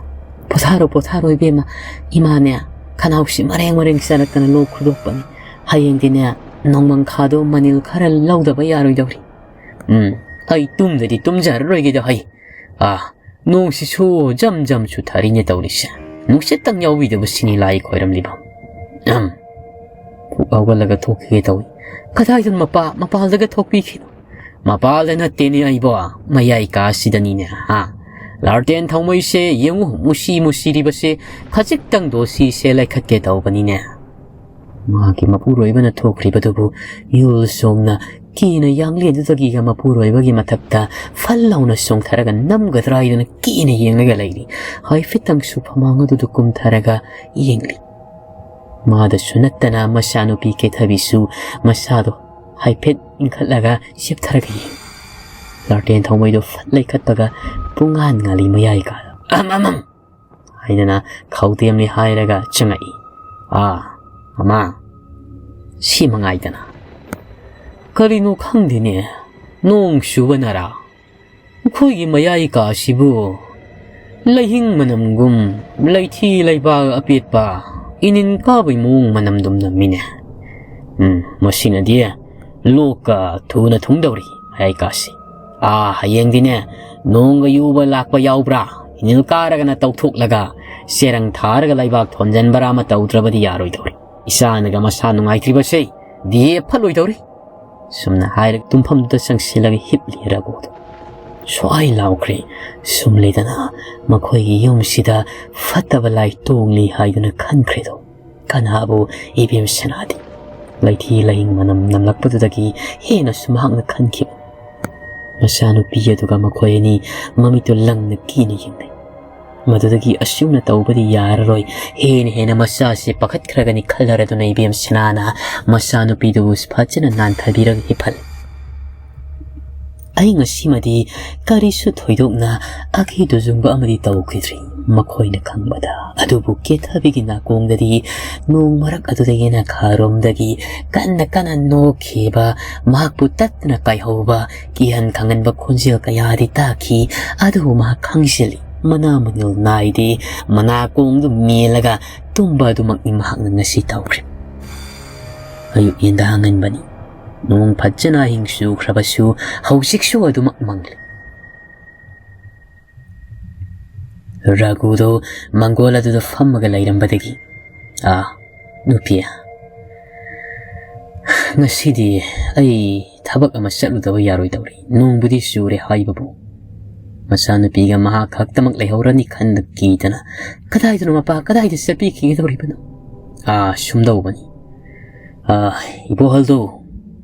ꯄꯣꯊꯥꯔꯣ, ꯄꯣꯊꯥꯔꯣ ꯏꯕꯦꯝꯃ꯫ ꯏꯃꯥꯅꯦ, ꯈꯅꯥꯎꯁꯤ ꯃꯔꯦꯡ ꯃꯔꯦꯡ ꯆꯔꯛꯇꯅ ꯂꯣꯛ ꯈꯨꯗꯣꯛꯄꯅꯤ꯫ ꯍꯌꯦꯡꯗꯤꯅꯦ, ꯅꯣꯡꯃꯪꯈꯥꯗꯣ ꯃꯅꯤꯜ ꯈꯔ ꯂꯧꯗꯕ ꯌꯥꯔꯣꯏꯗꯧꯔꯤ꯫ ꯎꯝ, ꯑꯩ ꯇꯨꯝꯗꯗꯤ ꯇꯨꯝꯖꯔꯔꯣꯏꯒꯦꯗ ꯍꯩ꯫ ꯑꯥ, ꯅꯣꯡꯁꯤꯁꯨ ꯖꯝ ꯖꯝ ꯆꯨꯊꯔꯤꯅꯦ ꯇꯧꯔꯤꯁꯦ꯫ ꯅꯨꯡꯁꯤꯠꯇꯪ ꯌꯥꯎꯕꯤꯗꯕꯁꯤꯅꯤ ꯂꯥꯏ ꯈꯣꯏꯔꯝꯂꯤꯕ꯫ ꯑꯍꯝ꯫ ꯐꯨꯛ ꯍꯧꯒꯠꯂꯒ ꯊꯣꯛꯈꯤꯒꯦ ꯇꯧꯏ꯫ ꯀꯗꯥꯏꯗꯅꯣ ꯃꯄꯥ? ꯃꯄꯥꯜꯗꯒ ꯊꯣꯛꯄꯤꯈꯤꯅꯨ꯫ ꯃꯄꯥꯜꯗ ꯅꯠꯇꯦꯅꯦ ꯑꯩꯕꯣ, ꯃꯌꯥꯏ ꯀꯥꯁꯤꯗꯅꯤꯅꯦ, ꯍꯥ? ꯂꯥꯔꯇꯦꯟ ꯊꯧꯃꯩꯁꯦ ꯌꯦꯡꯉꯨ, ꯃꯨꯁꯤ ꯃꯨꯁꯤꯔꯤꯕꯁꯦ, ꯈꯖꯤꯛꯇꯪꯗꯣ ꯁꯤꯁꯦ ꯂꯩꯈꯠꯀꯦ ꯇꯧꯕꯅꯤꯅꯦ꯫ ꯃꯥꯒꯤ ꯃꯄꯨꯔꯣꯏꯕꯅ ꯊꯣꯛꯈ꯭ꯔꯤꯕꯗꯨꯕꯨ ꯌꯨꯜ ꯁꯣꯡꯅ ꯀꯤꯅ ꯌꯥꯡꯂꯦꯟꯗꯨꯗꯒꯤꯒ ꯃꯄꯨꯔꯣꯏꯕꯒꯤ ꯃꯊꯛꯇ ꯐꯜ ꯂꯥꯎꯅ ꯆꯣꯡꯊꯔꯒ ꯅꯝꯒꯗ꯭ꯔꯥ ꯍꯥꯏꯗꯨꯅ ꯀꯤꯅ ꯌꯦꯡꯂꯒ ꯂꯩꯔꯤ꯫ ꯍꯥꯏꯐꯦꯠꯇꯪꯁꯨ ꯐꯃꯥꯡ ꯑꯗꯨꯗ ꯀꯨꯝꯊꯔꯒ ꯌꯦꯡꯂꯤ꯫ ꯃꯥꯗꯁꯨ ꯅꯠꯇꯅ ꯃꯆꯥꯅꯨꯄꯤ ꯀꯦꯊꯕꯤꯁꯨ ꯃꯁꯥꯗꯣ ꯍꯥꯏꯐꯦꯠ ꯏꯟꯈꯠꯂꯒ ꯆꯦꯞꯊꯔꯒ ꯌꯦꯡꯉꯤ꯫ ꯂꯥꯔꯇꯦꯟ ꯊꯧꯃꯩꯗꯣ ꯐꯠ ꯂꯩꯈꯠꯄꯒ ꯄꯨꯡꯉꯥꯟ ꯉꯥꯜꯂꯤ ꯃꯌꯥꯏ ꯀꯥꯗ꯫ "ꯑꯝ, ꯑꯝ, ꯑꯝ!" ꯍꯥꯏꯗꯅ ꯈꯧꯇꯦꯝꯂꯤ ꯍꯥꯏꯔꯒ ꯆꯪꯉꯛꯏ꯫ "ꯑꯥ, ꯃꯃꯥ, ꯁꯤ ꯃꯉꯥꯏꯗꯅ꯫ ꯀꯔꯤꯅꯣ ꯈꯪꯗꯦꯅꯦ, ꯅꯣꯡ ꯆꯨꯕꯅꯔꯥ? ꯑꯩꯈꯣꯏꯒꯤ ꯃꯌꯥꯏ ꯀꯥꯁꯤꯕꯨ ꯂꯩꯍꯤꯡ ꯃꯅꯝꯒꯨꯝ ꯂꯩꯊꯤ ꯂꯩꯕꯥꯛ ꯑꯄꯦꯠꯄ ꯏꯅꯤꯟ ꯀꯥꯕꯩ ꯃꯑꯣꯡ ꯃꯅꯝꯗꯨꯝ ꯅꯝꯃꯤꯅꯦ꯫ ꯎꯝ, ꯃꯁꯤꯅꯗꯤ ꯂꯣꯛꯀ ꯊꯨꯅ ꯊꯨꯡꯗꯧꯔꯤ ꯃꯌꯥꯏ ꯀꯥꯁꯤ꯫ ꯑꯥ, ꯍꯌꯦꯡꯗꯤꯅꯦ, ꯅꯣꯡꯒ ꯌꯨꯕ ꯂꯥꯛꯄ ꯌꯥꯎꯕ꯭ꯔꯥ? ꯏꯅꯤꯜ ꯀꯥꯔꯒꯅ ꯇꯧꯊꯣꯛꯂꯒ ꯆꯦꯔꯪ ꯊꯥꯔꯒ ꯂꯩꯕꯥꯛ ꯊꯣꯟꯖꯟꯕꯔꯥ ꯑꯃ ꯇꯧꯗ꯭ꯔꯕꯗꯤ ꯌꯥꯔꯣꯏꯗꯧꯔꯤ꯫ ꯏꯆꯥꯅꯒ ꯃꯁꯥ ꯅꯨꯡꯉꯥꯏꯇ꯭ꯔꯤꯕꯁꯦ ꯗꯤꯍꯦ ꯐꯠꯂꯣꯏꯗꯧꯔꯤ꯫" ꯁꯨꯝꯅ ꯍꯥꯏꯔꯒ ꯇꯨꯝꯐꯝꯗꯨꯗ ꯆꯪꯁꯤꯜꯂꯒ ꯍꯤꯞꯂꯤ ꯔꯘꯨꯗꯣ꯫ ꯁ꯭ꯋꯥꯏ ꯂꯥꯎꯈ꯭ꯔꯦ꯫ ꯁꯨꯝ ꯂꯩꯗꯅ ꯃꯈꯣꯏꯒꯤ ꯌꯨꯝꯁꯤꯗ ꯐꯠꯇꯕ ꯂꯥꯏ ꯇꯣꯡꯂꯤ ꯍꯥꯏꯗꯨꯅ ꯈꯟꯈ꯭ꯔꯦꯗꯣ꯫ ꯀꯅꯥꯕꯨ? ꯏꯕꯦꯝ ꯁꯅꯥꯗꯤ꯫ ꯂꯩꯊꯤ ꯂꯩꯍꯤꯡ ꯃꯅꯝ ꯅꯝꯂꯛꯄꯗꯨꯗꯒꯤ ꯍꯦꯟꯅꯁꯨ ꯃꯍꯥꯛꯅ ꯈꯟꯈꯤꯕ꯫ ꯃꯆꯥꯅꯨꯄꯤ ꯑꯗꯨꯒ ꯃꯈꯣꯏ ꯑꯅꯤ ꯃꯃꯤꯠꯇꯨ ꯂꯪꯅ ꯀꯤꯅ ꯌꯦꯡꯅꯩ꯫ ꯃꯗꯨꯗꯒꯤ ꯑꯁꯨꯝꯅ ꯇꯧꯕꯗꯤ ꯌꯥꯔꯔꯣꯏ, ꯍꯦꯟꯅ ꯍꯦꯟꯅ ꯃꯆꯥꯁꯤ ꯄꯥꯈꯠꯈ꯭ꯔꯒꯅꯤ ꯈꯜꯂꯔꯗꯨꯅ ꯏꯕꯦꯝ ꯁꯅꯥꯅ ꯃꯆꯥꯅꯨꯄꯤꯗꯨꯕꯨ ꯐꯖꯅ ꯅꯥꯟꯊꯕꯤꯔꯒ ꯍꯤꯞꯍꯜꯂꯤ꯫ ꯑꯩ ꯉꯁꯤꯃꯗꯤ ꯀꯔꯤꯁꯨ ꯊꯣꯏꯗꯣꯛꯅ ꯑꯀꯤ ꯇꯨꯖꯨꯡꯕ ꯑꯃꯗꯤ ꯇꯧꯈꯤꯗ꯭ꯔꯤ꯫ ꯃꯈꯣꯏꯅ ꯈꯪꯕꯗ꯫ ꯑꯗꯨꯕꯨ ꯀꯦꯊꯕꯤꯒꯤ ꯅꯥꯀꯣꯡꯗꯗꯤ ꯅꯣꯡ ꯃꯔꯛ ꯑꯗꯨꯗ ꯌꯦꯅꯈꯥꯔꯣꯝꯗꯒꯤ ꯀꯟꯅ ꯀꯟꯅ ꯅꯣꯛꯈꯤꯕ, ꯃꯍꯥꯛꯄꯨ ꯇꯠꯇꯅ ꯀꯥꯏꯍꯧꯕ ꯀꯤꯍꯟ ꯈꯪꯍꯟꯕ ꯈꯣꯟꯖꯦꯜ ꯀꯌꯥꯗꯤ ꯇꯥꯈꯤ꯫ ꯑꯗꯨꯕꯨ ꯃꯍꯥꯛ ꯈꯪꯖꯤꯜꯂꯤ꯫ ꯃꯅꯥ ꯃꯅꯤꯜ ꯅꯥꯏꯗꯦ꯫ ꯃꯅꯥꯀꯣꯡꯗꯨ ꯃꯦꯜꯂꯒ ꯇꯨꯝꯕ ꯑꯗꯨꯃꯛꯅꯤ ꯃꯍꯥꯛꯅ ꯉꯁꯤ ꯇꯧꯈ꯭ꯔꯤꯕ꯫ ꯑꯌꯨꯛ ꯌꯦꯟꯗꯥ ꯉꯟꯕꯅꯤ꯫ ꯅꯣꯡ ꯐꯖꯅ ꯑꯍꯤꯡ ꯆꯨꯈ꯭ꯔꯕꯁꯨ ꯍꯧꯖꯤꯛꯁꯨ ꯑꯗꯨꯃꯛ ꯃꯪꯂꯤ꯫ ꯔꯘꯨꯗꯣ ꯃꯪꯒꯣꯜ ꯑꯗꯨꯗ ꯐꯝꯃꯒ ꯂꯩꯔꯝꯕꯗꯒꯤ, "ꯑꯥ, ꯅꯨꯄꯤ, ꯉꯁꯤꯗꯤ ꯑꯩ ꯊꯕꯛ ꯑꯃ ꯆꯠꯂꯨꯗꯕ ꯌꯥꯔꯣꯏꯗꯧꯔꯤ꯫ ꯅꯣꯡꯕꯨꯗꯤ ꯆꯨꯔꯦ ꯍꯥꯏꯕꯕꯨ, ꯃꯆꯥꯅꯨꯄꯤꯒ ꯃꯍꯥꯛ ꯈꯛꯇꯃꯛ ꯂꯩꯍꯧꯔꯅꯤ ꯈꯟꯅ ꯀꯤꯗꯅ꯫ ꯀꯗꯥꯏꯗꯅꯣ ꯃꯄꯥ? ꯀꯗꯥꯏꯗ ꯆꯠꯄꯤꯈꯤꯒꯗꯧꯔꯤꯕꯅꯣ?" "ꯑꯥ, ꯁꯨꯝꯗꯧꯕꯅꯤ꯫ ꯑꯥ, ꯏꯕꯣꯍꯜꯗꯣ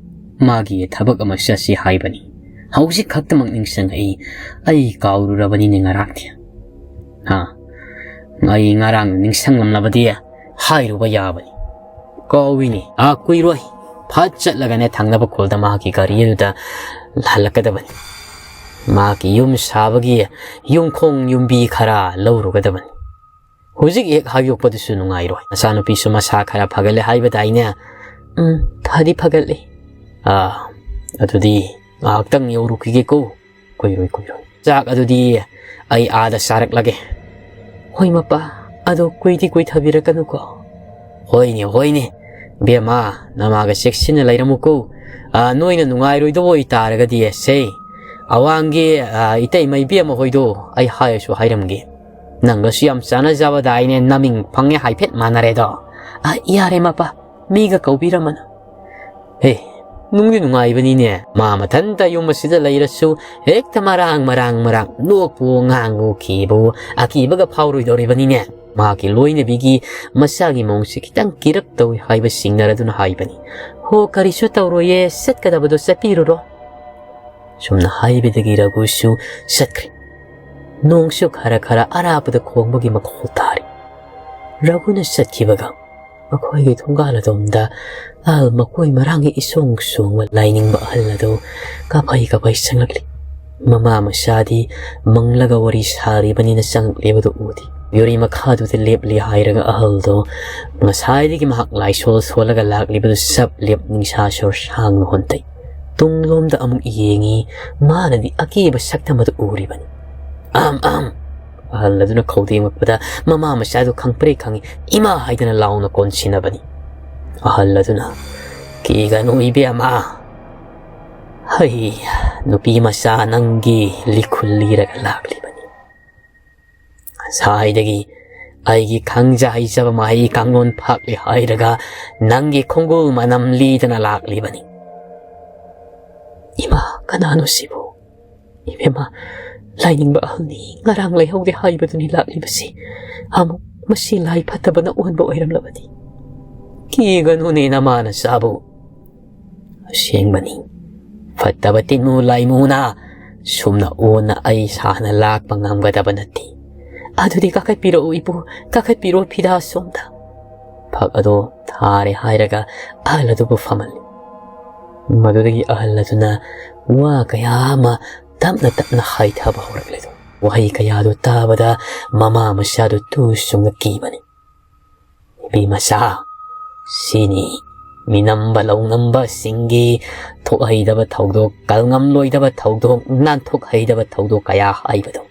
ꯃꯥꯒꯤ ꯊꯕꯛ ꯑꯃ ꯆꯠꯁꯤ ꯍꯥꯏꯕꯅꯤ꯫ ꯍꯧꯖꯤꯛ ꯈꯛꯇꯃꯛ ꯅꯤꯡꯁꯤꯡꯉꯛꯏ꯫ ꯑꯩ ꯀꯥꯎꯔꯨꯔꯕꯅꯤꯅꯦ ꯉꯔꯥꯡꯗꯤ꯫ ꯍꯥ? ꯑꯩ ꯉꯔꯥꯡ ꯅꯤꯡꯁꯤꯡꯂꯝꯂꯕꯗꯤ ꯍꯥꯏꯔꯨꯕ ꯌꯥꯕꯅꯤ꯫ ꯀꯥꯎꯏꯅꯦ꯫ ꯑꯥ, ꯀꯨꯏꯔꯣꯏ꯫ ꯐꯠ ꯆꯠꯂꯒꯅꯦ ꯊꯪꯅꯕ ꯈꯨꯜꯗ ꯃꯍꯥꯛꯀꯤ ꯒꯥꯔꯤ ꯑꯗꯨꯗ ꯍꯜꯂꯛꯀꯗꯕꯅꯤ꯫ ꯃꯍꯥꯛꯀꯤ ꯌꯨꯝ ꯁꯥꯕꯒꯤ ꯌꯨꯝꯈꯣꯡ ꯌꯨꯝꯕꯤ ꯈꯔ ꯂꯧꯔꯨꯒꯗꯕꯅꯤ꯫ ꯍꯧꯖꯤꯛ ꯍꯦꯛ ꯍꯥꯏꯗꯣꯛꯄꯗꯨꯁꯨ ꯅꯨꯡꯉꯥꯏꯔꯣꯏ꯫ ꯅꯆꯥꯅꯨꯄꯤꯁꯨ ꯃꯁꯥ ꯈꯔ ꯐꯒꯠꯂꯦ ꯍꯥꯏꯕꯗꯥꯏꯅꯦ?" "ꯎꯝ, ꯐꯗꯤ ꯐꯒꯠꯂꯦ꯫" "ꯑꯥ, ꯑꯗꯨꯗꯤ ꯉꯥꯏꯍꯥꯛꯇꯪ ꯌꯧꯔꯨꯈꯤꯒꯦꯀꯣ꯫" "ꯀꯨꯏꯔꯣꯏ, ꯀꯨꯏꯔꯣꯏ꯫ ꯆꯥꯛ ꯑꯗꯨꯗꯤ ꯑꯩ ꯑꯥꯗ ꯆꯥꯔꯛꯂꯒꯦ꯫" "ꯍꯣꯏ ꯃꯄꯥ, ꯑꯗꯣ ꯀꯨꯏꯗꯤ ꯀꯨꯏꯊꯕꯤꯔꯛꯀꯅꯨꯀꯣ꯫" "ꯍꯣꯏꯅꯦ, ꯍꯣꯏꯅꯦ꯫ ꯕꯦꯝꯃ, ꯅꯃꯥꯒ ꯆꯦꯛꯁꯤꯟꯅ ꯂꯩꯔꯝꯃꯨꯀꯣ꯫ ꯑꯥ, ꯅꯣꯏꯅ ꯅꯨꯡꯉꯥꯏꯔꯣꯏꯗꯕ ꯑꯣꯏꯇꯥꯔꯒꯗꯤ ꯁꯦ, ꯑꯋꯥꯡꯒꯤ, ꯑꯥ, ꯏꯇꯩꯃ ꯏꯕꯦꯝꯃ ꯍꯣꯏꯗꯣ ꯑꯩ ꯍꯥꯏꯔꯁꯨ ꯍꯥꯏꯔꯝꯒꯦ꯫ ꯅꯪꯒꯁꯨ ꯌꯥꯝ ꯆꯥꯟꯅꯖꯕꯗꯥꯏꯅꯦ, ꯅꯃꯤꯡ ꯐꯪꯉꯦ ꯍꯥꯏꯐꯦꯠ ꯃꯥꯟꯅꯔꯦꯗꯣ꯫" "ꯑ, ꯌꯥꯔꯦ ꯃꯄꯥ, ꯃꯤꯒ ꯀꯧꯕꯤꯔꯝꯃꯅꯨ꯫" "ꯍꯦ, ꯅꯨꯡꯗꯤ ꯅꯨꯡꯉꯥꯏꯕꯅꯤꯅꯦ꯫ ꯃꯥ ꯃꯊꯟꯇ ꯌꯨꯝ ꯑꯁꯤꯗ ꯂꯩꯔꯁꯨ ꯍꯦꯛꯇ ꯃꯔꯥꯡ, ꯃꯔꯥꯡ, ꯃꯔꯥꯡ ꯅꯣꯛꯄꯨ ꯉꯥꯡꯕꯨ ꯈꯤꯕꯨ ꯑꯀꯤꯕꯒ ꯐꯥꯎꯔꯣꯏꯗꯧꯔꯤꯕꯅꯤꯅꯦ꯫" ꯃꯍꯥꯛꯀꯤ ꯂꯣꯏꯅꯕꯤꯒꯤ ꯃꯆꯥꯒꯤ ꯃꯑꯣꯡꯁꯦ ꯈꯤꯇꯪ ꯀꯤꯔꯛ ꯇꯧꯏ ꯍꯥꯏꯕ ꯁꯤꯡꯅꯔꯗꯨꯅ ꯍꯥꯏꯕꯅꯤ꯫ "ꯍꯣ, ꯀꯔꯤꯁꯨ ꯇꯧꯔꯣꯏꯌꯦ, ꯆꯠꯀꯗꯕꯗꯣ ꯆꯠꯄꯤꯔꯨꯔꯣ꯫" ꯁꯨꯝꯅ ꯍꯥꯏꯕꯗꯒꯤ ꯔꯘꯨꯁꯨ ꯆꯠꯈ꯭ꯔꯦ꯫ ꯅꯣꯡꯁꯨ ꯈꯔ ꯈꯔ ꯑꯔꯥꯞꯄꯗ ꯈꯣꯡꯕꯒꯤ ꯃꯈꯣꯜ ꯇꯥꯔꯤ꯫ ꯔꯘꯨꯅ ꯆꯠꯈꯤꯕꯒ ꯃꯈꯣꯏꯒꯤ ꯊꯣꯡꯒꯥꯜ ꯑꯗꯣꯝꯗ ꯑꯍꯜ ꯃꯀꯣꯏ ꯃꯔꯥꯡꯒꯤ ꯏꯁꯣꯡ ꯁꯣꯡꯕ ꯂꯥꯏꯅꯤꯡꯕ ꯑꯍꯜ ꯑꯗꯨ ꯀꯥꯐꯩ ꯀꯥꯐꯩ ꯆꯪꯂꯛꯂꯤ꯫ ꯃꯃꯥ ꯃꯆꯥꯗꯤ ꯃꯪꯂꯒ ꯋꯥꯔꯤ ꯁꯥꯔꯤꯕꯅꯤꯅ ꯆꯪꯂꯛꯂꯤꯕꯗꯨ ꯎꯗꯦ꯫ ꯌꯨꯔꯤ ꯃꯈꯥꯗꯨꯗ ꯂꯦꯞꯂꯤ ꯍꯥꯏꯔꯒ ꯑꯍꯜꯗꯣ ꯉꯁꯥꯏꯗꯒꯤ ꯃꯍꯥꯛ ꯂꯥꯏꯁꯣꯜ ꯁꯣꯜꯂꯒ ꯂꯥꯛꯂꯤꯕꯗꯨ ꯆꯞ ꯂꯦꯞ ꯅꯤꯡꯁꯥ ꯁꯣꯔ ꯁꯥꯡꯅ ꯍꯣꯟꯇꯩ꯫ ꯇꯨꯡꯂꯣꯝꯗ ꯑꯃꯨꯛ ꯌꯦꯡꯉꯤ, ꯃꯥꯅꯗꯤ ꯑꯀꯤꯕ ꯁꯛꯇꯝ ꯑꯗꯨ ꯎꯔꯤꯕꯅꯤ꯫ "ꯑꯍꯝ, ꯑꯍꯝ!" ꯑꯍꯜ ꯑꯗꯨꯅ ꯈꯧꯗꯦꯡꯂꯛꯄꯗ ꯃꯃꯥ ꯃꯆꯥꯗꯨ ꯈꯪꯄ꯭ꯔꯦꯛ ꯈꯪꯉꯤ, "ꯏꯃꯥ!" ꯍꯥꯏꯗꯅ ꯂꯥꯎꯅ ꯀꯣꯟꯁꯤꯟꯅꯕꯅꯤ꯫ ꯑꯍꯜ ꯑꯗꯨꯅ, "ꯀꯤꯒꯅꯨ ꯏꯕꯦꯝꯃ, ꯑꯩ ꯅꯨꯄꯤ ꯃꯆꯥ ꯅꯪꯒꯤ ꯂꯤꯈꯨꯜ ꯂꯤꯔꯒ ꯂꯥꯛꯂꯤꯕꯅꯤ꯫ ꯉꯁꯥꯏꯗꯒꯤ ꯑꯩꯒꯤ ꯈꯪꯖ ꯍꯩꯖꯕ ꯃꯍꯩ ꯀꯥꯡꯂꯣꯟ ꯐꯥꯛꯂꯤ ꯍꯥꯏꯔꯒ ꯅꯪꯒꯤ ꯈꯣꯡꯒꯨꯜ ꯃꯅꯝ ꯂꯤꯗꯅ ꯂꯥꯛꯂꯤꯕꯅꯤ꯫" "ꯏꯃꯥ, ꯀꯅꯥꯅꯣ ꯁꯤꯕꯨ? ꯏꯕꯦꯝꯃ, ꯂꯥꯏꯅꯤꯡꯕ ꯑꯍꯜꯅꯤ, ꯉꯔꯥꯡ ꯂꯩꯍꯧꯗꯦ ꯍꯥꯏꯕꯗꯨꯅꯤ ꯂꯥꯛꯂꯤꯕꯁꯤ꯫ ꯑꯃꯨꯛ ꯃꯁꯤ ꯂꯥꯏ ꯐꯠꯇꯕꯅ ꯑꯣꯟꯕ ꯑꯣꯏꯔꯝꯂꯕꯗꯤ?" "ꯀꯤꯒꯅꯨꯅꯦ ꯅꯃꯥ ꯅꯆꯥꯕꯨ꯫ ꯑꯁꯦꯡꯕꯅꯤ, ꯐꯠꯇꯕ ꯇꯤꯟꯃꯨ ꯂꯥꯏꯃꯨꯅ ꯁꯨꯝꯅ ꯑꯣꯟꯅ ꯑꯩ ꯁꯥꯅ ꯂꯥꯛꯄ ꯉꯝꯒꯗꯕ ꯅꯠꯇꯦ꯫ ꯑꯗꯨꯗꯤ ꯀꯥꯈꯠꯄꯤꯔꯛꯎ ꯏꯄꯨ, ꯀꯥꯈꯠꯄꯤꯔꯛꯎ ꯐꯤꯗꯥ ꯁꯣꯝꯗ꯫" ꯐꯛ ꯑꯗꯣ ꯊꯥꯔꯦ ꯍꯥꯏꯔꯒ ꯑꯍꯜ ꯑꯗꯨꯕꯨ ꯐꯝꯍꯜꯂꯤ꯫ ꯃꯗꯨꯗꯒꯤ ꯑꯍꯜ ꯑꯗꯨꯅ ꯋꯥ ꯀꯌꯥ ꯑꯃ ꯇꯞꯅ ꯇꯞꯅ ꯍꯥꯏꯊꯕ ꯍꯧꯔꯛꯂꯦ꯫ ꯋꯥꯍꯩ ꯀꯌꯥꯗꯨ ꯇꯥꯕꯗ ꯃꯃꯥ ꯃꯆꯥꯗꯨ ꯇꯨ ꯆꯨꯡꯅ ꯀꯤꯕꯅꯤ꯫ "ꯅꯨꯄꯤ ꯃꯆꯥ, ꯁꯤꯅꯤ ꯃꯤꯅꯝꯕ ꯂꯧꯅꯝꯕꯁꯤꯡꯒꯤ ꯊꯣꯛꯍꯩꯗꯕ ꯊꯧꯗꯣꯛ, ꯀꯜꯉꯝꯂꯣꯏꯗꯕ ꯊꯧꯗꯣꯛ, ꯅꯥꯟꯊꯣꯛꯍꯩꯗꯕ ꯊꯧꯗꯣꯛ ꯀꯌꯥ ꯍꯥꯏꯕꯗꯣ꯫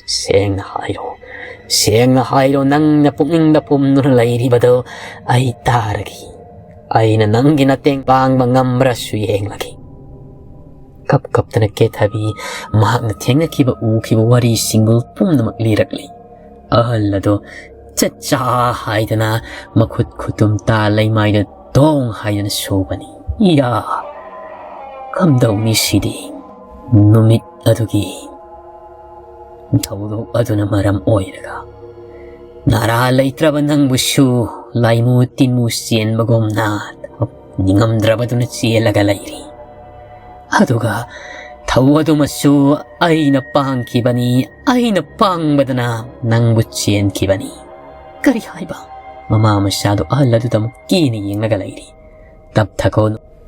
ꯁꯦꯡꯅ ꯍꯥꯏꯔꯣ, ꯁꯦꯡꯅ ꯍꯥꯏꯔꯣ, ꯅꯪꯅ ꯄꯨꯛꯅꯤꯡꯗ ꯄꯨꯝꯗꯨꯅ ꯂꯩꯔꯤꯕꯗꯣ ꯑꯩ ꯇꯥꯔꯒꯦ꯫ ꯑꯩꯅ ꯅꯪꯒꯤ ꯃꯇꯦꯡ ꯄꯥꯡꯕ ꯉꯝꯕ꯭ꯔꯥꯁꯨ ꯌꯦꯡꯂꯒꯦ꯫" ꯀꯞ ꯀꯞꯇꯅ ꯀꯦꯊꯕꯤ ꯃꯍꯥꯛꯅ ꯊꯦꯡꯅꯈꯤꯕ ꯎꯈꯤꯕ ꯋꯥꯔꯤꯁꯤꯡꯕꯨ ꯄꯨꯝꯅꯃꯛ ꯂꯤꯔꯛꯂꯤ꯫ ꯑꯍꯜ ꯑꯗꯣ ꯆꯠꯆꯥ ꯍꯥꯏꯗꯅ ꯃꯈꯨꯠ ꯈꯨꯇꯨꯝ ꯇꯥ ꯂꯩꯃꯥꯏꯗ ꯗꯣꯡ ꯍꯥꯏꯗꯅ ꯁꯨꯕꯅꯤ꯫ ꯏꯌꯥ! ꯀꯝꯗꯧꯅꯤ ꯁꯤꯗꯤ? ꯅꯨꯃꯤꯠ ꯑꯗꯨꯒꯤ ꯊꯧꯗꯣꯛ ꯑꯗꯨꯅ ꯃꯔꯝ ꯑꯣꯏꯔꯒ ꯅꯥꯔꯥ ꯂꯩꯇ꯭ꯔꯕ ꯅꯪꯕꯨꯁꯨ ꯂꯥꯏꯃꯨ ꯇꯤꯟꯃꯨ ꯆꯦꯟꯕꯒꯨꯝꯅ ꯅꯤꯡꯉꯝꯗ꯭ꯔꯕꯗꯨꯅ ꯆꯦꯜꯂꯒ ꯂꯩꯔꯤ꯫ ꯑꯗꯨꯒ ꯊꯧ ꯑꯗꯨꯃꯁꯨ ꯑꯩꯅ ꯄꯥꯡꯈꯤꯕꯅꯤ, ꯑꯩꯅ ꯄꯥꯡꯕꯗꯅ ꯅꯪꯕꯨ ꯆꯦꯟꯈꯤꯕꯅꯤ꯫ ꯀꯔꯤ ꯍꯥꯏꯕ? ꯃꯃꯥ ꯃꯆꯥꯗꯨ ꯑꯍꯜ ꯑꯗꯨꯗ ꯑꯃꯨꯛ ꯀꯤꯅ ꯌꯦꯡꯂꯒ ꯂꯩꯔꯤ꯫ ꯇꯞꯊꯈꯣ,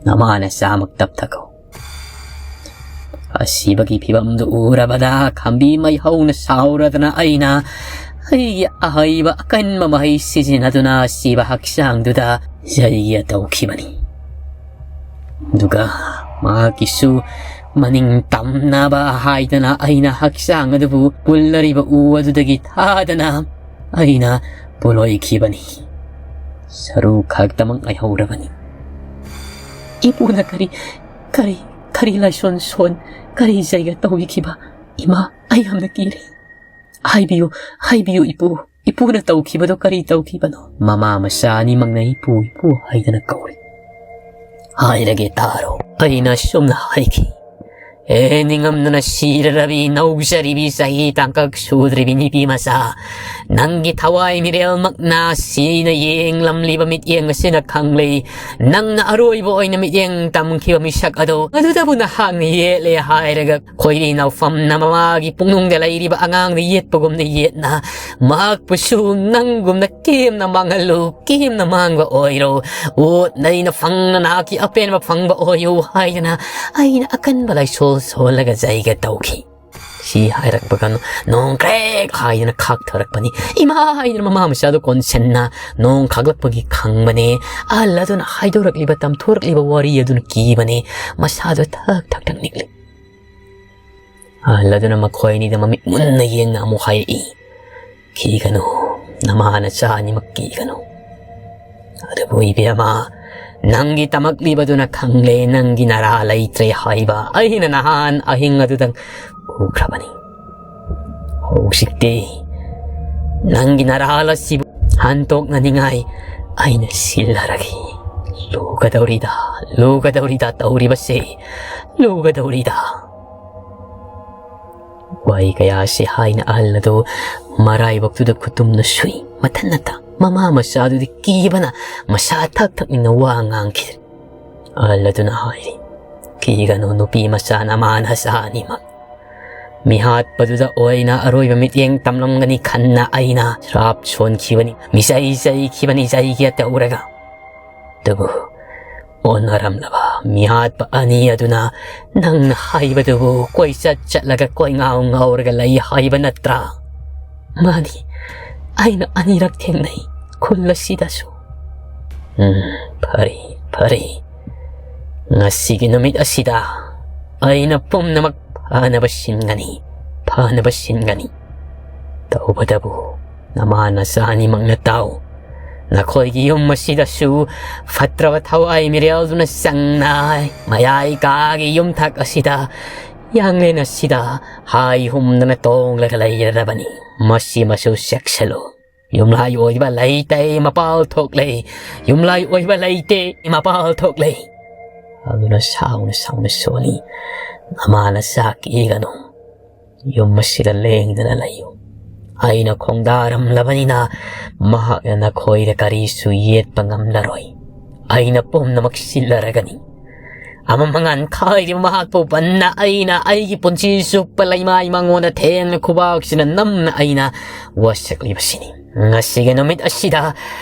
ꯅꯃꯥ ꯅꯆꯥꯃꯛ ꯇꯞꯊꯈꯣ꯫ ꯑꯁꯤꯕꯒꯤ ꯐꯤꯕꯝꯗꯨ ꯎꯔꯕꯗ ꯈꯝꯕꯤ ꯃꯩꯍꯧꯅ ꯁꯥꯎꯔꯗꯅ ꯑꯩꯅ ꯑꯩꯒꯤ ꯑꯍꯩꯕ ꯑꯀꯟꯕ ꯃꯍꯩ ꯁꯤꯖꯤꯟꯅꯗꯨꯅ ꯑꯁꯤꯕ ꯍꯛꯆꯥꯡꯗꯨꯗ ꯌꯩꯒꯦ ꯇꯧꯈꯤꯕꯅꯤ꯫ ꯑꯗꯨꯒ ꯃꯍꯥꯛꯀꯤꯁꯨ ꯃꯅꯤꯡ ꯇꯝꯅꯕ ꯍꯥꯏꯗꯅ ꯑꯩꯅ ꯍꯛꯆꯥꯡ ꯑꯗꯨꯕꯨ ꯄꯨꯜꯂꯔꯤꯕ ꯎ ꯑꯗꯨꯗꯒꯤ ꯊꯥꯗꯅ ꯑꯩꯅ ꯄꯨꯂꯣꯏꯈꯤꯕꯅꯤ꯫ ꯁꯔꯨ ꯈꯛꯇꯃꯛ ꯉꯥꯏꯍꯧꯔꯕꯅꯤ꯫ ꯏꯄꯨꯅ ꯀꯔꯤ, ꯀꯔꯤ, ꯀꯔꯤ ꯂꯥꯏꯁꯣꯟ ꯁꯣꯟ, ꯀꯔꯤ ꯖꯩꯒ ꯇꯧꯕꯤꯈꯤꯕ? ꯏꯃꯥ, ꯑꯩ ꯌꯥꯝꯅ ꯀꯤꯔꯦ꯫ ꯍꯥꯏꯕꯤꯌꯨ, ꯍꯥꯏꯕꯤꯌꯨ ꯏꯄꯨ, ꯏꯄꯨꯅ ꯇꯧꯈꯤꯕꯗꯣ ꯀꯔꯤ ꯇꯧꯈꯤꯕꯅꯣ? ꯃꯃꯥ ꯃꯆꯥ ꯑꯅꯤꯃꯛꯅ ꯏꯄꯨ, ꯏꯄꯨ ꯍꯥꯏꯗꯅ ꯀꯧꯔꯤ꯫ ꯍꯥꯏꯔꯒꯦ ꯇꯥꯔꯣ꯫ ꯑꯩꯅ ꯁꯨꯝꯅ ꯍꯥꯏꯈꯤ, "ꯑꯦ, ꯅꯤꯡꯉꯝꯗꯅ ꯁꯤꯔꯔꯕꯤ, ꯅꯧꯖꯔꯤꯕꯤ, ꯆꯍꯤ ꯇꯥꯡꯀꯛ ꯁꯨꯗ꯭ꯔꯤꯕꯤ ꯅꯨꯄꯤ ꯃꯆꯥ, ꯅꯪꯒꯤ ꯊꯋꯥꯏ ꯃꯤꯔꯦꯜꯃꯛꯅ ꯁꯤꯅ ꯌꯦꯡꯂꯝꯂꯤꯕ ꯃꯤꯠꯌꯦꯡ ꯑꯁꯤꯅ ꯈꯪꯂꯦ꯫ ꯅꯪꯅ ꯑꯔꯣꯏꯕ ꯑꯣꯏꯅ ꯃꯤꯠꯌꯦꯡ ꯇꯝꯈꯤꯕ ꯃꯤꯁꯛ ꯑꯗꯣ, ꯑꯗꯨꯗꯕꯨ ꯅꯍꯥꯛꯅ ꯌꯦꯠꯂꯦ ꯍꯥꯏꯔꯒ, ꯈꯣꯏꯔꯤ ꯅꯥꯎꯐꯝꯅ ꯃꯃꯥꯒꯤ ꯄꯨꯛꯅꯨꯡꯗ ꯂꯩꯔꯤꯕ ꯑꯉꯥꯡꯗ ꯌꯦꯠꯄꯒꯨꯝꯅ ꯌꯦꯠꯅ, ꯃꯍꯥꯛꯄꯨꯁꯨ ꯅꯪꯒꯨꯝꯅ ꯀꯦꯝꯅ ꯃꯥꯡꯍꯜꯂꯨ, ꯀꯦꯝꯅ ꯃꯥꯡꯕ ꯑꯣꯏꯔꯣ, ꯑꯣꯠ ꯅꯩꯅ ꯐꯪꯅ ꯅꯍꯥꯛꯀꯤ ꯑꯄꯦꯟꯕ ꯐꯪꯕ ꯑꯣꯏꯌꯨ" ꯍꯥꯏꯗꯅ ꯑꯩꯅ ꯑꯀꯟꯕ ꯂꯥꯏꯁꯣꯜ ꯁꯣꯜꯂꯒ ꯖꯩꯒ ꯇꯧꯈꯤ꯫ ꯁꯤ ꯍꯥꯏꯔꯛꯄꯒ ꯅꯣꯡ ꯀ꯭ꯔꯦꯛ ꯍꯥꯏꯗꯅ ꯈꯥꯛꯊꯔꯛꯄꯅꯤ꯫ "ꯏꯃꯥ!" ꯍꯥꯏꯗꯅ ꯃꯃꯥ ꯃꯆꯥꯗꯨ ꯀꯣꯟꯁꯤꯟꯅ ꯅꯣꯡ ꯈꯥꯛꯂꯛꯄꯒꯤ ꯈꯪꯕꯅꯦ꯫ ꯑꯍꯜ ꯑꯗꯨꯅ ꯍꯥꯏꯗꯣꯔꯛꯂꯤꯕ, ꯇꯝꯊꯣꯔꯛꯂꯤꯕ ꯋꯥꯔꯤ ꯑꯗꯨꯅ ꯀꯤꯕꯅꯦ꯫ ꯃꯁꯥꯗꯣ ꯊꯛ ꯊꯛ ꯊꯛ ꯅꯤꯛꯂꯤ꯫ ꯑꯍꯜ ꯑꯗꯨꯅ ꯃꯈꯣꯏ ꯑꯅꯤꯗ ꯃꯃꯤꯠ ꯃꯨꯟꯅ ꯌꯦꯡꯅ ꯑꯃꯨꯛ ꯍꯥꯏꯔꯛꯏ, "ꯀꯤꯒꯅꯨ, ꯅꯃꯥ ꯅꯆꯥ ꯑꯅꯤꯃꯛ ꯀꯤꯒꯅꯨ꯫ ꯑꯗꯨꯕꯨ ꯏꯕꯦꯝꯃ, ꯅꯪꯒꯤ ꯇꯝꯃꯛꯂꯤꯕꯗꯨꯅ ꯈꯪꯂꯦ, ꯅꯪꯒꯤ ꯅꯔꯥ ꯂꯩꯇ꯭ꯔꯦ ꯍꯥꯏꯕ ꯑꯩꯅ ꯅꯍꯥꯟ ꯑꯍꯤꯡ ꯑꯗꯨꯗꯪ ꯎꯈ꯭ꯔꯕꯅꯤ꯫ ꯍꯧꯖꯤꯛꯇꯤ ꯅꯪꯒꯤ ꯅꯔꯥꯜ ꯑꯁꯤꯕꯨ ꯍꯟꯇꯣꯛꯅꯅꯤꯡꯉꯥꯏ ꯑꯩꯅ ꯁꯤꯜꯂꯔꯒꯦ꯫ ꯂꯨꯒꯗꯧꯔꯤꯗ, ꯂꯨꯒꯗꯧꯔꯤꯗ ꯇꯧꯔꯤꯕꯁꯦ, ꯂꯨꯒꯗꯧꯔꯤꯗ"꯫ ꯋꯥꯍꯩ ꯀꯌꯥ ꯑꯁꯤ ꯍꯥꯏꯅ ꯑꯍꯜ ꯑꯗꯨ ꯃꯔꯥꯏꯕꯛꯇꯨꯗ ꯈꯨꯇꯨꯝꯅ ꯁꯨꯏ꯫ ꯃꯊꯟ ꯅꯠꯇ ꯃꯃꯥ ꯃꯆꯥꯗꯨꯗꯤ ꯀꯤꯕꯅ ꯃꯁꯥ ꯊꯛ ꯊꯛꯅꯤꯡꯅ ꯋꯥ ꯉꯥꯡꯈꯤꯗ꯭ꯔꯦ꯫ ꯑꯍꯜ ꯑꯗꯨꯅ ꯍꯥꯏꯔꯤ, "ꯀꯤꯒꯅꯨ ꯅꯨꯄꯤ ꯃꯆꯥ ꯅꯃꯥ ꯅꯆꯥ ꯑꯅꯤꯃꯛ꯫ ꯃꯤꯍꯥꯠꯄꯗꯨꯗ ꯑꯣꯏꯅ ꯑꯔꯣꯏꯕ ꯃꯤꯠꯌꯦꯡ ꯇꯝꯂꯝꯒꯅꯤ ꯈꯟꯅ ꯑꯩꯅ ꯁ꯭ꯔꯥꯞ ꯁꯣꯟꯈꯤꯕꯅꯤ, ꯃꯤꯆꯩ ꯆꯩꯈꯤꯕꯅꯤ, ꯆꯩꯒꯦ ꯇꯧꯔꯒ꯫ ꯑꯗꯨꯕꯨ ꯑꯣꯟꯅꯔꯝꯂꯕ ꯃꯤꯍꯥꯠꯄ ꯑꯅꯤ ꯑꯗꯨꯅ ꯅꯪꯅ ꯍꯥꯏꯕꯗꯨꯕꯨ ꯀꯣꯏꯆꯠ ꯆꯠꯂꯒ ꯀꯣꯏꯉꯥꯎ ꯉꯥꯎꯔꯒ ꯂꯩ ꯍꯥꯏꯕ ꯅꯠꯇ꯭ꯔꯥ? ꯃꯥꯅꯤ, ꯑꯩꯅ ꯑꯅꯤꯔꯛ ꯊꯦꯡꯅꯩ ꯈꯨꯜ ꯑꯁꯤꯗꯁꯨ꯫ ꯎꯝ, ꯐꯔꯦ, ꯐꯔꯦ꯫ ꯉꯁꯤꯒꯤ ꯅꯨꯃꯤꯠ ꯑꯁꯤꯗ ꯑꯩꯅ ꯄꯨꯝꯅꯃꯛ ꯐꯅꯕ ꯁꯤꯟꯒꯅꯤ, ꯐꯅꯕ ꯁꯤꯟꯒꯅꯤ꯫ ꯇꯧꯕꯇꯕꯨ ꯅꯃꯥ ꯅꯆꯥ ꯑꯅꯤꯃꯛꯅ ꯇꯥꯎ꯫ ꯅꯈꯣꯏꯒꯤ ꯌꯨꯝ ꯑꯁꯤꯗꯁꯨ ꯐꯠꯇ꯭ꯔꯕ ꯊꯋꯥꯏ ꯃꯤꯔꯦꯜꯗꯨꯅ ꯆꯪꯅ ꯃꯌꯥꯏ ꯀꯥꯒꯤ ꯌꯨꯝꯊꯛ ꯑꯁꯤꯗ, ꯌꯥꯡꯂꯦꯟ ꯑꯁꯤꯗ ꯍꯥꯏ ꯍꯨꯝꯗꯅ ꯇꯣꯡꯂꯒ ꯂꯩꯔꯕꯅꯤ꯫ ꯃꯁꯤꯃꯁꯨ ꯆꯦꯛꯁꯤꯜꯂꯨ꯫ ꯌꯨꯝꯂꯥꯏ ꯑꯣꯏꯕ ꯂꯩꯇꯦ, ꯃꯄꯥꯜ ꯊꯣꯛꯂꯦ꯫ ꯌꯨꯝꯂꯥꯏ ꯑꯣꯏꯕ ꯂꯩꯇꯦ, ꯃꯄꯥꯜ ꯊꯣꯛꯂꯦ꯫ ꯑꯗꯨꯅ ꯁꯥꯎꯅ ꯁꯥꯎꯅ ꯁꯣꯜꯂꯤ꯫ ꯅꯃꯥ ꯅꯆꯥ ꯀꯤꯒꯅꯨ꯫ ꯌꯨꯝ ꯑꯁꯤꯗ ꯂꯦꯡꯗꯅ ꯂꯩꯌꯨ꯫ ꯑꯩꯅ ꯈꯣꯡꯗꯥꯔꯝꯂꯕꯅꯤꯅ ꯃꯍꯥꯛꯅ ꯅꯈꯣꯏꯗ ꯀꯔꯤꯁꯨ ꯌꯦꯠꯄ ꯉꯝꯂꯔꯣꯏ꯫ ꯑꯩꯅ ꯄꯨꯝꯅꯃꯛ ꯁꯤꯜꯂꯔꯒꯅꯤ꯫ ꯑꯃ ꯃꯉꯥꯟ ꯈꯥꯏꯔꯤꯕ ꯃꯍꯥꯛꯄꯨ ꯄꯟꯅ ꯑꯩꯅ ꯑꯩꯒꯤ ꯄꯨꯟꯁꯤ ꯆꯨꯞꯄ ꯂꯩꯃꯥꯏ ꯃꯉꯣꯟꯗ ꯊꯦꯡꯅ ꯈꯨꯕꯥꯛꯁꯤꯅ ꯅꯝꯅ ꯑꯩꯅ ꯋꯥꯁꯛꯂꯤꯕꯁꯤꯅꯤ꯫ ꯉꯁꯤꯒꯤ ꯅꯨꯃꯤꯠ ꯑꯁꯤꯗ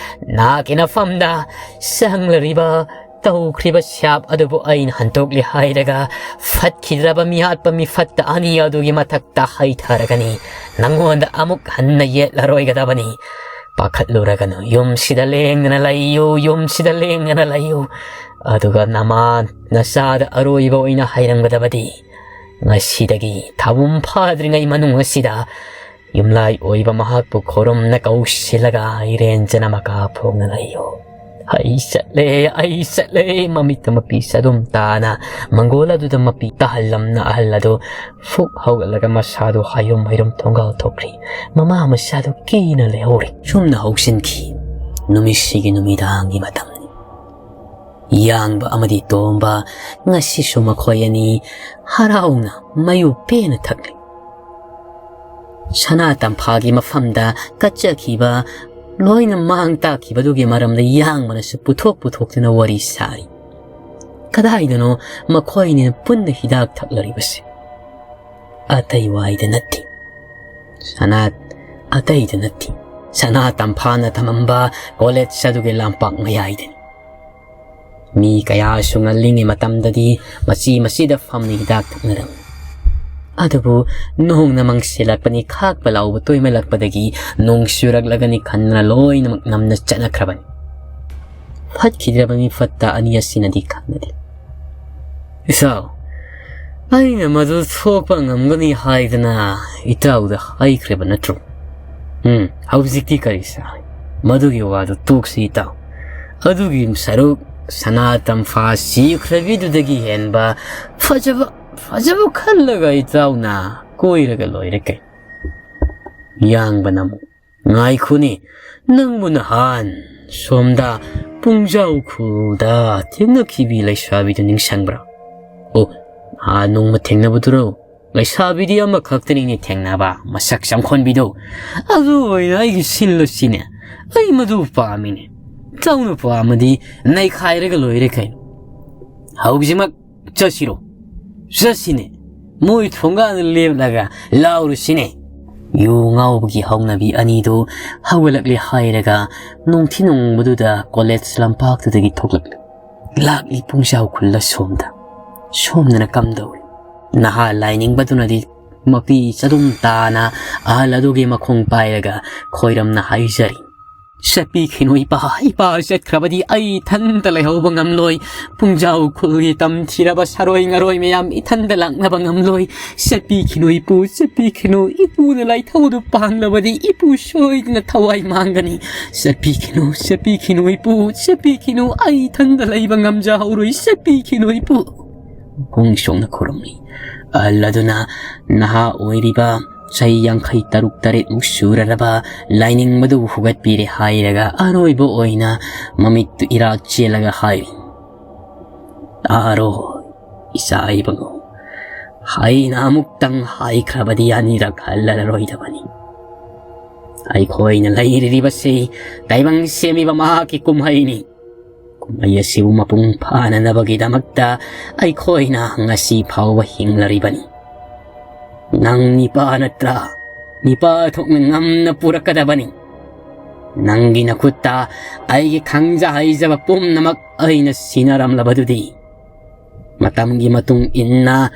ꯅꯍꯥꯛꯀꯤ ꯅꯐꯝꯗ ꯆꯪꯂꯔꯤꯕ ꯇꯧꯈ꯭ꯔꯤꯕ ꯁ꯭ꯌꯥꯞ ꯑꯗꯨꯕꯨ ꯑꯩꯅ ꯍꯟꯗꯣꯛꯂꯦ ꯍꯥꯏꯔꯒ ꯐꯠꯈꯤꯗ꯭ꯔꯕ ꯃꯤꯍꯥꯠꯄ ꯃꯤꯐꯠꯇ ꯑꯅꯤ ꯑꯗꯨꯒꯤ ꯃꯊꯛꯇ ꯍꯩꯊꯔꯒꯅꯤ꯫ ꯅꯪꯉꯣꯟꯗ ꯑꯃꯨꯛ ꯍꯟꯅ ꯌꯦꯠꯂꯔꯣꯏꯒꯗꯕꯅꯤ꯫ ꯄꯥꯈꯠꯂꯨꯔꯒꯅꯨ꯫ ꯌꯨꯝꯁꯤꯗ ꯂꯦꯡꯗꯅ ꯂꯩꯌꯨ, ꯌꯨꯝꯁꯤꯗ ꯂꯦꯡꯗꯅ ꯂꯩꯌꯨ꯫ ꯑꯗꯨꯒ ꯅꯃꯥ ꯅꯆꯥꯗ ꯑꯔꯣꯏꯕ ꯑꯣꯏꯅ ꯍꯥꯏꯔꯝꯒꯗꯕꯗꯤ, ꯉꯁꯤꯗꯒꯤ ꯊꯥꯕꯨꯝ ꯐꯥꯗ꯭ꯔꯤꯉꯩ ꯃꯅꯨꯡ ꯑꯁꯤꯗ ꯌꯨꯝꯂꯥꯏ ꯑꯣꯏꯕ ꯃꯍꯥꯛꯄꯨ ꯈꯨꯔꯨꯝꯅ ꯀꯧꯁꯤꯜꯂꯒ ꯏꯔꯦꯟꯖꯅ ꯃꯀꯥ ꯐꯣꯡꯅ ꯂꯩꯌꯨ꯫ ꯑꯩ ꯆꯠꯂꯦ, ꯑꯩ ꯆꯠꯂꯦ꯫ ꯃꯃꯤꯠꯇ ꯃꯄꯤ ꯆꯗꯨꯝ ꯇꯥꯅ ꯃꯪꯒꯣꯜ ꯑꯗꯨꯗ ꯃꯄꯤ ꯇꯥꯍꯜꯂꯝꯅ ꯑꯍꯜ ꯑꯗꯨ ꯐꯨꯛ ꯍꯧꯒꯠꯂꯒ ꯃꯁꯥꯗꯨ ꯍꯥꯏꯔꯨꯝ ꯍꯥꯏꯔꯨꯝ ꯊꯣꯡꯒꯥꯜ ꯊꯣꯛꯈ꯭ꯔꯤ꯫ ꯃꯃꯥ ꯃꯆꯥꯗꯨ ꯀꯤꯅ ꯂꯩꯍꯧꯔꯤ꯫ ꯁꯨꯝꯅ ꯍꯧꯁꯤꯟꯈꯤ꯫ ꯅꯨꯃꯤꯠꯁꯤꯒꯤ ꯅꯨꯃꯤꯗꯥꯡꯒꯤ ꯃꯇꯝꯅꯤ꯫ ꯌꯥꯡꯕ ꯑꯃꯗꯤ ꯇꯣꯝꯕ ꯉꯁꯤꯁꯨ ꯃꯈꯣꯏ ꯑꯅꯤ ꯍꯔꯥꯎꯅ ꯃꯌꯨ ꯄꯦꯟꯅ ꯊꯛꯂꯤ꯫ ꯁꯅꯥ ꯇꯝꯐꯥꯒꯤ ꯃꯐꯝꯗ ꯀꯠꯆꯈꯤꯕ, ꯂꯣꯏꯅ ꯃꯥꯡ ꯇꯥꯛꯈꯤꯕꯗꯨꯒꯤ ꯃꯔꯝꯗ ꯌꯥꯡꯕꯅꯁꯨ ꯄꯨꯊꯣꯛ ꯄꯨꯊꯣꯛꯇꯨꯅ ꯋꯥꯔꯤ ꯁꯥꯔꯤ꯫ ꯀꯗꯥꯏꯗꯅꯣ ꯃꯈꯣꯏꯅꯤꯅ ꯄꯨꯟꯅ ꯍꯤꯗꯥꯛ ꯊꯛꯂꯔꯤꯕꯁꯦ? ꯑꯇꯩ ꯋꯥꯏꯗ ꯅꯠꯇꯦ꯫ ꯁꯅꯥ, ꯑꯇꯩꯗ ꯅꯠꯇꯦ꯫ ꯁꯅꯥ ꯇꯝꯐꯥꯅ ꯊꯝꯃꯝꯕ ꯀꯣꯂꯦꯖ ꯑꯗꯨꯒꯤ ꯂꯝꯄꯥꯛ ꯃꯌꯥꯏꯗꯅꯤ꯫ ꯃꯤ ꯀꯌꯥꯁꯨ ꯉꯜꯂꯤꯉꯩ ꯃꯇꯝꯗꯗꯤ ꯃꯆꯤ ꯃꯆꯤꯗ ꯐꯝꯅ ꯍꯤꯗꯥꯛ ꯊꯛꯅꯔꯝꯃꯤ꯫ ꯑꯗꯨꯕꯨ ꯅꯣꯡꯅ ꯃꯪꯁꯤꯜꯂꯛꯄꯅꯤ, ꯈꯥꯛꯄ ꯂꯥꯎꯕ ꯇꯣꯏꯃꯜꯂꯛꯄꯗꯒꯤ ꯅꯣꯡ ꯆꯨꯔꯛꯂꯒꯅꯤ ꯈꯟꯗꯅ ꯂꯣꯏꯅꯃꯛ ꯅꯝꯅ ꯆꯠꯅꯈ꯭ꯔꯕꯅꯤ꯫ ꯐꯠꯈꯤꯗ꯭ꯔꯕ ꯃꯤ ꯐꯠꯇ ꯑꯅꯤ ꯑꯁꯤꯅꯗꯤ ꯈꯪꯅꯗꯦ꯫ "ꯏꯆꯥꯎ, ꯑꯩꯅ ꯃꯗꯨ ꯊꯣꯛꯄ ꯉꯝꯒꯅꯤ ꯍꯥꯏꯗꯅ ꯏꯇꯥꯎꯗ ꯍꯥꯏꯈ꯭ꯔꯕ ꯅꯠꯇ꯭ꯔꯣ?" "ꯎꯝ, ꯍꯧꯖꯤꯛꯇꯤ ꯀꯔꯤ ꯆꯥꯏ? ꯃꯗꯨꯒꯤ ꯋꯥꯗꯨ ꯇꯣꯛꯁꯤ ꯏꯇꯥꯎ꯫ ꯑꯗꯨꯒꯤ ꯁꯔꯨꯛ ꯁꯅꯥ ꯇꯝꯐꯥ ꯁꯤꯈ꯭ꯔꯕꯤꯗꯨꯗꯒꯤ ꯍꯦꯟꯕ ꯐꯖꯕ, ꯐꯖꯕ ꯈꯜꯂꯒ ꯏꯇꯥꯎꯅ ꯀꯣꯏꯔꯒ ꯂꯣꯏꯔꯦ ꯀꯩ?" ꯌꯥꯡꯕꯅ ꯑꯃꯨꯛ, "ꯉꯥꯏꯈꯣꯅꯦ, ꯅꯪꯕꯨ ꯅꯍꯥꯟ ꯁꯣꯝꯗ ꯄꯨꯡꯖꯥꯎ ꯈꯨꯜꯗ ꯊꯦꯡꯅꯈꯤꯕꯤ ꯂꯩꯁꯥꯕꯤꯗꯨ ꯅꯤꯡꯁꯤꯡꯕ꯭ꯔꯥ?" "ꯑꯣ, ꯅꯍꯥꯟ ꯅꯣꯡꯃ ꯊꯦꯡꯅꯕꯗꯨꯔꯣ? ꯂꯩꯁꯥꯕꯤꯗꯤ ꯑꯃꯈꯛꯇꯅꯤꯅꯦ ꯊꯦꯡꯅꯕ, ꯃꯁꯛ ꯆꯪꯈꯣꯟꯕꯤꯗꯣ꯫ ꯑꯗꯨ ꯑꯣꯏꯅ ꯑꯩꯒꯤ ꯁꯤꯜꯂꯨ ꯁꯤꯅꯦ꯫ ꯑꯩ ꯃꯗꯨ ꯄꯥꯝꯃꯤꯅꯦ꯫ ꯏꯇꯥꯎꯅ ꯄꯥꯝꯃꯗꯤ ꯅꯩꯈꯥꯏꯔꯒ ꯂꯣꯏꯔꯦ ꯀꯩꯅꯣ꯫ ꯍꯧꯖꯤꯛꯃꯛ ꯆꯠꯁꯤꯔꯣ?" "ꯆꯠꯁꯤꯅꯦ꯫ ꯃꯣꯏ ꯊꯣꯡꯒꯥꯟꯗ ꯂꯦꯞꯂꯒ ꯂꯥꯎꯔꯨꯁꯤꯅꯦ꯫" ꯌꯨ ꯉꯥꯎꯕꯒꯤ ꯍꯧꯅꯕꯤ ꯑꯅꯤꯗꯨ ꯍꯧꯒꯠꯂꯛꯂꯦ ꯍꯥꯏꯔꯒ ꯅꯣꯡꯊꯤ ꯅꯣꯡꯕꯗꯨꯗ ꯀꯣꯂꯦꯖ ꯂꯝꯄꯥꯛꯇꯨꯗꯒꯤ ꯊꯣꯛꯂꯛꯂꯦ꯫ ꯂꯥꯛꯂꯤ ꯄꯨꯡꯖꯥꯎ ꯈꯨꯜꯂ ꯁꯣꯝꯗ꯫ ꯁꯣꯝꯗꯅ ꯀꯝꯗꯧꯔꯤ? ꯅꯍꯥ ꯂꯥꯏꯅꯤꯡꯕꯗꯨꯅꯗꯤ ꯃꯄꯤ ꯆꯗꯨꯝ ꯇꯥꯅ ꯑꯍꯜ ꯑꯗꯨꯒꯤ ꯃꯈꯣꯡ ꯄꯥꯏꯔꯒ ꯈꯣꯏꯔꯝꯅ ꯍꯥꯏꯖꯔꯤ, "ꯆꯠꯄꯤꯈꯤꯅꯨ ꯏꯄꯥ, ꯏꯄꯥ ꯆꯠꯈ꯭ꯔꯕꯗꯤ ꯑꯩ ꯏꯊꯟꯇ ꯂꯩꯍꯧꯕ ꯉꯝꯂꯣꯏ꯫ ꯄꯨꯡꯖꯥꯎ ꯈꯨꯜꯒꯤ ꯇꯝꯊꯤꯔꯕ ꯁꯔꯣꯏ ꯉꯔꯣꯏ ꯃꯌꯥꯝ ꯏꯊꯟꯇ ꯂꯥꯛꯅꯕ ꯉꯝꯂꯣꯏ꯫ ꯆꯠꯄꯤꯈꯤꯅꯨ ꯏꯄꯨ, ꯆꯠꯄꯤꯈꯤꯅꯨ꯫ ꯏꯄꯨꯅ ꯂꯥꯏꯊꯧꯗꯨ ꯄꯥꯡꯂꯕꯗꯤ ꯏꯄꯨ ꯁꯣꯏꯗꯅ ꯊꯋꯥꯏ ꯃꯥꯡꯒꯅꯤ꯫ ꯆꯠꯄꯤꯈꯤꯅꯨ, ꯆꯠꯄꯤꯈꯤꯅꯨ ꯏꯄꯨ, ꯆꯠꯄꯤꯈꯤꯅꯨ꯫ ꯑꯩ ꯏꯊꯟꯇ ꯂꯩꯕ ꯉꯝꯖꯍꯧꯔꯣꯏ꯫ ꯆꯠꯄꯤꯈꯤꯅꯨ ꯏꯄꯨ꯫" ꯄꯨꯡ ꯁꯣꯛꯅ ꯈꯨꯔꯨꯝꯃꯤ꯫ ꯑꯍꯜ ꯑꯗꯨꯅ ꯅꯍꯥ ꯑꯣꯏꯔꯤꯕ ꯆꯍꯤ ꯌꯥꯡꯈꯩ ꯇꯔꯨꯛ ꯇꯔꯦꯠꯃꯨꯛ ꯁꯨꯔꯔꯕ ꯂꯥꯏꯅꯤꯡꯕꯗꯨꯕꯨ ꯍꯧꯒꯠꯄꯤꯔꯦ ꯍꯥꯏꯔꯒ ꯑꯔꯣꯏꯕ ꯑꯣꯏꯅ ꯃꯃꯤꯠꯇꯨ ꯏꯔꯥ ꯆꯦꯜꯂꯒ ꯍꯥꯏꯔꯤ, "ꯇꯥꯔꯣ, ꯏꯆꯥ ꯏꯕꯨꯡꯉꯣ, ꯑꯩꯅ ꯑꯃꯨꯛꯇꯪ ꯍꯥꯏꯈ꯭ꯔꯕꯗꯤ ꯑꯅꯤꯔꯛ ꯍꯜꯂꯔꯣꯏꯗꯕꯅꯤ꯫ ꯑꯩꯈꯣꯏꯅ ꯂꯩꯔꯤꯕꯁꯤ ꯇꯥꯏꯕꯪ ꯁꯦꯝꯃꯤꯕ ꯃꯍꯥꯛꯀꯤ ꯀꯨꯝꯍꯩꯅꯤ꯫ ꯀꯨꯝꯍꯩ ꯑꯁꯤꯕꯨ ꯃꯄꯨꯡ ꯐꯥꯅꯅꯕꯒꯤꯗꯃꯛꯇ ꯑꯩꯈꯣꯏꯅ ꯉꯁꯤ ꯐꯥꯎꯕ ꯍꯤꯡꯂꯔꯤꯕꯅꯤ꯫ ꯅꯪ ꯅꯤꯄꯥ ꯅꯠꯇ꯭ꯔꯥ? ꯅꯤꯄꯥ ꯊꯣꯛꯅ ꯉꯝꯅ ꯄꯨꯔꯛꯀꯗꯕꯅꯤ꯫" ꯅꯪꯒꯤ ꯅꯈꯨꯠꯇ ꯑꯩꯒꯤ ꯈꯪꯖ ꯍꯩꯖꯕ ꯄꯨꯝꯅꯃꯛ ꯑꯩꯅ ꯁꯤꯟꯅꯔꯝꯂꯕꯗꯨꯗꯤ꯫ ꯃꯇꯝꯒꯤ ꯃꯇꯨꯡ ꯏꯟꯅ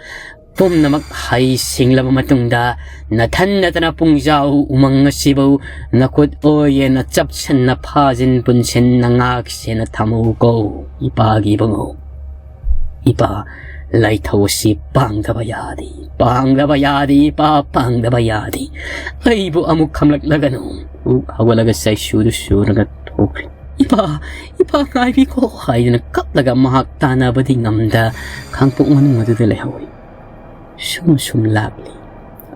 ꯄꯨꯝꯅꯃꯛ ꯍꯩꯁꯤꯡꯂꯕ ꯃꯇꯨꯡꯗ, ꯅꯊꯟ ꯅꯊꯟꯅ ꯄꯨꯡꯖꯥꯎ ꯎꯃꯪ ꯑꯁꯤꯕꯨ ꯅꯈꯨꯠ ꯑꯣꯏꯌꯦꯅ ꯆꯞꯁꯤꯟꯅ ꯐꯥꯖꯤꯟ ꯄꯨꯟꯁꯤꯟꯅ ꯉꯥꯛ ꯁꯦꯟꯅ ꯊꯝꯃꯨꯀꯣ, ꯏꯄꯥꯒꯤ ꯏꯕꯨꯡꯉꯣ꯫ ꯏꯄꯥ, ꯂꯥꯏꯊꯧ ꯑꯁꯤ ꯄꯥꯡꯗꯕ ꯌꯥꯗꯦ, ꯄꯥꯡꯗꯕ ꯌꯥꯗꯦ, ꯏꯄꯥ, ꯄꯥꯡꯗꯕ ꯌꯥꯗꯦ꯫ ꯑꯩꯕꯨ ꯑꯃꯨꯛ ꯈꯝꯂꯛꯂꯒꯅꯨ꯫ ꯎꯛ ꯍꯧꯒꯠꯂꯒ ꯆꯩꯁꯨꯗꯨ ꯁꯨꯔꯒ ꯊꯣꯛꯈ꯭ꯔꯦ꯫ "ꯏꯄꯥ, ꯏꯄꯥ, ꯉꯥꯏꯕꯤꯈꯣ" ꯍꯥꯏꯗꯨꯅ ꯀꯞꯂꯒ ꯃꯍꯥꯛ ꯇꯥꯟꯅꯕꯗꯤ ꯉꯝꯗ ꯈꯥꯡꯄꯣꯛ ꯃꯅꯨꯡ ꯑꯗꯨꯗ ꯂꯩꯍꯧꯏ꯫ ꯁꯨꯝ ꯁꯨꯝ ꯂꯥꯛꯂꯤ꯫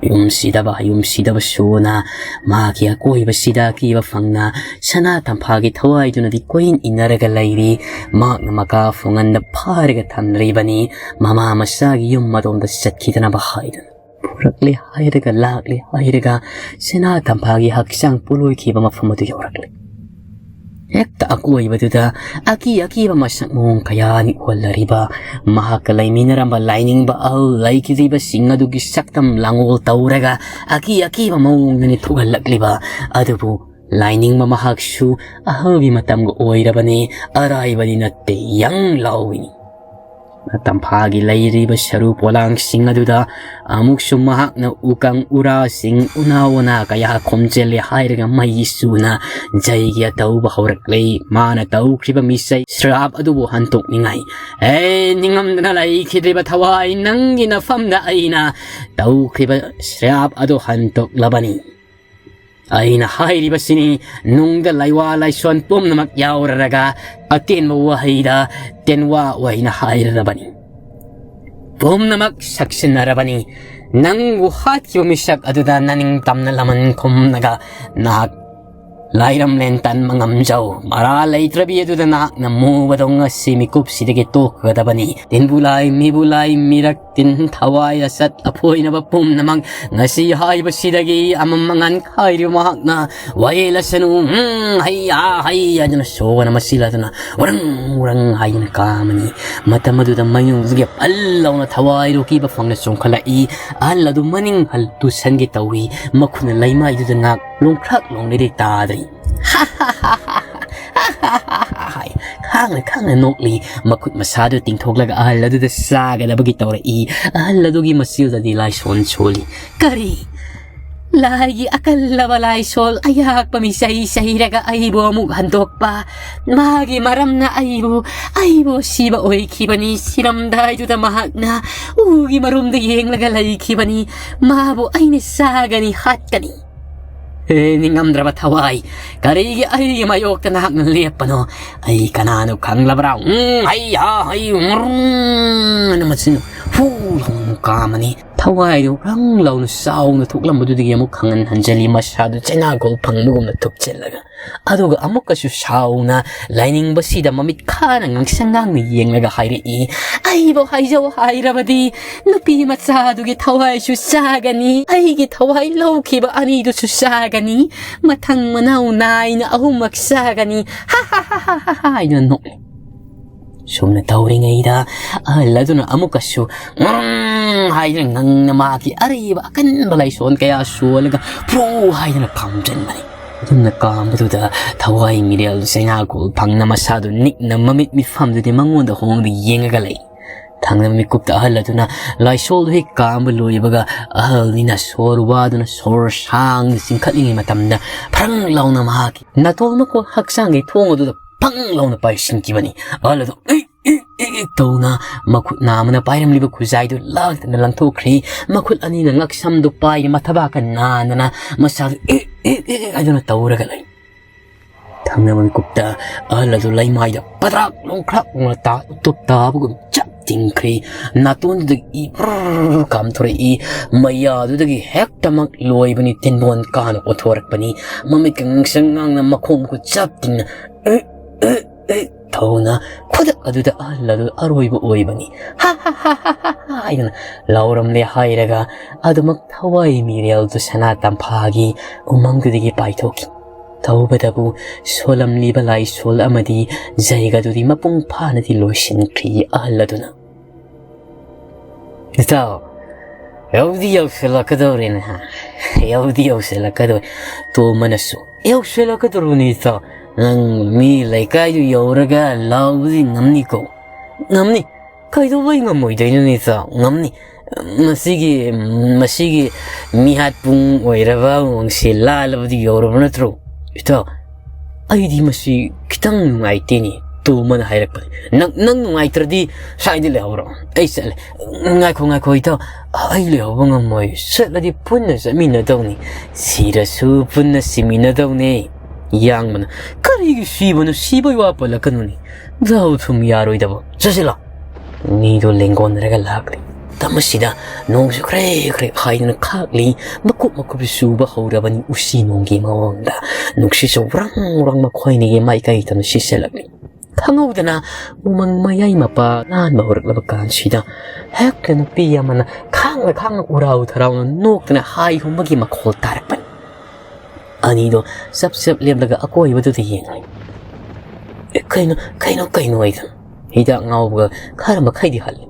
ꯌꯨꯝ ꯁꯤꯗꯕ, ꯌꯨꯝ ꯁꯤꯗꯕ ꯁꯨꯅ ꯃꯍꯥꯛꯀꯤ ꯑꯀꯣꯏꯕꯁꯤꯗ ꯑꯀꯤꯕ ꯐꯪꯅ ꯁꯅꯥ ꯇꯝꯐꯥꯒꯤ ꯊꯋꯥꯏꯗꯨꯅꯗꯤ ꯀꯣꯏꯏꯟ ꯏꯟꯅꯔꯒ ꯂꯩꯔꯤ꯫ ꯃꯍꯥꯛꯅ ꯃꯀꯥ ꯐꯣꯡꯍꯟꯗ ꯐꯥꯔꯒ ꯊꯝꯂꯤꯕꯅꯤ, ꯃꯃꯥ ꯃꯆꯥꯒꯤ ꯌꯨꯝ ꯑꯗꯣꯝꯗ ꯆꯠꯈꯤꯗꯅꯕ ꯍꯥꯏꯗꯨꯅ꯫ ꯄꯨꯔꯛꯂꯦ ꯍꯥꯏꯔꯒ, ꯂꯥꯛꯂꯦ ꯍꯥꯏꯔꯒ, ꯁꯅꯥ ꯇꯝꯐꯥꯒꯤ ꯍꯛꯆꯥꯡ ꯄꯣꯂꯣꯏꯈꯤꯕ ꯃꯐꯝ ꯑꯗꯨ ꯌꯧꯔꯛꯂꯦ꯫ ꯍꯦꯛꯇ ꯑꯀꯣꯏꯕꯗꯨꯗ ꯑꯀꯤ ꯑꯀꯤꯕ ꯃꯁꯛ ꯃꯑꯣꯡ ꯀꯌꯥꯅꯤ ꯎꯍꯜꯂꯔꯤꯕ, ꯃꯍꯥꯛꯀ ꯂꯩꯃꯤꯟꯅꯔꯝꯕ ꯂꯥꯏꯅꯤꯡꯕ ꯑꯍꯜ ꯂꯩꯈꯤꯗ꯭ꯔꯤꯕꯁꯤꯡ ꯑꯗꯨꯒꯤ ꯁꯛꯇꯝ ꯂꯥꯡꯑꯣꯜ ꯇꯧꯔꯒ ꯑꯀꯤ ꯑꯀꯤꯕ ꯃꯑꯣꯡꯗꯅꯤ ꯊꯣꯛꯍꯜꯂꯛꯂꯤꯕ꯫ ꯑꯗꯨꯕꯨ ꯂꯥꯏꯅꯤꯡꯕ ꯃꯍꯥꯛꯁꯨ ꯑꯍꯜꯒꯤ ꯃꯇꯝꯒ ꯑꯣꯏꯔꯕꯅꯤ, ꯑꯔꯥꯏꯕꯗꯤ ꯅꯠꯇꯦ, ꯌꯪ ꯂꯥꯎꯏꯅꯤ꯫ ꯇꯝꯐꯥꯒꯤ ꯂꯩꯔꯤꯕ ꯁꯔꯨ ꯄꯣꯂꯥꯡꯁꯤꯡ ꯑꯗꯨꯗ ꯑꯃꯨꯛꯁꯨ ꯃꯍꯥꯛꯅ ꯎꯀꯪ ꯎꯔꯥꯁꯤꯡ, ꯎꯅꯥ ꯋꯥꯅꯥ ꯀꯌꯥ ꯈꯣꯝꯖꯤꯜꯂꯦ ꯍꯥꯏꯔꯒ ꯃꯩ ꯆꯨꯅ ꯖꯩꯒꯤ ꯑꯇꯧꯕ ꯍꯧꯔꯛꯂꯦ꯫ ꯃꯥꯅ ꯇꯧꯈ꯭ꯔꯤꯕ ꯃꯤꯁꯩ ꯁ꯭ꯔꯥꯞ ꯑꯗꯨꯕꯨ ꯍꯟꯇꯣꯛꯅꯤꯡꯉꯥꯏ꯫ "ꯑꯦ, ꯅꯤꯡꯉꯝꯗꯅ ꯂꯩꯈꯤꯗ꯭ꯔꯤꯕ ꯊꯋꯥꯏ, ꯅꯪꯒꯤ ꯅꯐꯝꯗ ꯑꯩꯅ ꯇꯧꯈ꯭ꯔꯤꯕ ꯁ꯭ꯔꯥꯞ ꯑꯗꯨ ꯍꯟꯇꯣꯛꯂꯕꯅꯤ꯫ ꯑꯩꯅ ꯍꯥꯏꯔꯤꯕꯁꯤꯅꯤ, ꯅꯨꯡꯗ ꯂꯥꯏꯋꯥ ꯂꯥꯏꯁꯣꯟ ꯄꯨꯝꯅꯃꯛ ꯌꯥꯎꯔꯔꯒ ꯑꯇꯦꯟꯕ ꯋꯥꯍꯩꯗ ꯇꯦꯟꯋꯥ ꯑꯣꯏꯅ ꯍꯥꯏꯔꯔꯕꯅꯤ꯫ ꯄꯨꯝꯅꯃꯛ ꯁꯛꯁꯤꯟꯅꯔꯕꯅꯤ꯫ ꯅꯪꯕꯨ ꯍꯥꯠꯈꯤꯕ ꯃꯤꯁꯛ ꯑꯗꯨꯗ ꯅꯅꯤꯡ ꯇꯝꯅ ꯂꯃꯟ ꯈꯨꯝꯂꯒ ꯅꯍꯥꯛ ꯂꯥꯏꯔꯝꯂꯦꯟ ꯇꯟꯕ ꯉꯝꯖꯧ꯫ ꯃꯔꯥ ꯂꯩꯇ꯭ꯔꯕꯤ ꯑꯗꯨꯗ ꯅꯍꯥꯛꯅ ꯃꯨꯕꯗꯧ ꯉꯁꯤ ꯃꯤꯀꯨꯞꯁꯤꯗꯒꯤ ꯇꯣꯛꯀꯗꯕꯅꯤ꯫ ꯇꯤꯟꯕꯨ ꯂꯥꯏ, ꯃꯤꯕꯨ ꯂꯥꯏ, ꯃꯤꯔꯛ ꯇꯤꯟ, ꯊꯋꯥꯏ ꯑꯆꯠ ꯑꯐꯣꯏꯅꯕ ꯄꯨꯝꯅꯃꯛ ꯉꯁꯤ ꯍꯥꯏꯕꯁꯤꯗꯒꯤ ꯑꯃꯝ ꯑꯉꯥꯟ ꯈꯥꯏꯔꯤꯕ ꯃꯍꯥꯛꯅ ꯋꯥꯌꯦꯜ ꯑꯁꯅꯨ, ꯎꯝ, ꯍꯩ, ꯑꯥ, ꯍꯩ ꯍꯥꯏꯗꯨꯅ ꯁꯣꯒꯅ ꯃꯁꯤꯜꯂꯗꯨꯅ ꯎꯔꯪ ꯎꯔꯪ ꯍꯥꯏꯗꯨꯅ ꯀꯥꯝꯃꯅꯤ꯫ ꯃꯇꯝ ꯑꯗꯨꯗ ꯃꯌꯨꯡꯗꯨꯒꯤ ꯄꯜ ꯂꯥꯎꯅ ꯊꯋꯥꯏ ꯂꯨꯀꯤꯕ ꯐꯪꯅ ꯆꯣꯡꯈꯠꯂꯛꯏ꯫ ꯑꯍꯜ ꯑꯗꯨ ꯃꯅꯤꯡ ꯍꯜ ꯇꯨꯁꯟꯒꯦ ꯇꯧꯏ꯫ ꯃꯈꯨꯠꯅ ꯂꯩꯃꯥꯏꯗꯨꯗ ꯉꯥꯛ ꯂꯣꯡꯈ꯭ꯔꯥꯛ ꯂꯣꯡꯂꯤꯔꯤ ꯇꯥꯗ꯭ꯔꯤ꯫ ꯍꯥꯏ ꯈꯥꯡꯅ ꯈꯥꯡꯅ ꯅꯣꯛꯂꯤ꯫ ꯃꯈꯨꯠ ꯃꯁꯥꯗꯨ ꯇꯤꯡꯊꯣꯛꯂꯒ ꯑꯍꯜ ꯑꯗꯨꯗ ꯆꯥꯒꯗꯕꯒꯤ ꯇꯧꯔꯛꯏ꯫ ꯑꯍꯜ ꯑꯗꯨꯒꯤ ꯃꯆꯤꯜꯗꯗꯤ ꯂꯥꯏꯁꯣꯟ ꯁꯣꯜꯂꯤ꯫ ꯀꯔꯤ? ꯂꯥꯏꯒꯤ ꯑꯀꯜꯂꯕ ꯂꯥꯏꯁꯣꯜ ꯑꯌꯥꯛꯄ ꯃꯤꯆꯩ ꯆꯩꯔꯒ ꯑꯩꯕꯨ ꯑꯃꯨꯛ ꯍꯟꯗꯣꯛꯄ꯫ ꯃꯥꯒꯤ ꯃꯔꯝꯅ ꯑꯩꯕꯨ, ꯑꯩꯕꯨ ꯁꯤꯕ ꯑꯣꯏꯈꯤꯕꯅꯤ꯫ ꯁꯤꯔꯝꯗꯥꯏꯗꯨꯗ ꯃꯍꯥꯛꯅ ꯎꯒꯤ ꯃꯔꯨꯝꯗ ꯌꯦꯡꯂꯒ ꯂꯩꯈꯤꯕꯅꯤ꯫ ꯃꯥꯕꯨ ꯑꯩꯅ ꯆꯥꯒꯅꯤ, ꯍꯥꯠꯀꯅꯤ꯫ ꯍꯦ, ꯅꯤꯡꯉꯝꯗ꯭ꯔꯕ ꯊꯋꯥꯏ, ꯀꯔꯤꯒꯤ ꯑꯩꯒꯤ ꯃꯥꯌꯣꯛꯇ ꯅꯍꯥꯛꯅ ꯂꯦꯞꯄꯅꯣ? ꯑꯩ ꯀꯅꯥꯅꯣ ꯈꯪꯂꯕ꯭ꯔꯥ? ꯎꯝ, ꯍꯩ, ꯍꯥ, ꯍꯩ, ꯎꯝ, ꯑꯅ ꯃꯆꯤꯟ ꯍꯨ ꯂꯥꯎꯅ ꯀꯥꯝꯃꯅꯤ꯫ ꯊꯋꯥꯏꯗꯨ ꯔꯪ ꯂꯥꯎꯅ ꯆꯥꯎꯅ ꯊꯣꯛꯂꯝꯕꯗꯨꯗꯒꯤ ꯑꯃꯨꯛ ꯈꯪꯍꯟ ꯍꯟꯖꯤꯜꯂꯤ, ꯃꯁꯥꯗꯨ ꯆꯩꯅꯥꯒꯣꯜ ꯐꯪꯕꯒꯨꯝꯅ ꯊꯨꯞꯆꯤꯜꯂꯒ꯫ ꯑꯗꯨꯒ ꯑꯃꯨꯛꯀꯁꯨ ꯁꯥꯎꯅ ꯂꯥꯏꯅꯤꯡꯕꯁꯤꯗ ꯃꯃꯤꯠ ꯈꯥꯅ ꯉꯥꯡꯁꯪ ꯉꯥꯡꯅ ꯌꯦꯡꯂꯒ ꯍꯥꯏꯔꯛꯏ, "ꯑꯩꯕꯨ ꯍꯥꯏꯖꯧ ꯍꯥꯏꯔꯕꯗꯤ ꯅꯨꯄꯤ ꯃꯆꯥꯗꯨꯒꯤ ꯊꯋꯥꯏꯁꯨ ꯆꯥꯒꯅꯤ, ꯑꯩꯒꯤ ꯊꯋꯥꯏ ꯂꯧꯈꯤꯕ ꯑꯅꯤꯗꯨꯁꯨ ꯆꯥꯒꯅꯤ, ꯃꯊꯪ ꯃꯅꯥꯎ ꯅꯥꯏꯅ ꯑꯍꯨꯝꯃꯛ ꯆꯥꯒꯅꯤ, ꯍꯥ ꯍꯥ ꯍꯥ ꯍꯥ ꯍꯥ ꯍꯥ" ꯍꯥꯏꯗꯨꯅ ꯅꯣꯛꯂꯤ꯫ ꯁꯨꯝꯅ ꯇꯧꯔꯤꯉꯩꯗ ꯑꯍꯜ ꯑꯗꯨꯅ ꯑꯃꯨꯛꯀꯁꯨ "ꯎꯝ" ꯍꯥꯏꯗꯨꯅ ꯉꯪꯅ ꯃꯍꯥꯛꯀꯤ ꯑꯔꯤꯕ ꯑꯀꯟꯕ ꯂꯥꯏꯁꯣꯟ ꯀꯌꯥ ꯁꯣꯜꯂꯒ "ꯐ꯭ꯔꯨ" ꯍꯥꯏꯗꯨꯅ ꯀꯥꯝꯖꯟꯕꯅꯤ꯫ ꯑꯗꯨꯝꯅ ꯀꯥꯝꯕꯗꯨꯗ ꯊꯋꯥꯏ ꯃꯤꯔꯦꯜ ꯆꯩꯅꯥꯒꯣꯜ ꯐꯪꯅ ꯃꯁꯥꯗꯨ ꯅꯤꯛꯅ ꯃꯃꯤꯠ ꯃꯤꯠꯐꯝꯗꯨꯗꯤ ꯃꯉꯣꯟꯗ ꯍꯣꯡꯗꯨ ꯌꯦꯡꯉꯒ ꯂꯩ꯫ ꯊꯪꯅꯕ ꯃꯤꯀꯨꯞꯇ ꯑꯍꯜ ꯑꯗꯨꯅ ꯂꯥꯏꯁꯣꯜꯗꯨ ꯍꯦꯛ ꯀꯥꯝꯕ ꯂꯣꯏꯕꯒ ꯑꯍꯜꯅꯤꯅ ꯁꯣꯔ ꯋꯥꯗꯨꯅ ꯁꯣꯔ ꯁꯥꯡꯅ ꯆꯤꯡꯈꯠꯂꯤꯉꯩ ꯃꯇꯝꯗ ꯐ꯭ꯔꯪ ꯂꯥꯎꯅ ꯃꯍꯥꯛꯀꯤ ꯅꯥꯇꯣꯟ ꯃꯀꯣ ꯍꯛꯆꯥꯡꯒꯤ ꯊꯣꯡ ꯑꯗꯨꯗ ꯐꯪ ꯂꯥꯎꯅ ꯄꯥꯏꯁꯤꯟꯈꯤꯕꯅꯤ꯫ ꯑꯍꯜ ꯑꯗꯨ "ꯏꯛ, ꯏꯛ, ꯏꯛ, ꯏꯛ" ꯇꯧꯅ ꯃꯈꯨꯠ ꯅꯥꯝꯃꯅ ꯄꯥꯏꯔꯝꯂꯤꯕ ꯈꯨꯖꯥꯏꯗꯨ ꯂꯥꯛꯇꯅ ꯂꯪꯊꯣꯛꯈ꯭ꯔꯦ꯫ ꯃꯈꯨꯠ ꯑꯅꯤꯅ ꯉꯛꯁꯝꯗꯨ ꯄꯥꯏꯔꯤ ꯃꯊꯕꯥꯛꯀ ꯅꯥꯟꯗꯅ ꯃꯁꯥꯗꯨ "ꯏꯛ, ꯏꯛ, ꯏꯛ, ꯏꯛ" ꯍꯥꯏꯗꯨꯅ ꯇꯧꯔꯒ ꯂꯩ꯫ ꯊꯪꯅꯕ ꯃꯤꯀꯨꯞꯇ ꯑꯍꯜ ꯑꯗꯨ ꯂꯩꯃꯥꯏꯗ ꯄꯗ꯭ꯔꯥꯛ ꯂꯣꯡꯈ꯭ꯔꯥꯛ ꯂꯣꯡꯅ ꯇꯥ-, ꯇꯨꯞ ꯇꯥꯕꯒꯨꯝ ꯆꯞ ꯇꯤꯡꯈ꯭ꯔꯦ꯫ ꯅꯥꯇꯣꯟꯗꯨꯗꯒꯤ ꯏ ꯕ꯭ꯔꯔ ꯀꯥꯝꯊꯣꯔꯛꯏ꯫ ꯃꯌꯥꯗꯨꯗꯒꯤ ꯍꯦꯛꯇꯃꯛ ꯂꯣꯏꯕꯅꯤ, ꯇꯤꯟꯕꯣꯟ ꯀꯥꯅ ꯑꯣꯊꯣꯔꯛꯄꯅꯤ꯫ ꯃꯃꯤꯠꯀ ꯉꯥꯡꯁꯪ ꯉꯥꯡꯅ ꯃꯈꯣꯡ ꯃꯈꯨꯠ ꯆꯞ ꯇꯤꯡꯅ "ꯑꯦ, ꯑꯦ, ꯑꯦ" ꯇꯧꯅ ꯈꯨꯗꯛ ꯑꯗꯨꯗ ꯑꯍꯜ ꯑꯗꯨ ꯑꯔꯣꯏꯕ ꯑꯣꯏꯕꯅꯤ꯫ "ꯍꯥ, ꯍꯥ, ꯍꯥ" ꯍꯥꯏꯗꯨꯅ ꯂꯥꯎꯔꯝꯂꯦ ꯍꯥꯏꯔꯒ ꯑꯗꯨꯃꯛ ꯊꯋꯥꯏ ꯃꯤꯔꯦꯜꯗꯨ ꯁꯅꯥ ꯇꯝꯐꯥꯒꯤ ꯎꯃꯪꯗꯨꯗꯒꯤ ꯄꯥꯏꯊꯣꯛꯈꯤ꯫ ꯇꯧꯕꯇꯕꯨ ꯁꯣꯜꯂꯝꯂꯤꯕ ꯂꯥꯏꯁꯣꯜ ꯑꯃꯗꯤ ꯖꯩꯒꯗꯨꯗꯤ ꯃꯄꯨꯡ ꯐꯥꯅꯗꯤ ꯂꯣꯏꯁꯤꯟꯈ꯭ꯔꯤ ꯑꯍꯜ ꯑꯗꯨꯅ꯫ "ꯏꯇꯥꯎ, ꯌꯧꯗꯤ ꯌꯧꯁꯤꯜꯂꯛꯀꯗꯧꯔꯦꯅꯦ, ꯍꯥ? ꯌꯧꯗꯤ ꯌꯧꯁꯤꯜꯂꯛꯀꯗꯧꯔꯦ꯫ ꯇꯣꯝꯕꯅꯁꯨ, "ꯌꯧꯁꯤꯜꯂꯛꯀꯗꯧꯔꯕꯅꯤ ꯏꯇꯥꯎ꯫ ꯅꯪ ꯃꯤ ꯂꯩꯀꯥꯏꯗꯨ ꯌꯧꯔꯒ ꯂꯥꯎꯕꯗꯤ ꯉꯝꯅꯤꯀꯣ?" "ꯉꯝꯅꯤ꯫ ꯀꯩꯗꯧꯕꯩ ꯉꯝꯃꯣꯏꯗꯣꯏꯅꯣꯅꯦ ꯏꯇꯥꯎ? ꯉꯝꯅꯤ꯫ ꯃꯁꯤꯒꯤ, ꯃꯁꯤꯒꯤ ꯃꯤꯍꯥꯠ ꯄꯨꯡ ꯑꯣꯏꯔꯕ ꯋꯥꯡꯁꯦ ꯂꯥꯜꯂꯕꯗꯤ ꯌꯧꯔꯕ ꯅꯠꯇ꯭ꯔꯣ?" "ꯏꯇꯥꯎ, ꯑꯩꯗꯤ ꯃꯁꯤ ꯈꯤꯇꯪ ꯅꯨꯡꯉꯥꯏꯇꯦꯅꯦ", ꯇꯣꯝꯕꯅ ꯍꯥꯏꯔꯛꯄꯅꯤ꯫ "ꯅꯪ, ꯅꯪ ꯅꯨꯡꯉꯥꯏꯇ꯭ꯔꯗꯤ ꯁ꯭ꯋꯥꯏꯗ ꯂꯩꯍꯧꯔꯣ, ꯑꯩ ꯆꯠꯂꯦ꯫" "ꯉꯥꯏꯈꯣ, ꯉꯥꯏꯈꯣ ꯏꯇꯥꯎ, ꯑꯩ ꯂꯩꯍꯧꯕ ꯉꯝꯃꯣꯏ, ꯆꯠꯂꯗꯤ ꯄꯨꯟꯅ ꯆꯠꯃꯤꯟꯅꯗꯧꯅꯤ, ꯁꯤꯔꯁꯨ ꯄꯨꯟꯅ ꯁꯤꯃꯤꯟꯅꯗꯧꯅꯦ꯫" ꯌꯥꯡꯕꯅ, "ꯀꯔꯤꯒꯤ ꯁꯤꯕꯅꯣ? ꯁꯤꯕꯒꯤ ꯋꯥ ꯄꯜꯂꯛꯀꯅꯨꯅꯦ, ꯗꯥꯎ ꯊꯨꯝ ꯌꯥꯔꯣꯏꯗꯕ, ꯆꯠꯁꯤꯜꯂꯣ꯫" ꯑꯅꯤꯗꯣ ꯂꯦꯡꯒꯣꯟꯅꯔꯒ ꯂꯥꯛꯂꯤ꯫ ꯃꯇꯝ ꯑꯁꯤꯗ ꯅꯣꯡꯁꯨ ꯈ꯭ꯔꯦꯛ ꯈ꯭ꯔꯦꯛ ꯍꯥꯏꯗꯨꯅ ꯈꯥꯛꯂꯤ꯫ ꯃꯀꯨꯞ ꯃꯀꯨꯞ ꯆꯨꯕ ꯍꯧꯔꯕꯅꯤ꯫ ꯎꯆꯤ ꯅꯣꯡꯒꯤ ꯃꯑꯣꯡꯗ ꯅꯨꯡꯁꯤꯠꯁꯨ ꯋ꯭ꯔꯪ ꯋ꯭ꯔꯪ ꯃꯈꯣꯏꯅꯤꯒꯤ ꯃꯥꯏꯀꯩ ꯇꯝꯅ ꯁꯤꯠꯆꯜꯂꯛꯂꯤ꯫ ꯈꯪꯍꯧꯗꯅ ꯎꯃꯪ ꯃꯌꯥꯏ ꯃꯄꯥ ꯂꯥꯟꯕ ꯍꯧꯔꯛꯂꯕ ꯀꯥꯟꯁꯤꯗ, ꯍꯦꯛꯇ ꯅꯨꯄꯤ ꯑꯃꯅ ꯈꯥꯡꯅ ꯈꯥꯡꯅ ꯎꯔꯥꯎ ꯊꯔꯥꯎꯅ ꯅꯣꯛꯇꯅ ꯍꯥꯏ ꯍꯨꯝꯕꯒꯤ ꯃꯈꯣꯜ ꯇꯥꯔꯛꯄꯅꯤ꯫ ꯑꯅꯤꯗꯣ ꯆꯞ ꯆꯞ ꯂꯦꯞꯂꯒ ꯑꯀꯣꯏꯕꯗꯨꯗ ꯌꯦꯡꯂꯤ꯫ "ꯑꯦ, ꯀꯩꯅꯣ, ꯀꯩꯅꯣ, ꯀꯩꯅꯣ?" ꯍꯥꯏꯗꯅ ꯍꯤꯗꯥꯛ ꯉꯥꯎꯕꯒ ꯈꯔ ꯃꯈꯩꯗꯤ ꯍꯜꯂꯤ꯫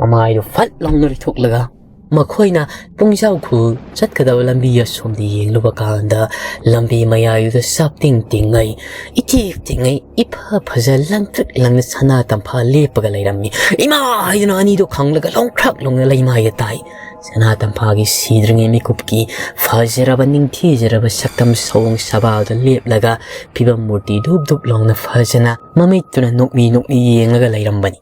ꯃꯃꯥꯏꯗꯣ ꯐꯠ ꯂꯥꯎꯅ ꯂꯩꯊꯣꯛꯂꯒ ꯃꯈꯣꯏꯅ ꯄꯨꯡꯖꯥꯎ ꯈꯨꯜ ꯆꯠꯀꯗꯕ ꯂꯝꯕꯤ ꯑꯁꯣꯝꯗ ꯌꯦꯡꯂꯨꯕ ꯀꯥꯟꯗ, ꯂꯝꯕꯤ ꯃꯌꯥꯏꯗꯨꯗ ꯆꯞ ꯇꯤꯡ ꯇꯤꯡꯉꯩ, ꯏꯇꯦꯛ ꯇꯤꯡꯉꯩ, ꯏꯐ ꯐꯖ ꯂꯪꯇ꯭ꯔꯤꯛ ꯂꯪꯅ ꯁꯅꯥ ꯇꯝꯐꯥ ꯂꯦꯞꯄꯒ ꯂꯩꯔꯝꯃꯤ꯫ "ꯏꯃꯥ!" ꯍꯥꯏꯗꯨꯅ ꯑꯅꯤꯗꯣ ꯈꯪꯂꯒ ꯂꯣꯡꯈ꯭ꯔꯥꯛ ꯂꯣꯡꯅ ꯂꯩꯃꯥꯏꯗ ꯇꯥꯏ꯫ ꯁꯅꯥ ꯇꯝꯐꯥꯒꯤ ꯁꯤꯗ꯭ꯔꯤꯉꯩ ꯃꯤꯀꯨꯞꯀꯤ ꯐꯖꯔꯕ, ꯅꯤꯡꯊꯤꯖꯔꯕ ꯁꯛꯇꯝ ꯁꯑꯣꯡ ꯁꯕꯥꯜꯗ ꯂꯦꯞꯂꯒ ꯐꯤꯕꯝ ꯃꯨꯔꯇꯤ ꯗꯨꯞ ꯗꯨꯞ ꯂꯥꯎꯅ ꯐꯖꯅ ꯃꯃꯤꯠꯇꯨꯅ ꯅꯣꯛꯃꯤ ꯅꯣꯛꯃꯤ ꯌꯦꯡꯂꯒ ꯂꯩꯔꯝꯕꯅꯤ꯫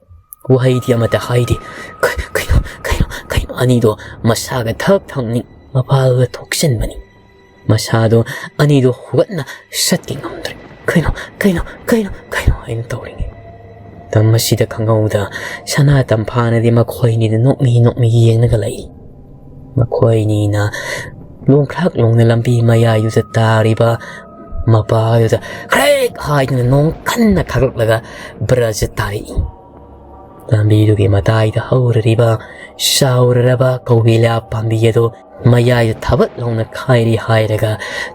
ꯋꯥꯍꯩꯗꯤ ꯑꯃꯠꯇ ꯍꯥꯏꯗꯦ꯫ "ꯀ-, ꯀꯩꯅꯣ, ꯀꯩꯅꯣ, ꯀꯩꯅꯣ?" ꯑꯅꯤꯗꯣ ꯃꯁꯥꯒ ꯊꯛ ꯊꯛꯅꯤꯡ ꯃꯄꯥꯜꯒ ꯊꯣꯛꯆꯤꯟꯕꯅꯤ꯫ ꯃꯁꯥꯗꯣ ꯑꯅꯤꯗꯣ ꯍꯨꯒꯠꯅ ꯆꯠꯀꯦ ꯉꯝꯗ꯭ꯔꯦ꯫ "ꯀꯩꯅꯣ, ꯀꯩꯅꯣ, ꯀꯩꯅꯣ, ꯀꯩꯅꯣ?" ꯍꯥꯏꯅ ꯇꯧꯔꯤꯉꯩ ꯃꯇꯝ ꯑꯁꯤꯗ ꯈꯪꯍꯧꯗ ꯁꯅꯥ ꯇꯝꯐꯥꯅꯗꯤ ꯃꯈꯣꯏꯅꯤꯗ ꯅꯣꯛꯃꯤ ꯅꯣꯛꯃꯤ ꯌꯦꯡꯂꯒ ꯂꯩ꯫ ꯃꯈꯣꯏꯅꯤꯅ ꯂꯣꯡꯈ꯭ꯔꯥꯛ ꯂꯣꯡꯅ ꯂꯝꯕꯤ ꯃꯌꯥꯏꯗꯨꯗ ꯇꯥꯔꯤꯕ ꯃꯄꯥꯗꯨꯗ ꯈ꯭ꯔꯦꯛ ꯍꯥꯏꯗꯨꯅ ꯅꯣꯡ ꯀꯟꯅ ꯈꯥꯛꯂꯛꯂꯒ ꯕ꯭ꯔꯖ ꯇꯥꯔꯛꯏ꯫ ꯂꯝꯕꯤꯗꯨꯒꯤ ꯃꯇꯥꯏꯗ ꯍꯧꯔꯔꯤꯕ ꯆꯥꯎꯔꯔꯕ ꯀꯧꯕꯤꯂꯥ ꯄꯥꯝꯕꯤ ꯑꯗꯨ ꯃꯌꯥꯏꯗ ꯊꯕꯠ ꯂꯥꯎꯅ ꯈꯥꯏꯔꯤ ꯍꯥꯏꯔꯒ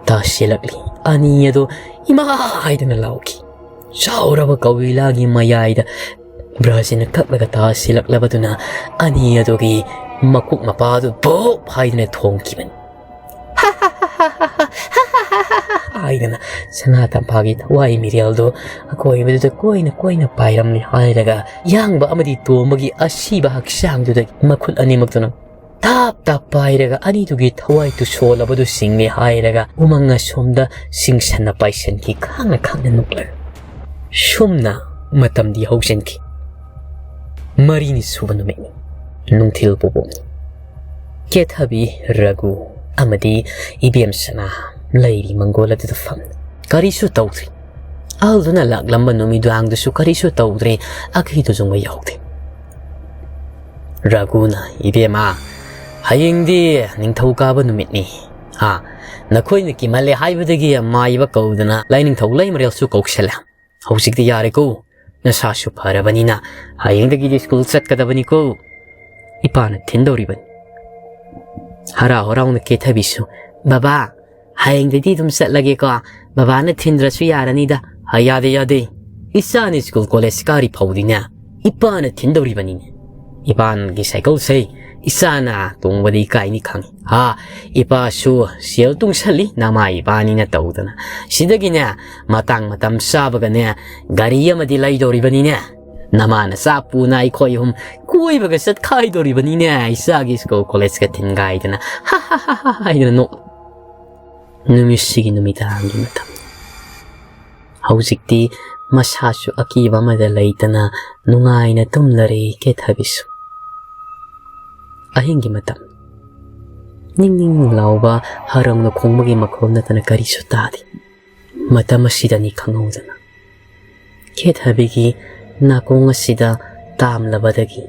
ꯇꯥꯁꯤꯜꯂꯛꯂꯤ꯫ ꯑꯅꯤ ꯑꯗꯨ "ꯏꯃꯥ!" ꯍꯥꯏꯗꯨꯅ ꯂꯥꯎꯈꯤ꯫ ꯆꯥꯎꯔꯕ ꯀꯧꯕꯤꯂꯥꯒꯤ ꯃꯌꯥꯏꯗ ꯕ꯭ꯔꯖꯅ ꯀꯛꯂꯒ ꯇꯥꯁꯤꯜꯂꯛꯂꯕꯗꯨꯅ ꯑꯅꯤ ꯑꯗꯨꯒꯤ ꯃꯀꯨꯛ ꯃꯄꯥꯗꯨ ꯕꯣꯞ ꯍꯥꯏꯗꯨꯅ ꯊꯣꯡꯈꯤꯕꯅꯤ꯫ ꯍꯥꯏꯗꯅ ꯁꯅꯥ ꯇꯝꯐꯥꯒꯤ ꯊꯋꯥꯏ ꯃꯤꯔꯦꯜꯗꯨ ꯑꯀꯣꯏꯕꯗꯨꯗ ꯀꯣꯏꯅ ꯀꯣꯏꯅ ꯄꯥꯏꯔꯝꯂꯤ ꯍꯥꯏꯔꯒ, ꯌꯥꯡꯕ ꯑꯃꯗꯤ ꯇꯣꯝꯕꯒꯤ ꯑꯁꯤꯕ ꯍꯛꯆꯥꯡꯗꯨꯗꯒꯤ ꯃꯈꯨꯠ ꯑꯅꯤꯃꯛꯇꯨꯅ ꯇꯥꯞ ꯇꯥꯞ ꯄꯥꯏꯔꯒ, ꯑꯅꯤꯗꯨꯒꯤ ꯊꯋꯥꯏ ꯇꯨꯁꯣꯜꯂꯕꯗꯨ ꯁꯤꯡꯂꯦ ꯍꯥꯏꯔꯒ, ꯎꯃꯪ ꯑꯁꯣꯝꯗ ꯁꯤꯡꯁꯟꯅ ꯄꯥꯏꯁꯟꯈꯤ, ꯈꯥꯡꯅ ꯈꯥꯡꯅ ꯅꯣꯛꯂꯒ꯫ ꯁꯨꯝꯅ ꯃꯇꯝꯗꯤ ꯍꯧꯖꯤꯟꯈꯤ꯫ ꯃꯔꯤꯅꯤ ꯁꯨꯕ ꯅꯨꯃꯤꯠꯅꯤ꯫ ꯅꯨꯡꯊꯤꯜ ꯄꯣꯕꯣꯝꯅꯤ꯫ ꯀꯦꯊꯕꯤ, ꯔꯘꯨ ꯑꯃꯗꯤ ꯏꯕꯦꯝ ꯁꯅꯥ ꯂꯩꯔꯤ ꯃꯪꯒꯣꯜ ꯑꯗꯨꯗ ꯐꯝꯅ꯫ ꯀꯔꯤꯁꯨ ꯇꯧꯗ꯭ꯔꯤ꯫ ꯑꯍꯜꯗꯨꯅ ꯂꯥꯛꯂꯝꯕ ꯅꯨꯃꯤꯗꯥꯡꯗꯨꯁꯨ ꯀꯔꯤꯁꯨ ꯇꯧꯗ꯭ꯔꯤ꯫ ꯑꯀꯤꯗꯨꯁꯨ ꯃꯩ ꯌꯥꯎꯗꯦ꯫ ꯔꯘꯨꯅ, "ꯏꯕꯦꯝꯃ, ꯍꯌꯦꯡꯗꯤ ꯅꯤꯡꯊꯧꯀꯥꯕ ꯅꯨꯃꯤꯠꯅꯤ꯫ ꯍꯥ, ꯅꯈꯣꯏꯅ ꯀꯤꯃꯜꯂꯦ ꯍꯥꯏꯕꯗꯒꯤ ꯃꯥꯏꯕ ꯀꯧꯗꯅ ꯂꯥꯏꯅꯤꯡꯊꯧ ꯂꯩꯃꯔꯦꯜꯁꯨ ꯀꯧꯁꯜꯂꯦ꯫ ꯍꯧꯖꯤꯛꯇꯤ ꯌꯥꯔꯦꯀꯣ, ꯅꯁꯥꯁꯨ ꯐꯔꯕꯅꯤꯅ ꯍꯌꯦꯡꯗꯒꯤꯗꯤ ꯁ꯭ꯀꯨꯜ ꯆꯠꯀꯗꯕꯅꯤꯀꯣ꯫ ꯏꯄꯥꯅ ꯊꯤꯟꯗꯧꯔꯤꯕꯅꯤ꯫" ꯍꯔꯥꯎ ꯍꯔꯥꯎꯅ ꯀꯦꯊꯕꯤꯁꯨ, "ꯕꯕꯥ, ꯍꯌꯦꯡꯗꯩꯗꯤ ꯑꯗꯨꯝ ꯆꯠꯂꯒꯦꯀꯣ꯫ ꯕꯕꯥꯅ ꯊꯤꯟꯗ꯭ꯔꯁꯨ ꯌꯥꯔꯅꯤꯗ꯫" "ꯍꯥ, ꯌꯥꯗꯦ, ꯌꯥꯗꯦ꯫ ꯏꯆꯥꯅ ꯁ꯭ꯀꯨꯜ ꯀꯣꯂꯦꯖ ꯀꯥꯔꯤ ꯐꯥꯎꯗꯤꯅꯦ ꯏꯄꯥꯅ ꯊꯤꯟꯗꯧꯔꯤꯕꯅꯤꯅꯦ꯫ ꯏꯄꯥꯒꯤ ꯁꯥꯏꯀꯜꯁꯦ ꯏꯆꯥꯅ ꯇꯣꯡꯕꯗꯤ ꯏꯀꯥꯏꯅꯤ ꯈꯪꯉꯤ꯫ ꯍꯥ, ꯏꯄꯥꯁꯨ ꯁꯦꯜ ꯇꯨꯡꯁꯜꯂꯤ, ꯅꯃꯥ ꯏꯄꯥꯅꯤꯅ ꯇꯧꯗꯅ꯫ ꯁꯤꯗꯒꯤꯅꯦ ꯃꯇꯥꯡ ꯃꯇꯝ ꯆꯥꯕꯒꯅꯦ ꯒꯥꯔꯤ ꯑꯃꯗꯤ ꯂꯩꯗꯧꯔꯤꯕꯅꯤꯅꯦ꯫ ꯅꯃꯥ ꯅꯆꯥ ꯄꯨꯅ ꯑꯩꯈꯣꯏ ꯑꯍꯨꯝ ꯀꯣꯏꯕꯒ ꯆꯠꯈꯥꯏꯗꯧꯔꯤꯕꯅꯤꯅꯦ, ꯏꯆꯥꯒꯤ ꯁ꯭ꯀꯨꯜ ꯀꯣꯂꯦꯖꯀ ꯊꯤꯟꯒꯥꯏꯗꯅ꯫" ꯍꯥꯏꯗꯅ ꯅꯣꯛ꯫ ꯅꯨꯃꯤꯠꯁꯤꯒꯤ ꯅꯨꯃꯤꯗꯥꯡꯒꯤ ꯃꯇꯝ꯫ ꯍꯧꯖꯤꯛꯇꯤ ꯃꯁꯥꯁꯨ ꯑꯀꯤꯕ ꯑꯃꯗ ꯂꯩꯇꯅ ꯅꯨꯡꯉꯥꯏꯅ ꯇꯨꯝꯂꯔꯦ ꯀꯦꯊꯕꯤꯁꯨ꯫ ꯑꯍꯤꯡꯒꯤ ꯃꯇꯝ꯫ ꯅꯤꯡ ꯅꯤꯡ ꯂꯥꯎꯕ ꯍꯔꯥꯎꯅ ꯈꯣꯡꯕꯒꯤ ꯃꯈꯣꯜ ꯅꯠꯇꯅ ꯀꯔꯤꯁꯨ ꯇꯥꯗꯦ꯫ ꯃꯇꯝ ꯑꯁꯤꯗꯅꯤ ꯈꯪꯍꯧꯗꯅ ꯀꯦꯊꯕꯤꯒꯤ ꯅꯥꯀꯣꯡ ꯑꯁꯤꯗ ꯇꯥꯝꯂꯕꯗꯒꯤ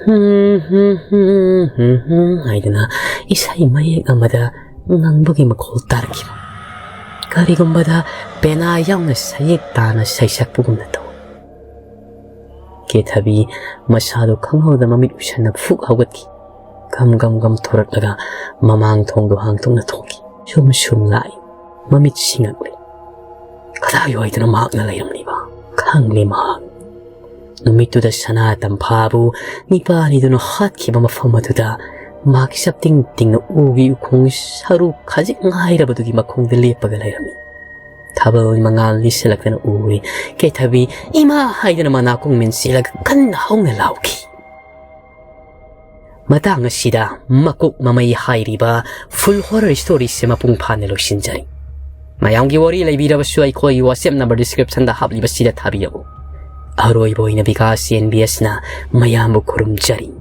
"ꯍꯨꯝ, ꯍꯨꯝ, ꯍꯨꯝ, ꯍꯨꯝ, ꯍꯨꯝ" ꯍꯥꯏꯗꯨꯅ ꯏꯁꯩ ꯃꯌꯦꯛ ꯑꯃꯗ ꯉꯪꯕꯒꯤ ꯃꯈꯣꯜ ꯇꯥꯔꯛꯈꯤꯕ꯫ ꯀꯔꯤꯒꯨꯝꯕꯗ ꯄꯦꯅꯥ ꯌꯥꯎꯅ ꯁꯌꯦꯛ ꯇꯥꯅ ꯁꯩꯁꯛꯄꯒꯨꯝꯅ ꯇꯧꯏ꯫ ꯀꯦꯊꯕꯤ ꯃꯁꯥꯗꯨ ꯈꯪꯍꯧꯗ ꯃꯃꯤꯠ ꯎꯏꯁꯟꯅ ꯐꯨꯛ ꯍꯧꯒꯠꯈꯤ꯫ ꯒꯝ ꯒꯝ ꯒꯝ ꯊꯣꯔꯛꯂꯒ ꯃꯃꯥꯡ ꯊꯣꯡꯗꯨ ꯍꯥꯡꯗꯣꯛꯅ ꯊꯣꯛꯈꯤ꯫ ꯁꯨꯝ ꯁꯨꯝ ꯂꯥꯛꯏ꯫ ꯃꯃꯤꯠ ꯁꯤꯡꯉꯛꯂꯤ꯫ ꯀꯗꯥꯏꯋꯥꯏꯗꯅꯣ ꯃꯍꯥꯛꯅ ꯂꯩꯔꯝꯂꯤꯕ? ꯈꯪꯂꯦ ꯃꯍꯥꯛ꯫ ꯅꯨꯃꯤꯠꯇꯨꯗ ꯁꯅꯥ ꯇꯝꯐꯥꯕꯨ ꯅꯤꯄꯥꯅꯤꯗꯨꯅ ꯍꯥꯠꯈꯤꯕ ꯃꯐꯝ ꯑꯗꯨꯗ ꯃꯍꯥꯛ ꯁꯞꯇꯤꯡ ꯇꯤꯡꯅ ꯎꯒꯤ ꯎꯈꯣꯡ ꯁꯔꯨ ꯈꯖꯤꯛ ꯉꯥꯏꯔꯕꯗꯨꯒꯤ ꯃꯈꯣꯡꯗ ꯂꯦꯞꯄꯒ ꯂꯩꯔꯝꯃꯤ꯫ ꯊꯥꯕꯜ ꯃꯉꯥꯜ ꯂꯤꯁꯤꯜꯂꯛꯇꯅ ꯎꯔꯤ꯫ ꯀꯦꯊꯕꯤ "ꯏꯃꯥ" ꯍꯥꯏꯗꯨꯅ ꯃꯅꯥꯀꯣꯡ ꯃꯤꯟꯁꯤꯜꯂꯒ ꯀꯟꯅ ꯍꯧꯅ ꯂꯥꯎꯈꯤ꯫ ꯃꯇꯥꯡ ꯑꯁꯤꯗ ꯃꯀꯣꯛ ꯃꯃꯩ ꯍꯥꯏꯔꯤꯕ full horror storyꯁꯦ ꯃꯄꯨꯡ ꯐꯥꯅ ꯂꯣꯏꯁꯤꯟꯖꯔꯤ꯫ ꯃꯌꯥꯝꯒꯤ ꯋꯥꯔꯤ ꯂꯩꯕꯤꯔꯕꯁꯨ ꯑꯩꯈꯣꯏꯒꯤ WhatsApp number descriptionꯗ ꯍꯥꯞꯂꯤꯕꯁꯤꯗ ꯊꯥꯕꯤꯔꯛꯎ꯫ ꯑꯔꯣꯏꯕ ꯑꯣꯏꯅ ꯕꯤꯀꯥꯁ NBSꯅ ꯃꯌꯥꯝꯕꯨ ꯈꯨꯔꯨꯝꯖꯔꯤ꯫